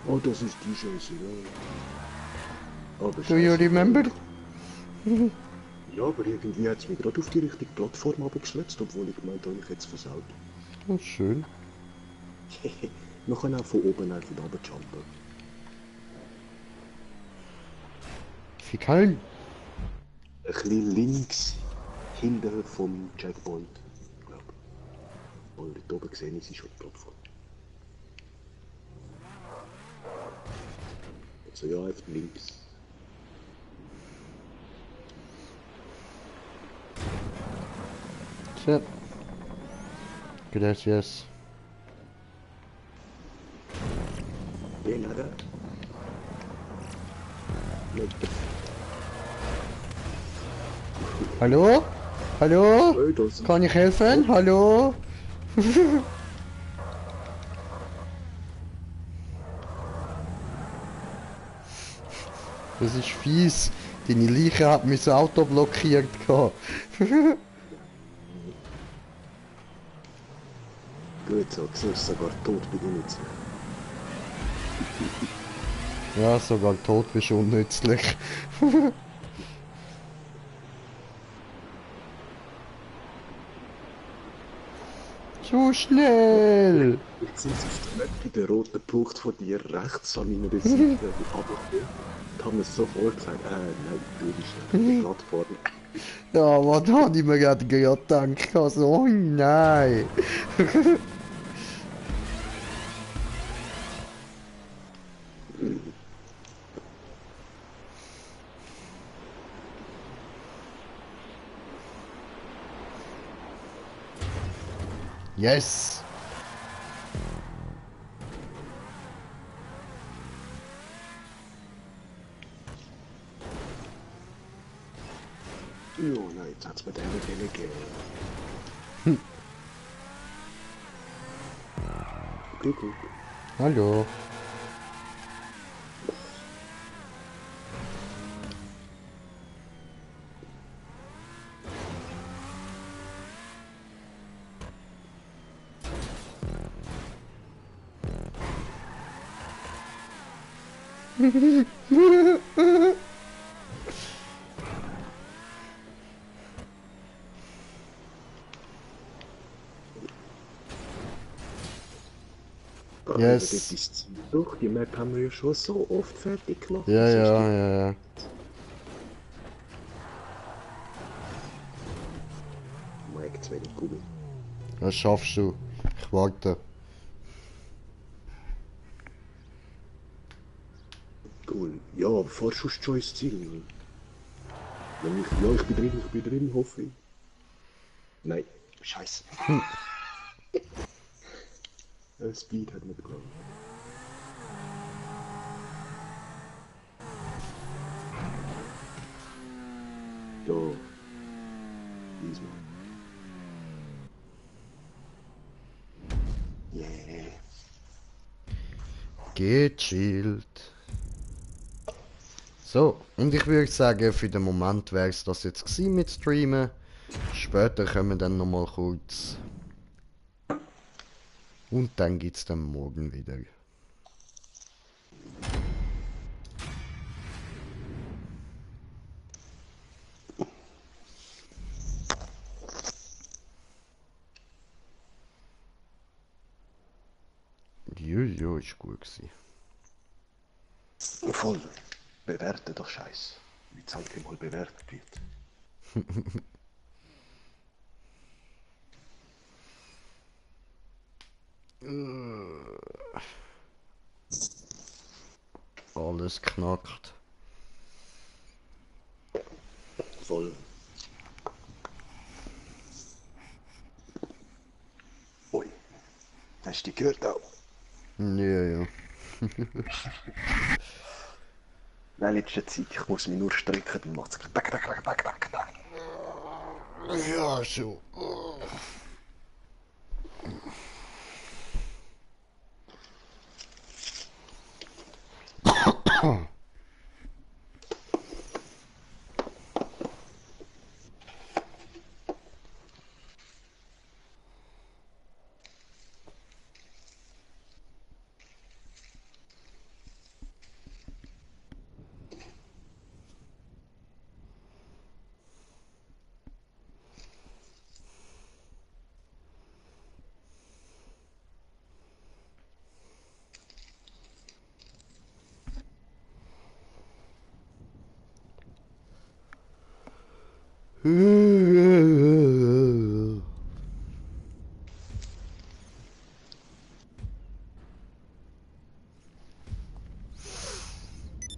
[SPEAKER 6] Oh, das ist die Scheiße, ja. Aber
[SPEAKER 1] Do you
[SPEAKER 6] Scheiße,
[SPEAKER 1] remember?
[SPEAKER 6] Ja, aber irgendwie hat es mich gerade auf die richtige Plattform abgeschletzt, obwohl ich gemeint habe, ich hätte es versaut.
[SPEAKER 1] Oh, schön.
[SPEAKER 6] Man kann auch von oben einfach runter jumpen.
[SPEAKER 1] Wie kein?
[SPEAKER 6] Ein bisschen links hinter vom Checkpoint, glaube ich. Weil dort oben gesehen ist, ist schon die Plattform. Also ja, einfach links.
[SPEAKER 1] Tja. Gracias.
[SPEAKER 6] De nada.
[SPEAKER 1] Hallo? Hallo?
[SPEAKER 6] Hey, das
[SPEAKER 1] Kann ich helfen? Hallo? Das ist fies. Deine Leiche hat mein Auto blockiert.
[SPEAKER 6] Gut, so, du bist sogar tot bei dir nicht.
[SPEAKER 1] Ja, sogar tot bist du unnützlich. Zu schnell!
[SPEAKER 6] Jetzt sind sie auf der Map, der rote Punkt von dir rechts an meiner Seite. Aber da haben wir sofort gesagt, nein, du bist nicht auf der Plattform.
[SPEAKER 1] Ja, was habe ich mir gerade gedacht? Also, oh nein! Yes!
[SPEAKER 6] Jo, nein, jetzt hat's mit einer Welle gegeben. Okay, gut.
[SPEAKER 1] Hallo. Yes.
[SPEAKER 6] Das ist doch, die Map haben wir ja schon so oft fertig gemacht.
[SPEAKER 1] Ja,
[SPEAKER 6] Das ist
[SPEAKER 1] ja,
[SPEAKER 6] die-
[SPEAKER 1] ja, ja.
[SPEAKER 6] Mike, zu wenig Kugel.
[SPEAKER 1] Das schaffst du. Ich warte.
[SPEAKER 6] Cool. Ja, Vorschuss schon ins Ziel. Wenn ich, ja, ich bin drin, hoffe ich. Nein, scheiße. Speed hat nicht geklappt. Da. Diesmal. Yeah.
[SPEAKER 1] Gechillt. So, und ich würde sagen, für den Moment wäre es das jetzt gewesen mit Streamen. Später kommen wir dann nochmal kurz. Und dann geht's dann morgen wieder. Jojo, ist gut gewesen.
[SPEAKER 6] Voll. Bewerte doch Scheiß. Wie Zeit mal bewertet wird.
[SPEAKER 1] Alles knackt.
[SPEAKER 6] Voll. Ui. Hast du die gehört auch?
[SPEAKER 1] Ja, ja.
[SPEAKER 6] Nein, letzte Zeit, ich muss mich nur strecken, dann macht's tak, tak, tak, tak, tak, tak.
[SPEAKER 1] Ja, so.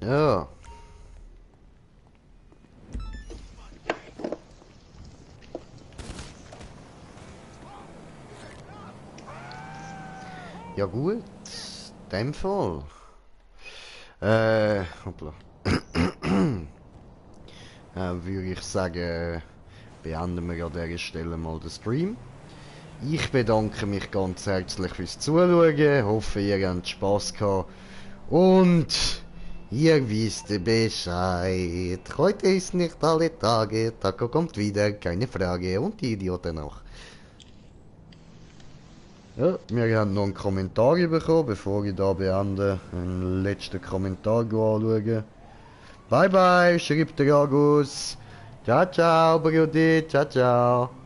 [SPEAKER 1] Ja. Ja gut, in dem Fall. Hoppla. Würde ich sagen, beenden wir an dieser Stelle mal den Stream. Ich bedanke mich ganz herzlich fürs Zuschauen, hoffe ihr habt Spass gehabt und ihr wisst Bescheid. Heute ist nicht alle Tage, Taco kommt wieder, keine Frage und die Idioten auch. Ja, wir haben noch einen Kommentar bekommen, bevor ich da beende, einen letzten Kommentar anschauen. Bye bye, schreibt der Agus. Ciao, ciao, Brudi, ciao, ciao.